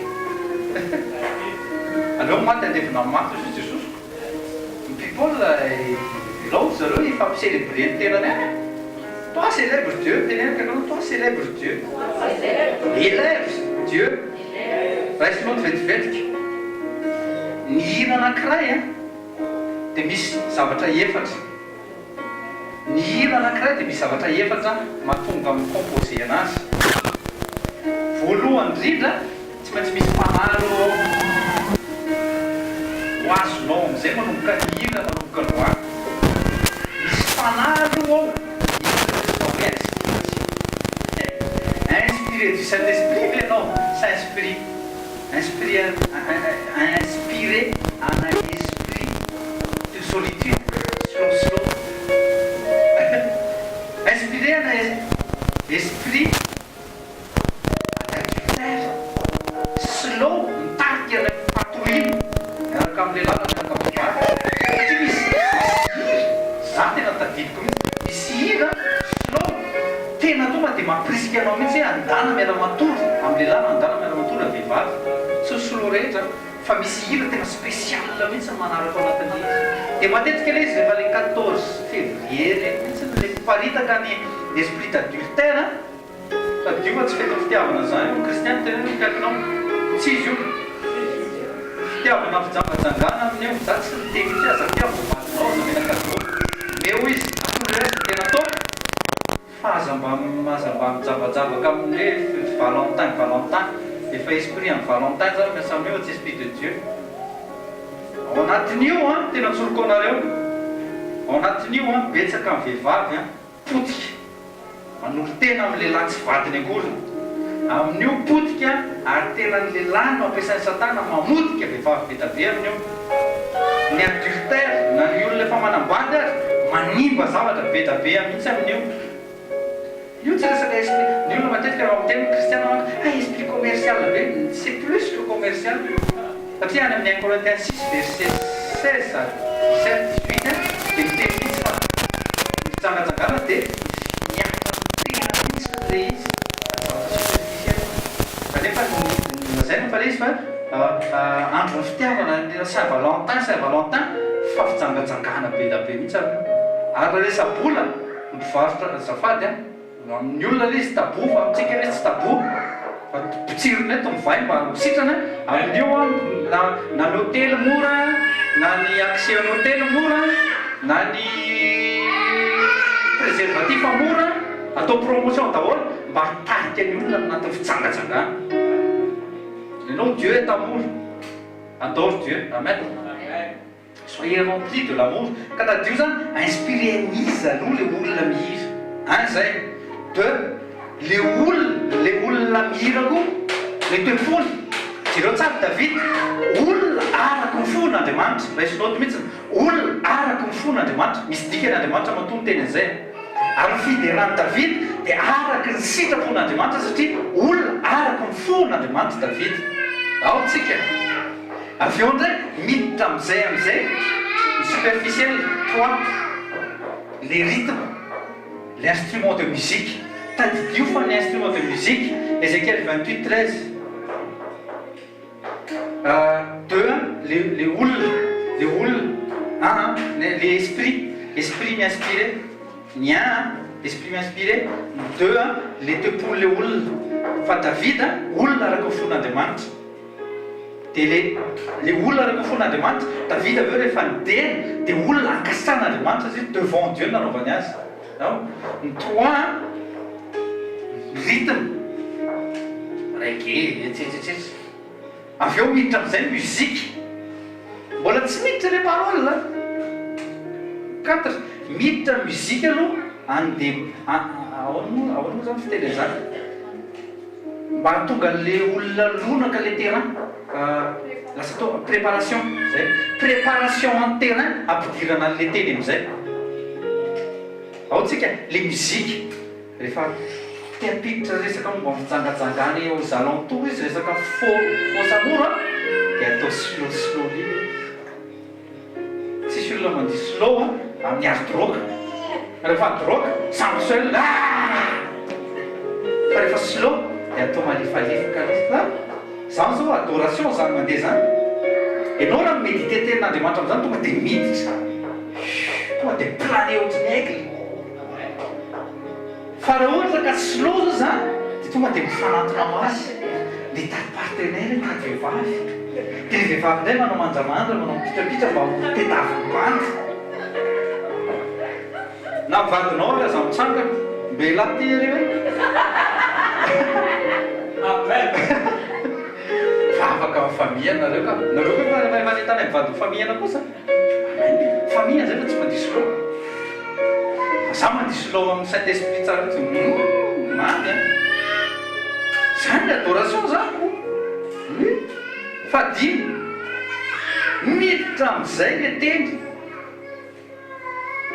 Aleo ny maty handevona ny maty hoy Jesosy. Ny people avelao ry zareo hifampi-celebrer ny tenany any e! Toi célèbre Dieu, teneniko ianao, toi célèbre Dieu. Élève Dieu. Raisinao ny vetivetika. Ny hira anankiray an, dia misy zavatra efatra. Ny hira anankiray dia misy zavatra efatra mahatonga mi-composer anazy. Voalohany indrindra, tsy maintsy misy fanahy aloha ao. Ho azonao amin'izay manomboka ny hira manomboka androany. Misy fanahy aloha ao, inona no atao hoe inspiration? Inspiré du Saint Esprit ve ianao sa inspiré inspiré inspiré en un esprit de solitude slow slow inspiré en un esprit Adultère, slow mitarika ilay fatoriana miaraka amin'ny lehilahy na miaraka amin'ny vehivavy satria misy misy hira, za tena tadidiko mihitsy, misy hira slow tena tonga dia mampirisika anao mihitsy hoe andana miara matory amin'ny lehilahy na andana miara matory amin'ny vehivavy, tsy ny slow rehetra fa misy hira tena spécial mihitsy manaraka ao anatin'ilay izy, dia matetika ilay izy rehefa le 14 février ireny mihitsy ilay miparitaka ny esprit d'adultère. Tadidio fa tsy fetin'ny fitiavana zany io Kristiana teneno ny akaikinao tsy izy io fitiavana fijangajangana amin'io za tsy niteny mihitsy hoe aza tia vao vadinao aza omena cadeau omeo izy atolory azy ny tena ataoko fa aza mba aza mba mijabajabaka amin'ny hoe valentin valentin efa esprit an'i valentin zany miasa amin'io fa tsy esprit de Dieu ao anatin'io an tena tsoriko anareo ao anatin'io an betsaka ny vehivavy an potika Manolo-tena amin'ny lehilahy tsy vadiny akory. Amin'io potika ary tena ny lehilahy no ampiasain'i satana mamotika vehivavy be da be amin'io. Ny adultère na ny olona efa manambady ary manimba zavatra be da be mihitsy amin'io. Io tsy resaka esprit, ny olona matetika raha miteny hoe kristiana manko, hay esprit commercial be, c'est plus que commercial, satria any amin'ny un Corinthiens six verset 16 à 17, 18 dia miteny mihitsy fa ny fijangajangana dia miankina amin'ny tena mihitsy ilay izy fa tsy zavatra superficiel, kanefa ny lazaina fa ilay izy fa andron'ny fitiavana, ny saint valentin, saint valentin, fa fijangajangana be da be mihitsy ary io, ary raha resa-bola. Mpivarotra azafady an! Amin'ny olona ilay izy tabou fa amintsika ilay izy tsy tabou fa potsirina eto ny vay mba ho sitrana amin'io an na na ny hotely mora na ny accès ny hotely mora na ny préservatif mora atao promotion daholo mba hitarika ny olona anatin'ny fijangajangana ianao Dieu est amour adore Dieu amen. Soyez remplis de l'amour ka tadidio zany inspiré an'iza aloha le olona mihira un zay, deux le olona le olona mihira koa le toe-pony jereo tsara David olona araka ny fon Andriamanitra raiso note mihitsy olona araka ny fon Andriamanitra misy dikany Andriamanitra matoa miteny an'izay ary ny fideran'i David dia araka ny sitrapon Andriamanitra satria olona araka ny fon Andriamanitra David ao tsika. Avy eo indray miditra amin'izay amin'izay ny superficiel, trois, les rythmes, l'instrument de musique, tadidio fa ny instrument de musique, Ezekiel 28, 13, deux, le le olona, le olona, un, le esprit, esprit mi-inspirer, ny un, esprit mi-inspirer, ny deux, le toe-pon'le olona, fa Davida olona araka ny fon'Andriamanitra. Dia le le olona araka ny fon'Andriamanitra, Davida avy eo rehefa nidera dia olona ankasan'Andriamanitra satria devant Dieu no nanaovany azy. Ao. Ny trois ny rythme, reggae, etsetra etsetra. Avy eo miditra amin'izay ny musique, mbola tsy miditra le parole an. Quatre, miditra ny musique aloha andeha ahoana moa ahoana moa zany fiteny an'izany? Mba hahatonga an'le olona lonaka le terrain lasa atao préparation zay, préparation en terrain ampidirana an'le teny amizay. Ao tsika le musique rehefa te hampiditra resaka momba ny fijangajangana eo aux alentours izy resaka faux faux amour a de atao slow slowly le izy. Tsisy olona mandihy slow a amin'ny hard rock. Rehefa hard rock, samy seul aah! Fa rehefa slow dia atao malefalefaka ilay izy. Zany zao adoration zany mandeha zany. Ianao raha mi-mediter tenin'Andriamanitra amin'izany tonga dia miditra. Tonga dia mi-planer ohatry ny aigle. Fa raha ohatra ka slow zao zany de tonga de mifanantona ho azy, mitady partenaire mitady vehivavy, de ny vehivavy indray manao mandramandra manao mipitrapitra mba ho tedaviny bandy, na vadinao ary aza mitsangana, mbela aty ery hoe Amen. Vavaka amin'ny famille nareo ka, nareo koa efa efa nahitana mivady ny famille-na kosa. Amen. Famille zay fa tsy mandiso slow. Fa za mandiso slow amin'ny Saint Esprit tsara mihitsy. Humm mamy an. Zany ny adoration zany ko. Oui. Fahadimy. Miditra amin'izay le teny.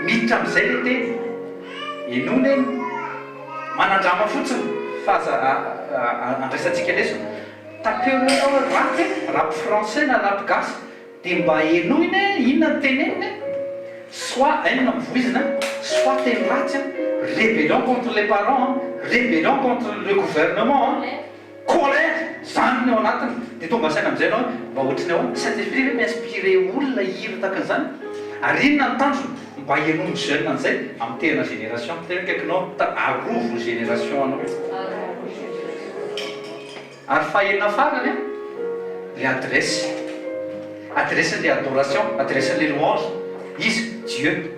Miditra amin'izay le teny. Henoina eny. Manandrama fotsiny fa aza andraisantsika lesona. Tapeo ianao hoe rap e, rap français na rap gasy. Dia mba henoina e, inona no teneniny e? Soit haine mivoizina, soit teny ratsy an, rebellion contre les parents an, rebellion contre le gouvernement an, colère, zany ny ao anatiny. Dia tonga saina amin'izay ianao hoe mba ohatry ny ahoana? Saint Esprit ve mi-inspirer olona hihira tahaka an'izany? Ary inona ny tanjona? Mba henoin'ny jeune an'izay hamotehana génération. Tena akaikinao, arovy ny génération anao. Ary fahenina farany an, le adresse, adresse le adoration, adresse le louange, iza? Dieu.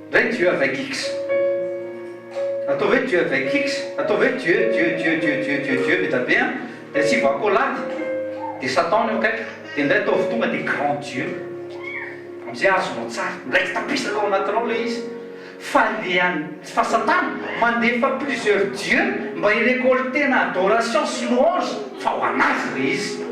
Ndray Dieu avec X. Ataovy hoe Dieu avec X, ataovy hoe Dieu, Dieu, Dieu, Dieu, Dieu, Dieu, Dieu be dia be an, dia asivo accolade, dia Satan ny eo akaiky, dia ndray ataovy tonga dia grand Dieu. Amin'izay azonao tsara, miraiki-tapisaka ao anatinao ilay izy. Fa le an fa satana mandefa plusieurs dieux mba hi-recolter-na adoration sy louange fa ho anazy le izy.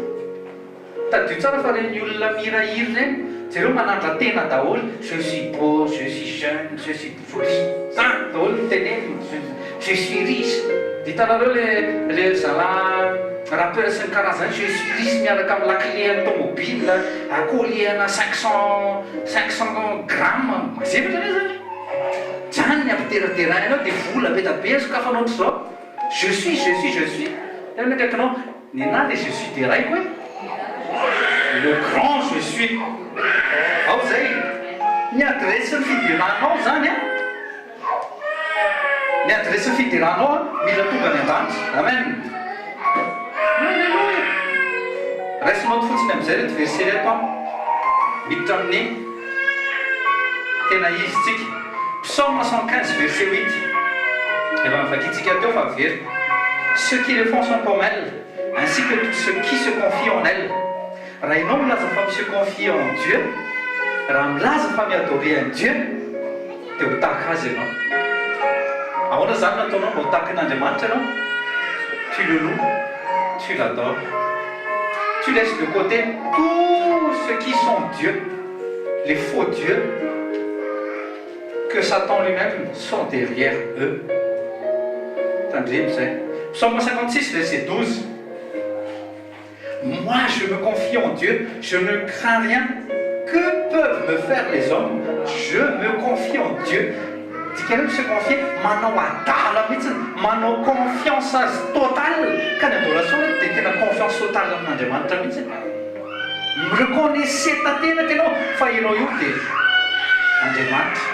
Tadidio tsara fa ireny olona mihirahira ireny, jereo manandra-tena daholo, je suis beau, je suis jeune, je suis joli, zany daholo no teneniny, je suis riche. Hitanareo le le zalahy rappeur sy ny karazany, je suis riche miaraka amin'ny lakile an'ny tomobile, collier ana 500 500 grammes, mazevatra anie zany e! Zany ny ampideraderaina eo dia vola be da be sokafana ohatr'izao. Je suis, je suis, je suis. Tena ny akaikinao, nenah le je suis deraiko e. Le grand je suis. Ao zay. Ny adresse ny fideranao zany an. Ny adresse ny fideranao an, mila tonga any an-danitra. Amen. Alléluia. Raiso note fotsiny amin'izay reto verset reto an. Miditra amin'ny tena izy tsika. Psaume 115 verset 8. Efa novakintsika teo fa averiko. Ceux qui le font sont comme elle, ainsi que tous ceux qui se confient en elle. Raha ianao milaza fa mi-se confier en Dieu, raha milaza fa mi-adorer an'i Dieu, dia ho tahaka Azy ianao. Ahoana izany no ataonao mba ho tahaka an'Andriamanitra ianao? Tu le loues, tu l'adores. Tu laisses de côté tout ce qui sont dieux, les faux dieux que Satan lui-même sont derrière eux. Tandremo izay. Psaume 56 verset 12. Moi je me confie en Dieu, je ne crains rien, que peuvent me faire les hommes, je me confie en Dieu. Dikany hoe se confier, manao adala mihitsy, manao confiance azy totale, ka ny adoration reto dia tena confiance totale amin'Andriamanitra mihitsy. Mi-reconnaisser tanteraka ianao fa ianao io dia Andriamanitra.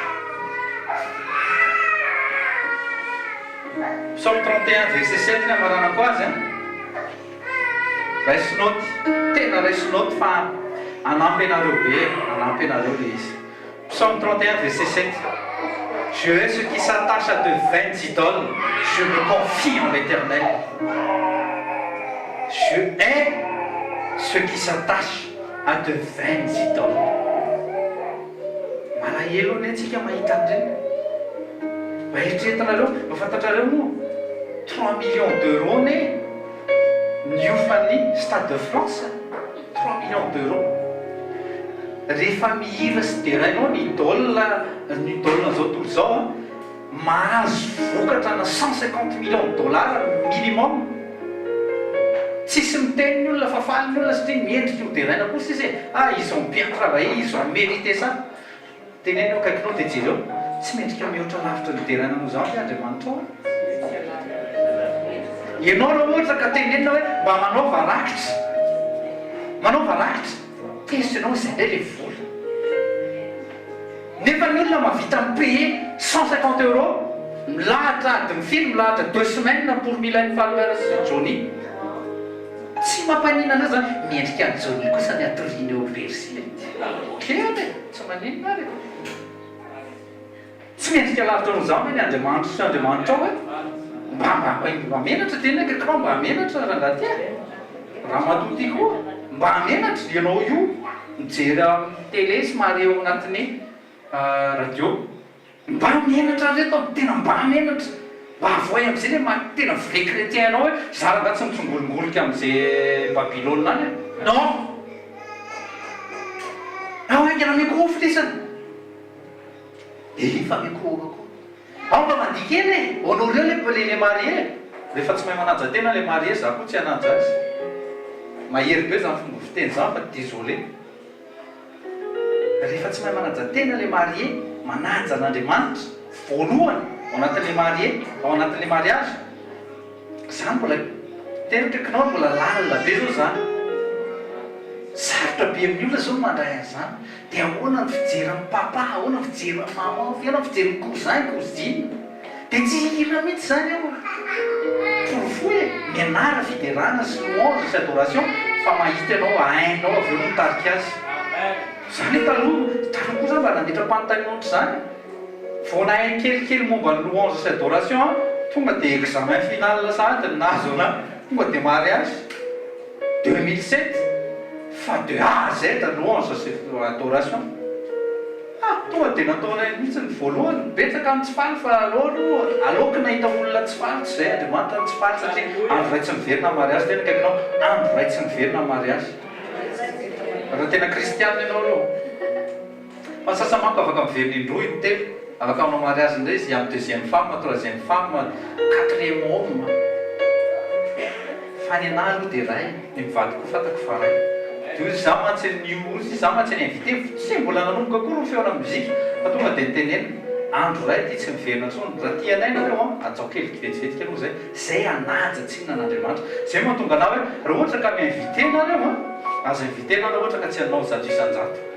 Psaume 31 verset 7 ny hamaranako azy an. Raiso naoty, tena raiso naoty fa hanampy anareo be e, hanampy anareo le izy. Psaume 31 verset 7 Je hais ceux qui s'attachent à de vaines idoles, je me confie en l'Eternel. Je hais ceux qui s'attachent à de vaines idoles. Malahelo anie tsika mahita an'ireny. Mba eritreretinareo, mba fantatrareo moa, trois millions d'euros anie ny hofan'ny Stade de France, trois millions d'euros. Rehefa mihira sy derainao ny idole, ny idole-n'izao tontolo izao an, mahazo vokatra ana 150 millions de dollars minimum. Tsisy miteny ny olona fa faly ny olona satria mendrika ho deraina kosa izy e! Ah ils ont bien travaillé, ils ont mérité ça. Teneno eo akaikinao dia jereo, tsy mendrika mihoatra lavitra ny deraina noho izany ve Andriamanitrao e? Ianao raha ohatra ka tenenina hoe mba manaova rakitra, manaova rakitra, tezitra ianao izay indray ilay vola. Nefa ny olona mahavita mi-payer 150 euros, milahatra adiny firy, milahatra deux semaines pour Mylène Farmer sy Johnny. Tsy mampaninona anao zany, mendrika an'i Johnny kosa ny hatoriany eo Bercy e. Ok ary e, tsy maninona ary e. Tsy mendrika lavitra noho izany ve ny Andriamanitro sy Andriamanitrao e? Mba mba mba mba menatra tena akaikinao mba menatra rangahy ty e. Ramatoa ty koa mba menatra ianao io mijery amin'ny télé sy mahare ao anatin'ny radio. Mba menatra ry reto a! Tena mba menatra! Mba avohay amizay le maha tena vrai chrétien anao hoe za rangaha tsy mitsongolongolika amze Babylone any a! Non! Ao haingana mikohofo lisany! Dia efa mikohoka koa. Ao mba mandihy kely e! Honoreo le le le marié e! Rehefa tsy mahay manaja tena le marié za koa tsy hanaja azy. Mahery be zany fomba fiteny zany fa désolé. Rehefa tsy mahay manaja tena le marié, manaja an'Andriamanitra voalohany ao anatin'le marié, ao anatin'le mariage, zany mbola tena akaikinao mbola lalina be zao zany. Sarotra be amin'ny olona zao ny mandray an'izany. Dia ahoana ny fijery an'i papa, ahoana ny fijery an'i maman, ahoana ny fijery ny cousin, cousine. Dia tsy hihira mihitsy izany eo. Porofoy e, mianara fiderana sy louange sy adoration fa mahita ianao, hainao avy eo ny mitarika azy. Izany hoe taloha, taloha koa za mba nametra-panontaniana ohatr'izany. Vao nahay kelikely momba ny louange sy adoration aho, tonga dia examen final sahady no nahazo anah, tonga dia mariage. 2007, fa de A à Z louange sy adoration. Ah, tonga dia nataonay mihitsy ny voalohany, betsaka ny tsy faly fa aleo aloha, aleoko nahita olona tsy faly tsy izay Andriamanitra no tsy faly satria andro iray tsy miverina ny mariazy, tena akaikinao, andro iray tsy miverina ny mariazy. Raha tena kristianina ianao aloha. Fa ny sasany manko afaka miverina indroa, intelo, afaka manao mariage indray izy amin'ny deuxième femme, troisième femme, quatrième homme. Fa ny anah aloha dia ray, ny mivady koa fantako fa ray. Dia hoy izy za mantsy ny hoy izy za mantsy ny invité tsy mbola nanomboka akory ny feona mozika fa tonga dia nitenenina, andro iray ity tsy miverina intsony, raha tia anay nareo an, hajao kely vetivetika aloha zay, zay hanaja tsinona an'Andriamanitra. Zay mahatonga anah hoe raha ohatra ka mi-invité nareo an, aza invité-na raha ohatra ka tsy hanao 100%.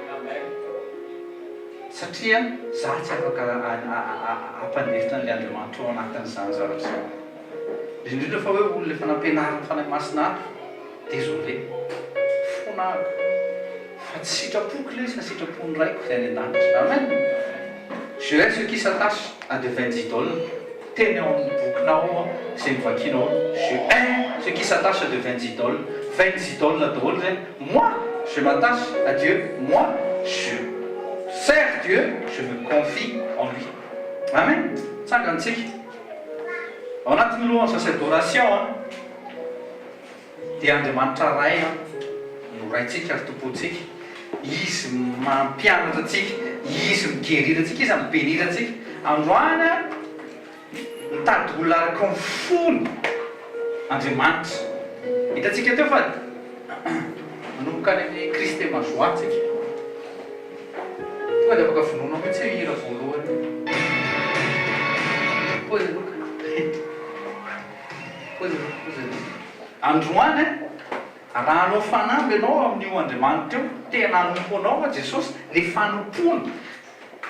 Satria za tsy afaka hampandefitra an'ilay Andriamanitra ao anatin'izany zavatra izany. Indrindra indrindra fa hoe olona efa nampianarin'ny Fanahy Masina ato. Désolé. Fona ahako. Fa tsy sitrapoko ilay izy fa sitrapon'ny Raiko izay any an-danitra. Amen! Je hais ceux qui s'attachent à de vaines idoles. Teny ao amin'ny bokinao ao izay novakianao ao. Je hais ceux qui s'attachent à de vaines idoles. Vaines idoles daholo ireny. Moi, je m'attache à Dieu. Moi, je sers Dieu, je me confie en lui. Amen! Tsangano tsika. Ao anatin'ny louange sy adoration an, dia Andriamanitra Ray an, no Raintsika ary Tompontsika. Izy mampianatra antsika, Izy mi-guérir antsika, Izy mi-bénir antsika. Androany an, Mitady olona araka ny fony Andriamanitra. Hitantsika teo fa manomboka any amin'ny Christ est ma joie tsika. Tonga dia afaka vonoinao mihitsy io hira voalohany io. Pause aloha ka. Pause aloha, pause aloha. Androany an, raha hanao fanamby ianao amin'io Andriamanitra io, tena hanompo anao va Jesosy? Ilay fanompoana.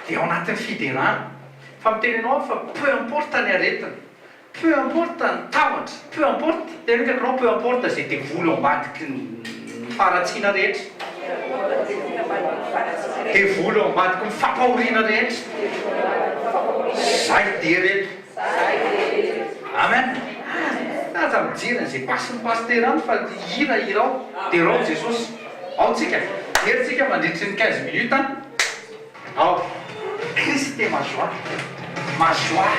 Dia ao anatin'ny fiderana. Fa miteny anao aho fa peu importe ny aretina, peu importe ny tahotra, peu importe, tena hitako anao peu importe izay devoly ao ambadiky ny faharatsiana rehetra, devoly ao ambadiky ny fampahoriana rehetra, zay dera eto. Amen. Aza mijery an'izay pasin'ny pasitera any fa hira hirao, derao Jesosy. Ao tsika, dera tsika mandritry ny 15 minutes. Ao Christ est ma joie, ma joie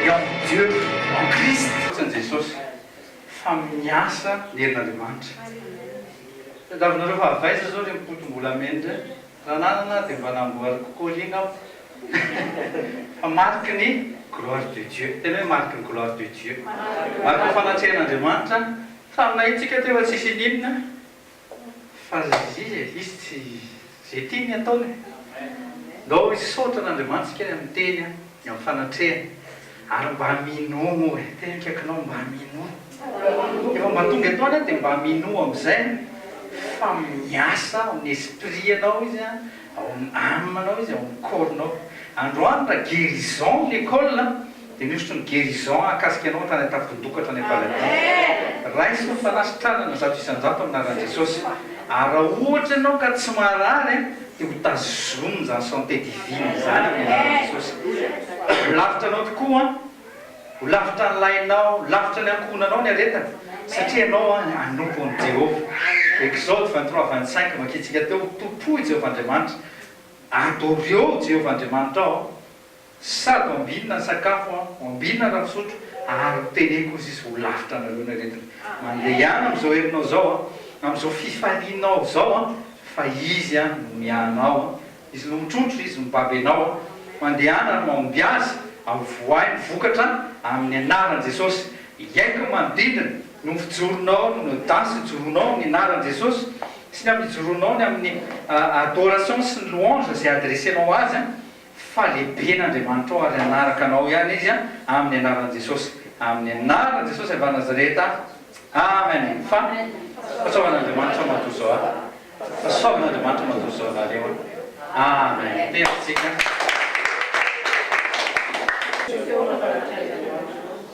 est en Dieu, en Christ. Fotsiny Jesosy fa miasa ny herin'Andriamanitra. Tadiavinareo fa avy aiza zao re mipotim-bolamena re? Raha nanana aho dia mba namboariko colis angamba. Fa mariky ny gloire de Dieu. Tena hoe mariky ny gloire de Dieu. Mariky ny fanatrehan'Andriamanitra. Samy nahitsika teo fa tsisy ininona. Fa izy e, izy tsy, izay tiany ny ataony e. Ndao hisaotra an'Andriamanitra isika ny amin'ny teny, ny amin'ny fanatrehany. Ary mba minoa moa e, tena akaikinao mba minoa. Efa mba tonga etoana dia mba minoa amin'izay fa miasa ao amin'ny esprit anao izy, ao amin'ny âme anao izy, ao amin'ny corps-nao. Androany raha guérison ny école, Dia nihosotra ny guérison hahakasika anao hatrany an-tampon-doha ka hatrany am-paladia. Raiso ny fanasitranana 100% amin'ny anaran'i Jesosy. Ary raha ohatra ianao ka tsy marary dia ho tazomina izany santé divine izany amin'ny anaran'i Jesosy. Ho lavitra anao tokoa, ho lavitra ny lainao, ho lavitra ny ankohonanao ny aretina satria ianao hanompo an'i Jehovah. Exode 23, 25 vakintsika teo, Tompoy Jehovah Andriamanitra, adoreo Jehovah Andriamanitrao. Sady ho ambinina ny sakafo an, ho ambinina ny rano fisotro, ary ho teneniko hozy izy ho lavitra anareo ny aretina. Mandehana amin'izao herinao izao an, amin'izao fifalianao izao an, fa Izy an no miahy anao an, Izy no mitrotro, Izy no mibaby anao an. Mandehana ary mahombiaza, avoahy ny vokatra amin'ny anaran'i Jesosy. Hiaiky ny manodidina, no fijoronao, no audace ijoroanao amin'ny anaran'i Jesosy, sy ny amin'ny ijoroanao ny amin'ny adoration sy ny louange izay adressenao Azy an. Fa lehibe n'Andriamanitra ao ary hanaraka anao ihany Izy amin'ny anaran'i Jesosy. Amin'ny anaran'i Jesosy avy any Nazareta. Amen. Fa fahasoavan'Andriamanitra matoa zao a. Fahasoavan'Andriamanitra matoa zao anareo a. Amen. Tehaka tsika.